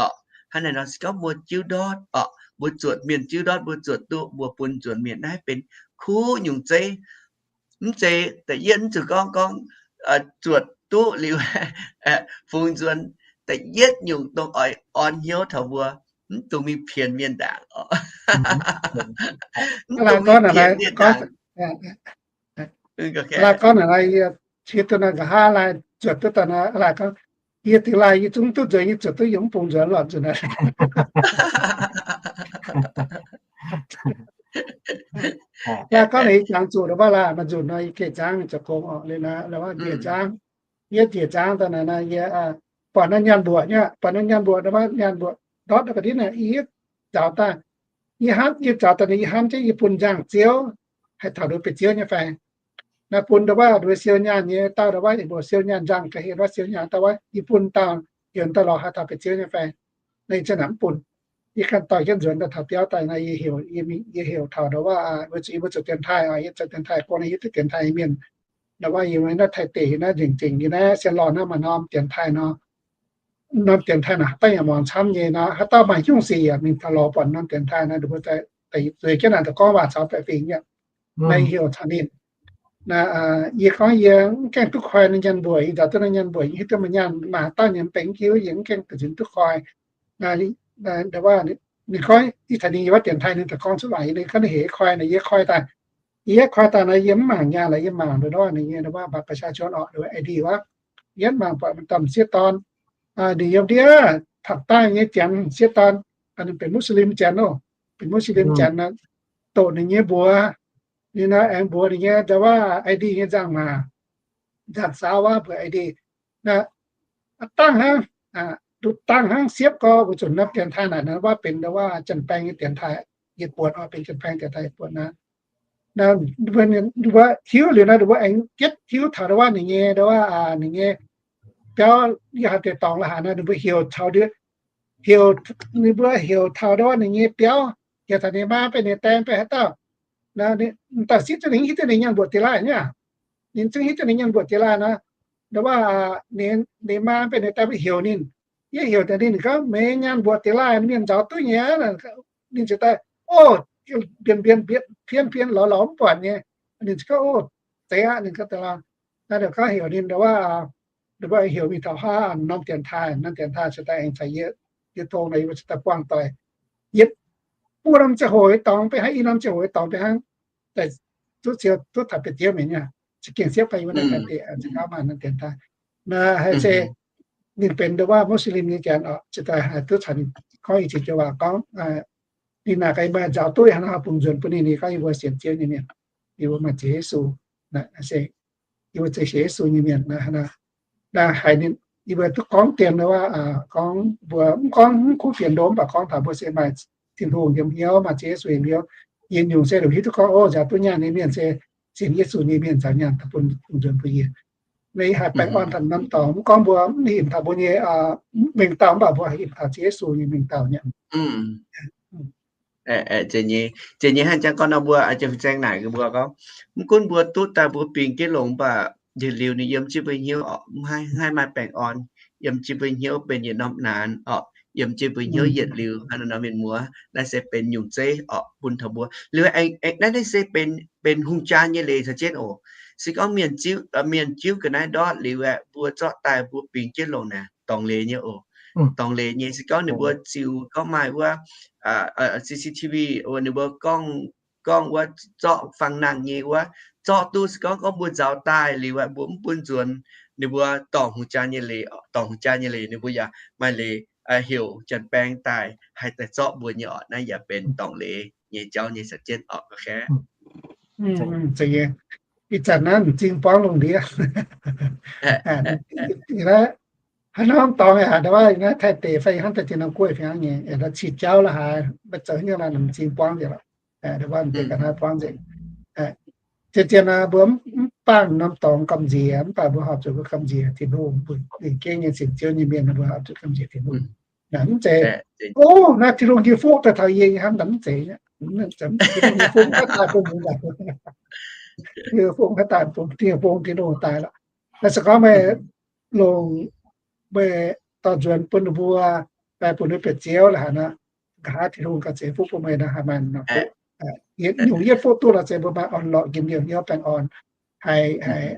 orqc, hnangv naaic nor se gorngv mbuo jiuv ndortv, orqc, mbuo zuotc, mienh jiuv ndortv mbuo zuotc duqv mbuo bun nzuonx mienh, naaiv benx kuv nyungc zeiv. Mv zeiz da'yietv mv zuqc gorngv, gorngv zuotc duqv liuz fungx nzuonx. Da'yietv nyungc dongh oix orn hnyouv taux mbuo, mv dungx mingh pienx mienh ndaangc, orqc. Mv dungx mingh pienx mienh ndaangc. Laaih gorngv naaic, yie qiex duqv naaic nqa'haav laaih zuotc duqv daaih naaic, laaih gorngv, yie dingx laaih yie zungv duqv nzuonx, yie zuotc duqv yie mv bungx nzuonx lorqc nzunc naaic. Laaih gorngv naaic yie jangx zuqc ndau wuov laaih maaih nzunc nor yie geh nzangv zoux gong orqc, liuz naaic wuov njiec nzangv, yie njiec nzangv daaih naaic naaic yie buatc naaiv nyaanh mbuoqc nyei, buatc naaiv nyaanh mbuoqc, ndau wuov nyaanh mbuoqc ndortv daaih ga'ndiev naaic, yie zaux daaih, yie hnamv, yie zaux daaih naaic yie hnamv jienv yie bun nzangh-ziouv, haih taux nduov bieqc ziouv nyei fai. Naaiv bun ndau wuov nduov siou nyaanh nyei dauh ndau wuov, yie mbuo siou nyaanh nzangh ga'hlen wuov siou nyaanh dauh wuov, yie bun dauh heuc dauh lorz haih taux bieqc ziouv nyei fai. Naaiv yie ziouc naaic mv bun. Yie ganh dorh jienv nzuonx daaih taux biauv daaih naaiv, yie heuc, yie heuc taux ndau wuov, weic zuqc yie mbuo zoux dienx taaih, yie zoux dienx taaih gong naaiv yie duqv dienx taaih nyei mienh. Ndau wuov yie mbuo naaiv Taiv deic yie naaiv nzengc nzengc yie naaiv Sien Lorh naaiv maaih norm dienx taaih nor, norm dienx taaih naaic haaix dauh yaac muangx camv nyei nor, haaix dauh maaih hnyungv sic yaac mingh taux lorz buatc norm dienx taaih nor, ninh mbuo zueiz jienv naaic daaih gorngv waac caux baeqc fingx nyei. Naaiv yie heuc caux ninh, Yie gorngv yie mv gaengh duqv koi ninh nyaanh mbuoqc, yie nzaaux duqv ninh nyaanh mbuoqc, yie hiuv duqv meih nyaanh maaih dauh nyei mv benx hiuv, yie mv gaengh duqv nzunc duqv koi. Ndo wuov ninh gorngv ih zanc ninh yiem wuov dienx taaih ninh daaih gorngv cuotv waac, ninh gorngv ninh hec koi nor, yie koi daaih, yie koi daaih nor yie mv mangc nyaanh lorqc, yie mangc ndo wuov ninh nyei ndo wuov บัตรประชาชน orqc, ndo wuov I D wuov. Yie mv mangc buatc m'dauh m'sieqv dorn, ninh yiem ndiev taux daaih nyei janx m'sieqv dorn, ninh benx Muslim janx oc, benx Muslim janx, doqc ninh nyei mbuox, ninh nor aengx mbuox ninh nyei ndo wuov I D nyei nzangc-maac, nzangc-saauv wuov mbuox I D, dangh hnangv, duqv dangh hnangv siepv gorx mbuo zuqc norm dienx taaih naaic nor wuov benx ndo wuov janx-baeng nyei dienx taaih yietc buonc oc, benx janx-baeng dienx taaih yietc buonc naaiv. Ninh mbuo hiuv liuz nor ninh mbuo aengx jietv hiuv taux ndo wuov ninh nyei ndo wuov ninh nyei biauv, yie haiz deix dorngx la'haaix nor ninh mbuo heuc taux, heuc, ninh mbuo heuc taux ndo wuov ninh nyei biauv, heuc taux ninh maa, beiv ninh die, beiv haaix dauh. Dauh sipv duqv ninh hiuv duqv ninh nyaanh mbuoqc diex laaih nyei aqv. Ninh zungv hiuv duqv ninh nyaanh mbuoqc diex laaih nor, ndo wuov ninh maa beiv ninh die mbuo heuc ninh. Yie heuc daaih ninh, ninh gorngv, meih nyaanh mbuoqc diex laaih mienh nzaaux duqv nyei aqv. Ninh ziouc daaih, o, mbienx mbienx, fien fien, lorz lorz mv buatc nyei. Ninh ziouc gorngv, o, zeiz aqv. Ninh gorngv daaih, naaiv ninh gorngv heuc ninh ndo wuov, ninh mbuo heuc mingh taux haav, norm dienx taaih, norm dienx taaih ziouc daaih aengx caux yie, yie tong nor yie mbuo ziouc daaih buangh doic. Yietc buo norm ziangh hoc nyei dorngx beiv hnangv, i norm ziangh hoc nyei dorngx beiv hnangv, duqv ziouc duqv taux biauv-ziouv mi'aqv, za'gengh siepv fai yie mbuo naaiv daaih deix, za'gengh maaih norm dienx taaih. Naaiv haiz se ninh benx ndo wuov Muslim nyei janx oc, ziouc daaih haiz duqv caux ninh gorngv i cingx joux waac gorngv, ninh naaic gaax yie mbuo nzaaux duqv haaix nor bungx nzuonx bun ninh, ninh gorngv yie mbuo sienx Ziouv nyei mienh, yie mbuo maaih ziex Yesu, se yie mbuo zeix sienx Yesu nyei mienh. Naaiv haiz ninh, yie mbuo duqv gorngv dien wuov, gorngv mbuo mv gorngv mv kuv fienx ndo mv baac gorngv taux mbuo se maaih Tin-Hungh yiem hnyouv, maaih ziex Yesu yiem hnyouv. Yie nyungc se longc hiuv duqv gorngv, o, nzaaux duqv nyaanh nyei mienh se sienx Yesu nyei mienh nzaaux nyaanh daaih bun bungx nzuonx bun yie. Naaiv yie haiz baengh orn taux norm dorngx, mv gorngv mbuo mv hinc taux mbuo nyei mengh dauh mv baac mbuo hinc taux ziex Yesu nyei mengh dauh nyei. Zeiz nyei, zeiz nyei hnangv jangx gorngv nor mbuo, aa, Janx-Fin-Saeng naaic mbuo gorngv, mv gunv mbuo duqv daaih mbuo bingx jienv longx mv baac yietc liuz ninh yiem jienv mbuo hnyouv oc, mv haih, haih maaih baengh orn, yiem jienv mbuo hnyouv benx yietc norm naanx oc, yiem jienv mbuo hnyouv yietc liuz hnangv nor mienh muoz. Naaiv se benx nyungc zeiv oc bun taux mbuo. Liuz aengx, aengx naaiv, naaiv se benx, benx hungh jaan nyei leiz caux jienv oc. Se gorngv mienh ziouv, mienh jiuv ga'naaiv ndortv liuz aeqv, mbuo zorqv daaih mbuo bingx jienv longx naaic, dorngx leiz nyei oc. Dorngx leiz nyei. Se gorngv ninh mbuo ziux gorngv maaih wuov C C T V, ninh mbuo gorngv, gorngv wuov zorqv fang nangh nyei wuov, zorqv duqv se gorngv, gorngv mbuo nzaaux daaih liuz aeqv, mbuo mv bun nzuonx, ninh mbuo dorngc hungh jaan nyei leiz, dorngc hungh jaan nyei leiz, ninh mbuo yaac maaih leiz heuc janx-baeng daaih haih daaih zorqv mbuo nyei oc. Naaiv yaac benx dorngx leiz nyei jauv nyei caux jienv oc. Ih zanc naaiv m'zing buangv lungh ndiev. Haaix norm dorngx yaac ndo wuov naaiv Taiv deic fai hnangv daaih Tin-Hungh guoqv fih hnangv nyei, cih jauv la'haaix, maiv zoux hnyouv la'haaix, m'zing buangv nzengc lorqc. Ndo wuov m'deix ga'naaiv buangv nzengc. Zien-zien mbuo mv bangc norm dorngx gamh nziex, mv baac mbuo horpc zuqc mbuo gamh nziex Tin-Hungh, mbuo lingc gengh nyei sienx Ziouv nyei mienh, mbuo horpc zuqc gamh nziex Tin-Hungh. Mv zeiz, o, naaiv Tin-Hungh nyei fuqv daaih taux yie nyei hnangv, mv zeiz. Tin-Hungh nyei fuqv maiv daaih bun mbuo, fuqv maiv daaih bun Tin-Hungh, Tin-Hungh daaih lorqc. Naaiv se gorngv meih longc meih dorh nzuonx bun ninh mbuo, fai bun ninh bieqc Ziouv la'haaix nor, nqa'haav Tin-Hungh ganh ceix fuqv bun meih nor, haih maaih norm fuqv. Yietc nyungc yietc fuqv duqv lorqc, se mbuo maaih orn-lorqc njien-youh hnyouv baengh orn, haih,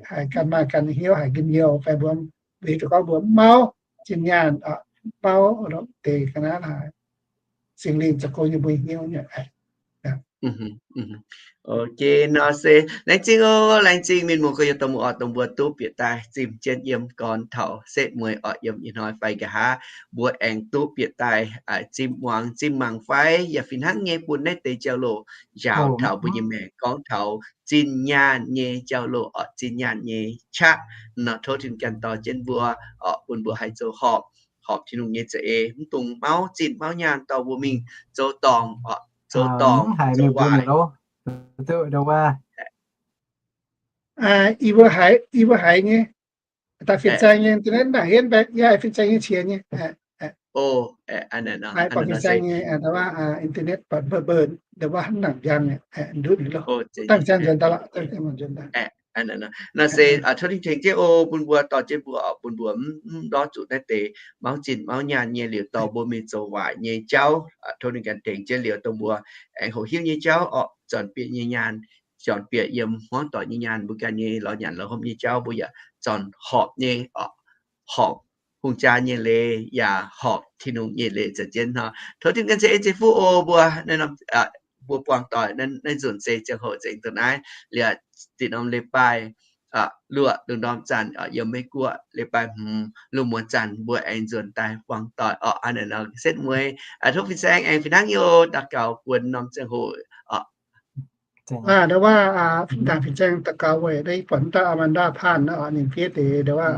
haih ganh maaih ganh hnyouv haic njien-youh, fai mbuo, mbuo hiuv duqv gorngv mbuo mv mauv zinh nyaanh, mv mauv deix ga'naaiv la'haaix, Singx Lingh zoux gong yiem mbuo hnyouv nyei. Ok, nor se laengz zingh oc, laengz zingh mienh muoz gorx-youz dongh mbuo oc, dongh mbuo duqv bieqc daaih zimh jienv yiem gorn taux setv mueiz oc, yiem ih hnoi fai nqa'haav mbuo aengx duqv bieqc daaih zimh muangx zimh mangc fai yaac fih hnangv nyei bun naaiv deix jauv-louc njaaux taux mbuo nyei maengc gorngv taux zinh nyaanh nyei jauv-louc oc, zinh nyaanh nyei qaqv nor, tov Tin-Hungh ganh dorh jienv mbuo oc, bun mbuo haih zoux horpc, horpc Tin-Hungh nyei za'eix, mv dungx mauv zinh mauv nyaanh dorh mbuo mingh zoux dorngc oc, zoux dorngc zoux waaic. Yie mbuo haiz, yie mbuo haiz nyei, daaih fin-saeng nyei internet naaic henv baeqc, yie haiz fin-saeng nyei qiex nyei. Haiz buatc fin-saeng nyei internet buatc mbei mbei, ndo wuov hnangv nangc njang nyei, ndutv nyei loh. Dangh fin-saeng nzuonx daaih lorqc, dangh fin-saeng nzuonx daaih. Naaiv se tov Tin-Hungh tengx jienv oc, bun mbuo dorh jienv mbuo oc, bun mbuo mv ndortv zuqc naaiv deix mauv zinh mauv nyaanh nyei liuz dorh mbuo mingh zoux waaic nyei jauv. Tov Tin-Hungh ganh tengx jienv liuz dongh mbuo aengx hoqc hiuv nyei jauv oc, zornc bieqc nyei nyaanh juangc bieqc yiem hmuangv doic nyei nyaanh, mbuo ganh nyei lorz nyanc lorz hopv nyei jauv mbuo yaac zornc horpc nyei, horpc hungh jaa nyei leiz yaac horpc Tin-Hungh nyei leiz za'gengh jienv hnangv. Tov Tin-Hungh ganh ceix en ceix fuqv oc mbuo naaiv norm, mbuo buangh doic naaiv nzunc se ziangh hoc nzengc dongh naaiv. Liuz dinh norm leiz-baaih luoqc lungh ndorm zanc yiem Meiv Guoqv, leiz-baaih hmz lungh muonz zanc mbuo aengx nzuonx daaih buangh doic orqc. Hnangv naaic nor setv mueiz, tov fin-saeng aengx fih hnangv nyei oc, daux gaux buonc norm ziangh hoc orqc. Aa, ndau wuov, fin-saeng daux gaux weic naaiv buatc dauh Amanda Pan orqc, ninh fiev deix ndau wuov,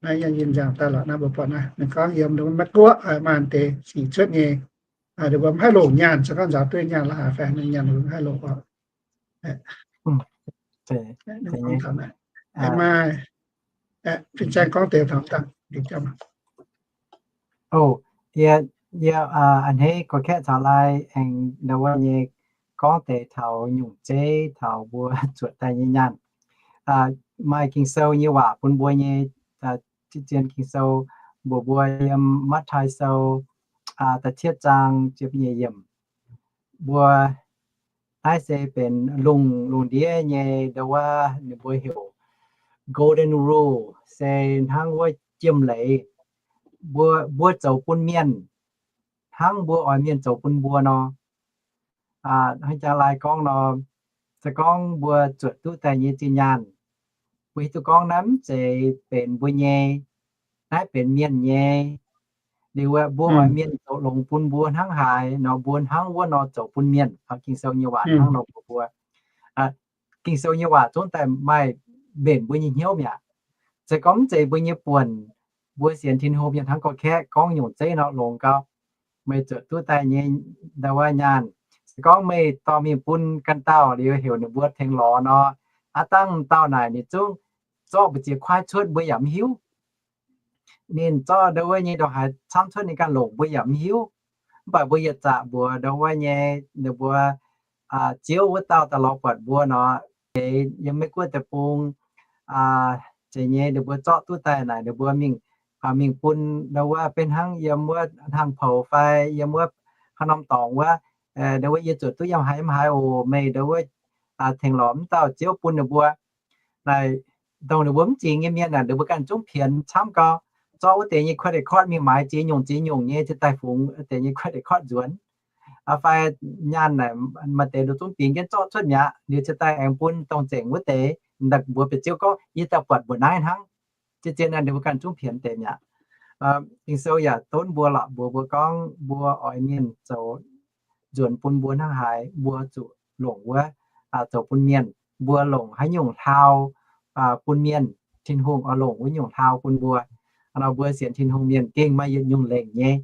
naaiv yie nziaauc daaih lorqc naaiv mbuo buatc naaiv ninh gorngv yiem Meiv Guoqv maaih deix sic cuotv nyei. Ninh mbuo mv haih longc nyaanh, se gorngv nzaaux duqv nyaanh la'haaix faix ninh nyaanh mv haih longc orqc. Maaih, fin-saeng gorngv deix taux dangh. Yie, yie a'hneiv gorx-kaeqv caux lai aengx ndau wuov nyei gorngv deix taux nyungc zeiv taux mbuo zuotc daaih nyei nyaanh. Maaih Ging-Sou nyei waac bun mbuo nyei, zien Ging-Sou mbuox mbuo yiem Matv^taai Sou da'cietv zaang ziepc nyeic yiemc. Mbuo naaiv se benx lungh, lungh ndiev nyei ndau wuov ninh mbuo heuc golden rule, se hnangv wuov jiem-leiz. Mbuo, mbuo zoux bun mienh hnangv mbuo oix mienh zoux bun mbuo nor. Hnangv jaa lai gorngv nor, se gorngv mbuo zuotc duqv daaih nyei zinh nyaanh, mbuo hiuv duqv gorngv naaiv mv zeiz benx mbuo nyei, naaiv benx mienh nyei. Liuz aeqv, mbuo oix mienh zoux longx bun mbuo hnangv haaix nor, mbuo hnangv wuov nor zoux bun mienh. Ging-Sou nyei waac hnangv nor mbuox mbuo. Ging-Sou nyei waac zungv daaih maaih mbenc mbuo nyei hnyouv mi'aqv. Se gorngv mv zeiz mbuo nyei buonc, mbuo sienx Tin-Hungh mienh hnangv gorx-kaeqv gorngv nyungc zeiv nor longx gau. Meih zuotc duqv daaih nyei ndau wuov nyaanh, se gorngv meih dorh mingh bun ganh dauh liuz heuc ninh mbuo tengx lorz nor, aav dangh dauh naaic ninh zungv zorqv mbu'ziex kuaaiv cuotv mbuo yaac mv hiuv. Ninh zorqv ndau wuov nyei ndongc haaix camv cuotv ninh ganh longc mbuo yaac mv hiuv. Mv baac mbuo yietc zaqc mbuox ndau wuov nyei, ninh mbuo Ziouv wuov dauh daaih lorz buatc mbuo nor, deix yiem Meiv Guoqv deic-bung, zeiz nyei ninh mbuo zorqv duqv daaih naaic ninh mbuo mingh, mingh bun ndau wuov benx hnangv yiem wuov hnaangx-poux fai yiem wuov haaix norm dorngx wuov, ndau wuov yie zuotc duqv yiem haaix yiem haaix oc, meih ndau wuov tengx lorz mv dauh ziouv bun ninh mbuo. Naaic, dongh ninh mbuo mv zingx nyei mienh naaic, ninh mbuo ganh zungv pienx camv gau, zorqv wuov deix nyei credit card mingh maaiz ziex nyungc ziex nyungc nyei, ziex daaih fungx deix nyei credit card nzuonx. Fai nyaanh naaic maaih deix ninh zungv bingx jienv zorqv cuotv mi'aqv, liuz ziex daaih aengx bun dongh zengc wuov deix. Mbuox bieqc ziouv gorngv, yie daaih buatc mbuo naaiv hnangv. Ziex zien naaic ninh mbuo ganh zungv pienx deix mi'aqv. Ging-Sou yaac donv mbuo lorqc, mbuox mbuo gorngv mbuo oix mienh zoux nzuonx bun mbuo hnangv haaix, mbuo zuqc longc wuov, zoux bun mienh. Mbuo longc haaix nyungc hlaau bun mienh, Tin-Hungh oix longc wuov nyungc hlaau bun mbuo. Nor mbuo sienx Tin-Hungh mienh gengh maaih yietc nyungc lengc nyei.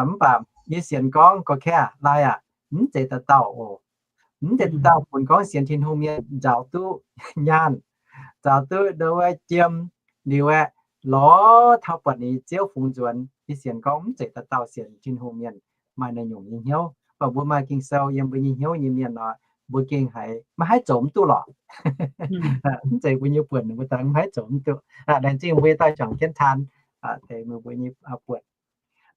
Mv baac yie sienx gorngv gorx-kaeqv lai aac, mv zeiz dauh dauh oc. Mv zeiz dauh dauh funx gorngv sienx Tin-Hungh mienh nzaaux duqv nyaanh, nzaaux duqv ndau wuov jiem, liuz aeqv, lorz taux buatc ninh Ziouv fungx nzuonx. Yie sienx gorngv mv zeiz dauh dauh sienx Tin-Hungh mienh maaih naaiv nyungc nyei hnyouv. Mv baac mbuo maaih Ging-Sou yiem mbuo nyei hnyouv nyei mienh nor, mbuo gengh haiz maiv haih zoux mv duqv lorqc. Mv zeiz mbuo nyei buonc, mbuo daaih maiv haih zoux mv duqv. Laengz zingh mbuo daaih juangc jienv taan deix mbuo nyei buonc.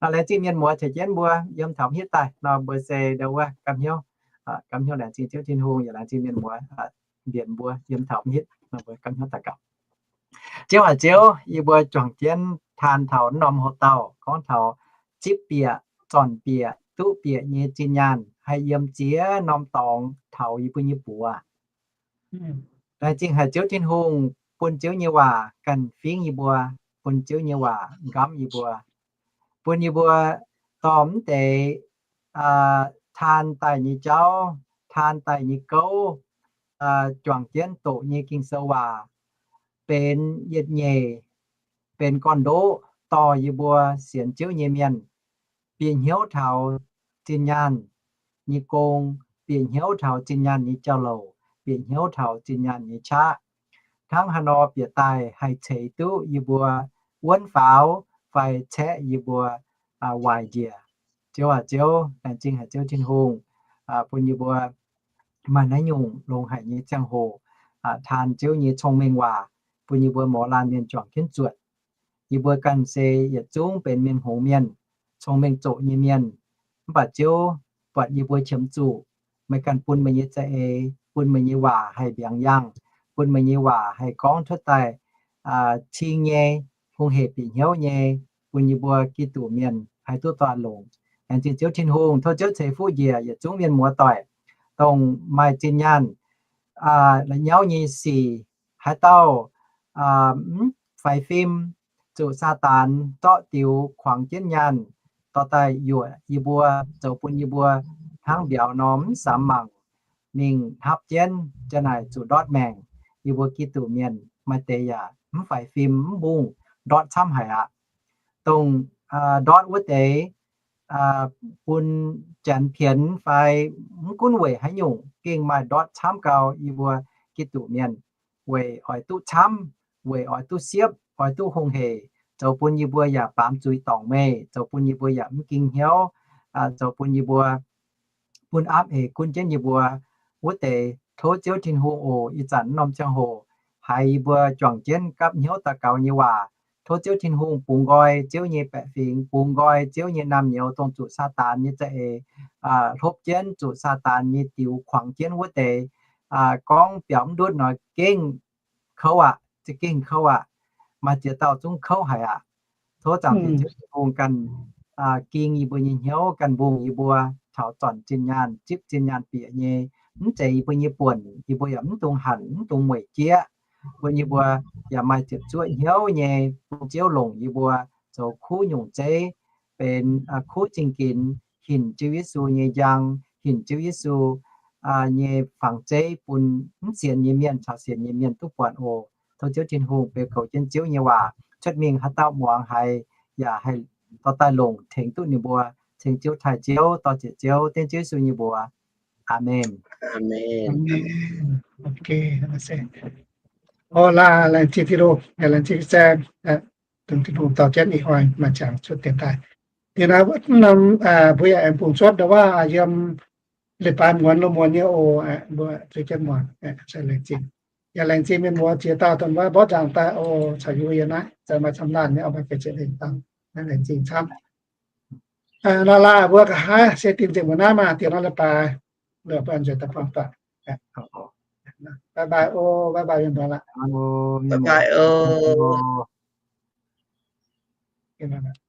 Laengz zingh mienh muoz caux jienv mbuo yiem taux mv hitv daaih nor, mbuo se ndau wuov gapv hnyouv, gapv hnyouv laengz zingh Ziouv Tin-Hungh, yaac laengz zingh mienh muoz mbienx mbuo yiem taux mv hitv nor, mbuo gapv hnyouv daux gaux. Ziouv aac Ziouv, yie mbuo juangc jienv taan taux norm houx-dauh gorngv taux zipv bieqc, zornc bieqc, duqv bieqc nyei zinh nyaanh haih yiem ziex norm dorngx taux yie mbuo nyei buoz. Laengz zingh haic Ziouv Tin-Hungh bun Ziouv nyei waac ganh fingv yie mbuo, bun Ziouv nyei waac nqamv yie mbuo, bun yie mbuo dorh mv deix taan daaih nyei jauv, taan daaih nyei gouv, juangc jienv doqc nyei Ging-Sou waac benx yietc nyeic, benx gorn-ndoqv dorh yie mbuo sienx Ziouv nyei mienh bieqc hnyouv taux zinh nyaanh nyei gong, bieqc hnyouv taux zinh nyaanh nyei jauv-louc, bieqc hnyouv taux zinh nyaanh nyei qaqv. Hnangv haaix nor bieqc daaih haih ceix duqv yie mbuo wuonv faaux fai caeqv yie mbuo waaic njiec. Ziouv aac Ziouv, laengz zingh haic Ziouv Tin-Hungh bun yie mbuo maaih naaiv nyungc longx haic nyei ziangh hoc taan Ziouv nyei cong-mengh waac bun yie mbuo mouz laanh mienh juangc jienv zuotc. Yie mbuo ganh se yietc zungv benx mienh hngongx mienh, cong-mengh zoqc nyei mienh. Mv baac Ziouv buatc yie mbuo qiemx zuqc, meih ganh bun meih nyei za'eix bun meih nyei waac haih mbiaangx yangh, bun meih nyei waac haih gorngv cuotv daaih cing nyei, hungh hec bieqc hnyouv nyei, bun yie mbuo Giduc mienh haih duqv doix longc. Laengz zingh Ziouv Tin-Hungh, tov Ziouv ceix fuqv njiec yietc zungv mienh muoz doic, dongh maaih zinh nyaanh la'nyauv nyei sic, haaix dauh mv faix fim, zuqc Saadaan zorqv diux kuangx jienv nyaanh, dorh daaih yuoqc yie mbuo, zoux bun yie mbuo hnangv mbiauz nor mv samx mangc, mingh hnapv jienv, janx naaic zuqc ndortv maengc. Yie mbuo Giduc mienh maaih deix yaac mv faix fim, mv hungh, ndortv camv haic aqv. Dongh ndortv wuov deix bun janx pienx fai mv gunv weic haaix nyungc gengh maaih ndortv camv gau. Yie mbuo Giduc mienh weic oix duqv camv, weic oix duqv siepv, oix duqv hungh hec, zoux bun yie mbuo yaac baamz zuiz dorngc meih, zoux bun yie mbuo yaac mv ging hnyouv, zoux bun yie mbuo, bun aapv eix gunv jienv yie mbuo wuov deix. Tov Ziouv Tin-Hungh oc, ih zanc norm ziangh hoc haiz yie mbuo juangc jienv gapv hnyouv daux gaux nyei waac, tov Ziouv Tin-Hungh bungx nqoi Ziouv nyei baeqc fingx, bungx nqoi Ziouv nyei naamh nyouz dongh zuqc Saadaan nyei za'eix hlopv jienv, zuqc Saadaan nyei diux kuangx jienv wuov deix, gorngv biaux mv ndutv nor gengh kouv aqv, za'gengh kouv aqv. Maaih ziex dauh zungv kouv haic aqv. Tov Zaangc Diex Ziouv Tin-Hungh ganh ging yie mbuo nyei hnyouv, ganh mbungh yie mbuo taux zornc zinh nyaanh, zipv zinh nyaanh bieqc nyei. Mv zeiz yie mbuo nyei buonc, yie mbuo yaac mv dungx hanc, mv dungx mueic jieqv. Bun yie mbuo yaac maaih ziepc zuoqv hnyouv nyei, bun Ziouv longc yie mbuo zoux kuv nyungc zeiv, benx kuv zingh ginx, hinc Ziouv Yesu nyei njang, hinc Ziouv Yesu nyei fangx zeiv bun mv sienx nyei mienh caux sienx nyei mienh duqv buatc oc. Tov Ziouv Tin-Hungh beu goux jienv Ziouv nyei waac cuotv mingh, haaix dauh muangx haiz yaac haih dorh daaih longc tengx duqv ninh mbuo. Ceng Ziouv taaih Ziouv, dor-ziec Ziouv, dengv Ziouv Yesu nyei mbuox. Aamen. Aamen. Laengz zingh Tin-Hungh, laengz zingh Saeng, dongh Tin-Hungh dorh jienv ih hnoi maaih qangx cuotv dienx daaih. Diex naaiv norm mbuo yaac aengx bungx cuotv ndau wuov yiem leiz-baaix muonz lo muonz nyei oc. Mbuo zueiz jienv muangx, laengz zingh. Yaac laengz zingh mienh muoz ziex dauh dongh wuov mborqv nzangc daaih oc, caux yie mbuo yiem naaiv zoux maaih camv laanh nyei oc, maaih ga'ziex lengh dauh. Laengz zingh camv. Nor laaix mbuo nqa'haav se dingh nzengc mbuo naaiv maah, diex norm leiz-baaix, lorqc, mbuo nzueic daaih buangh doic. Bye bye oc, bye bye mienh muoz aqv.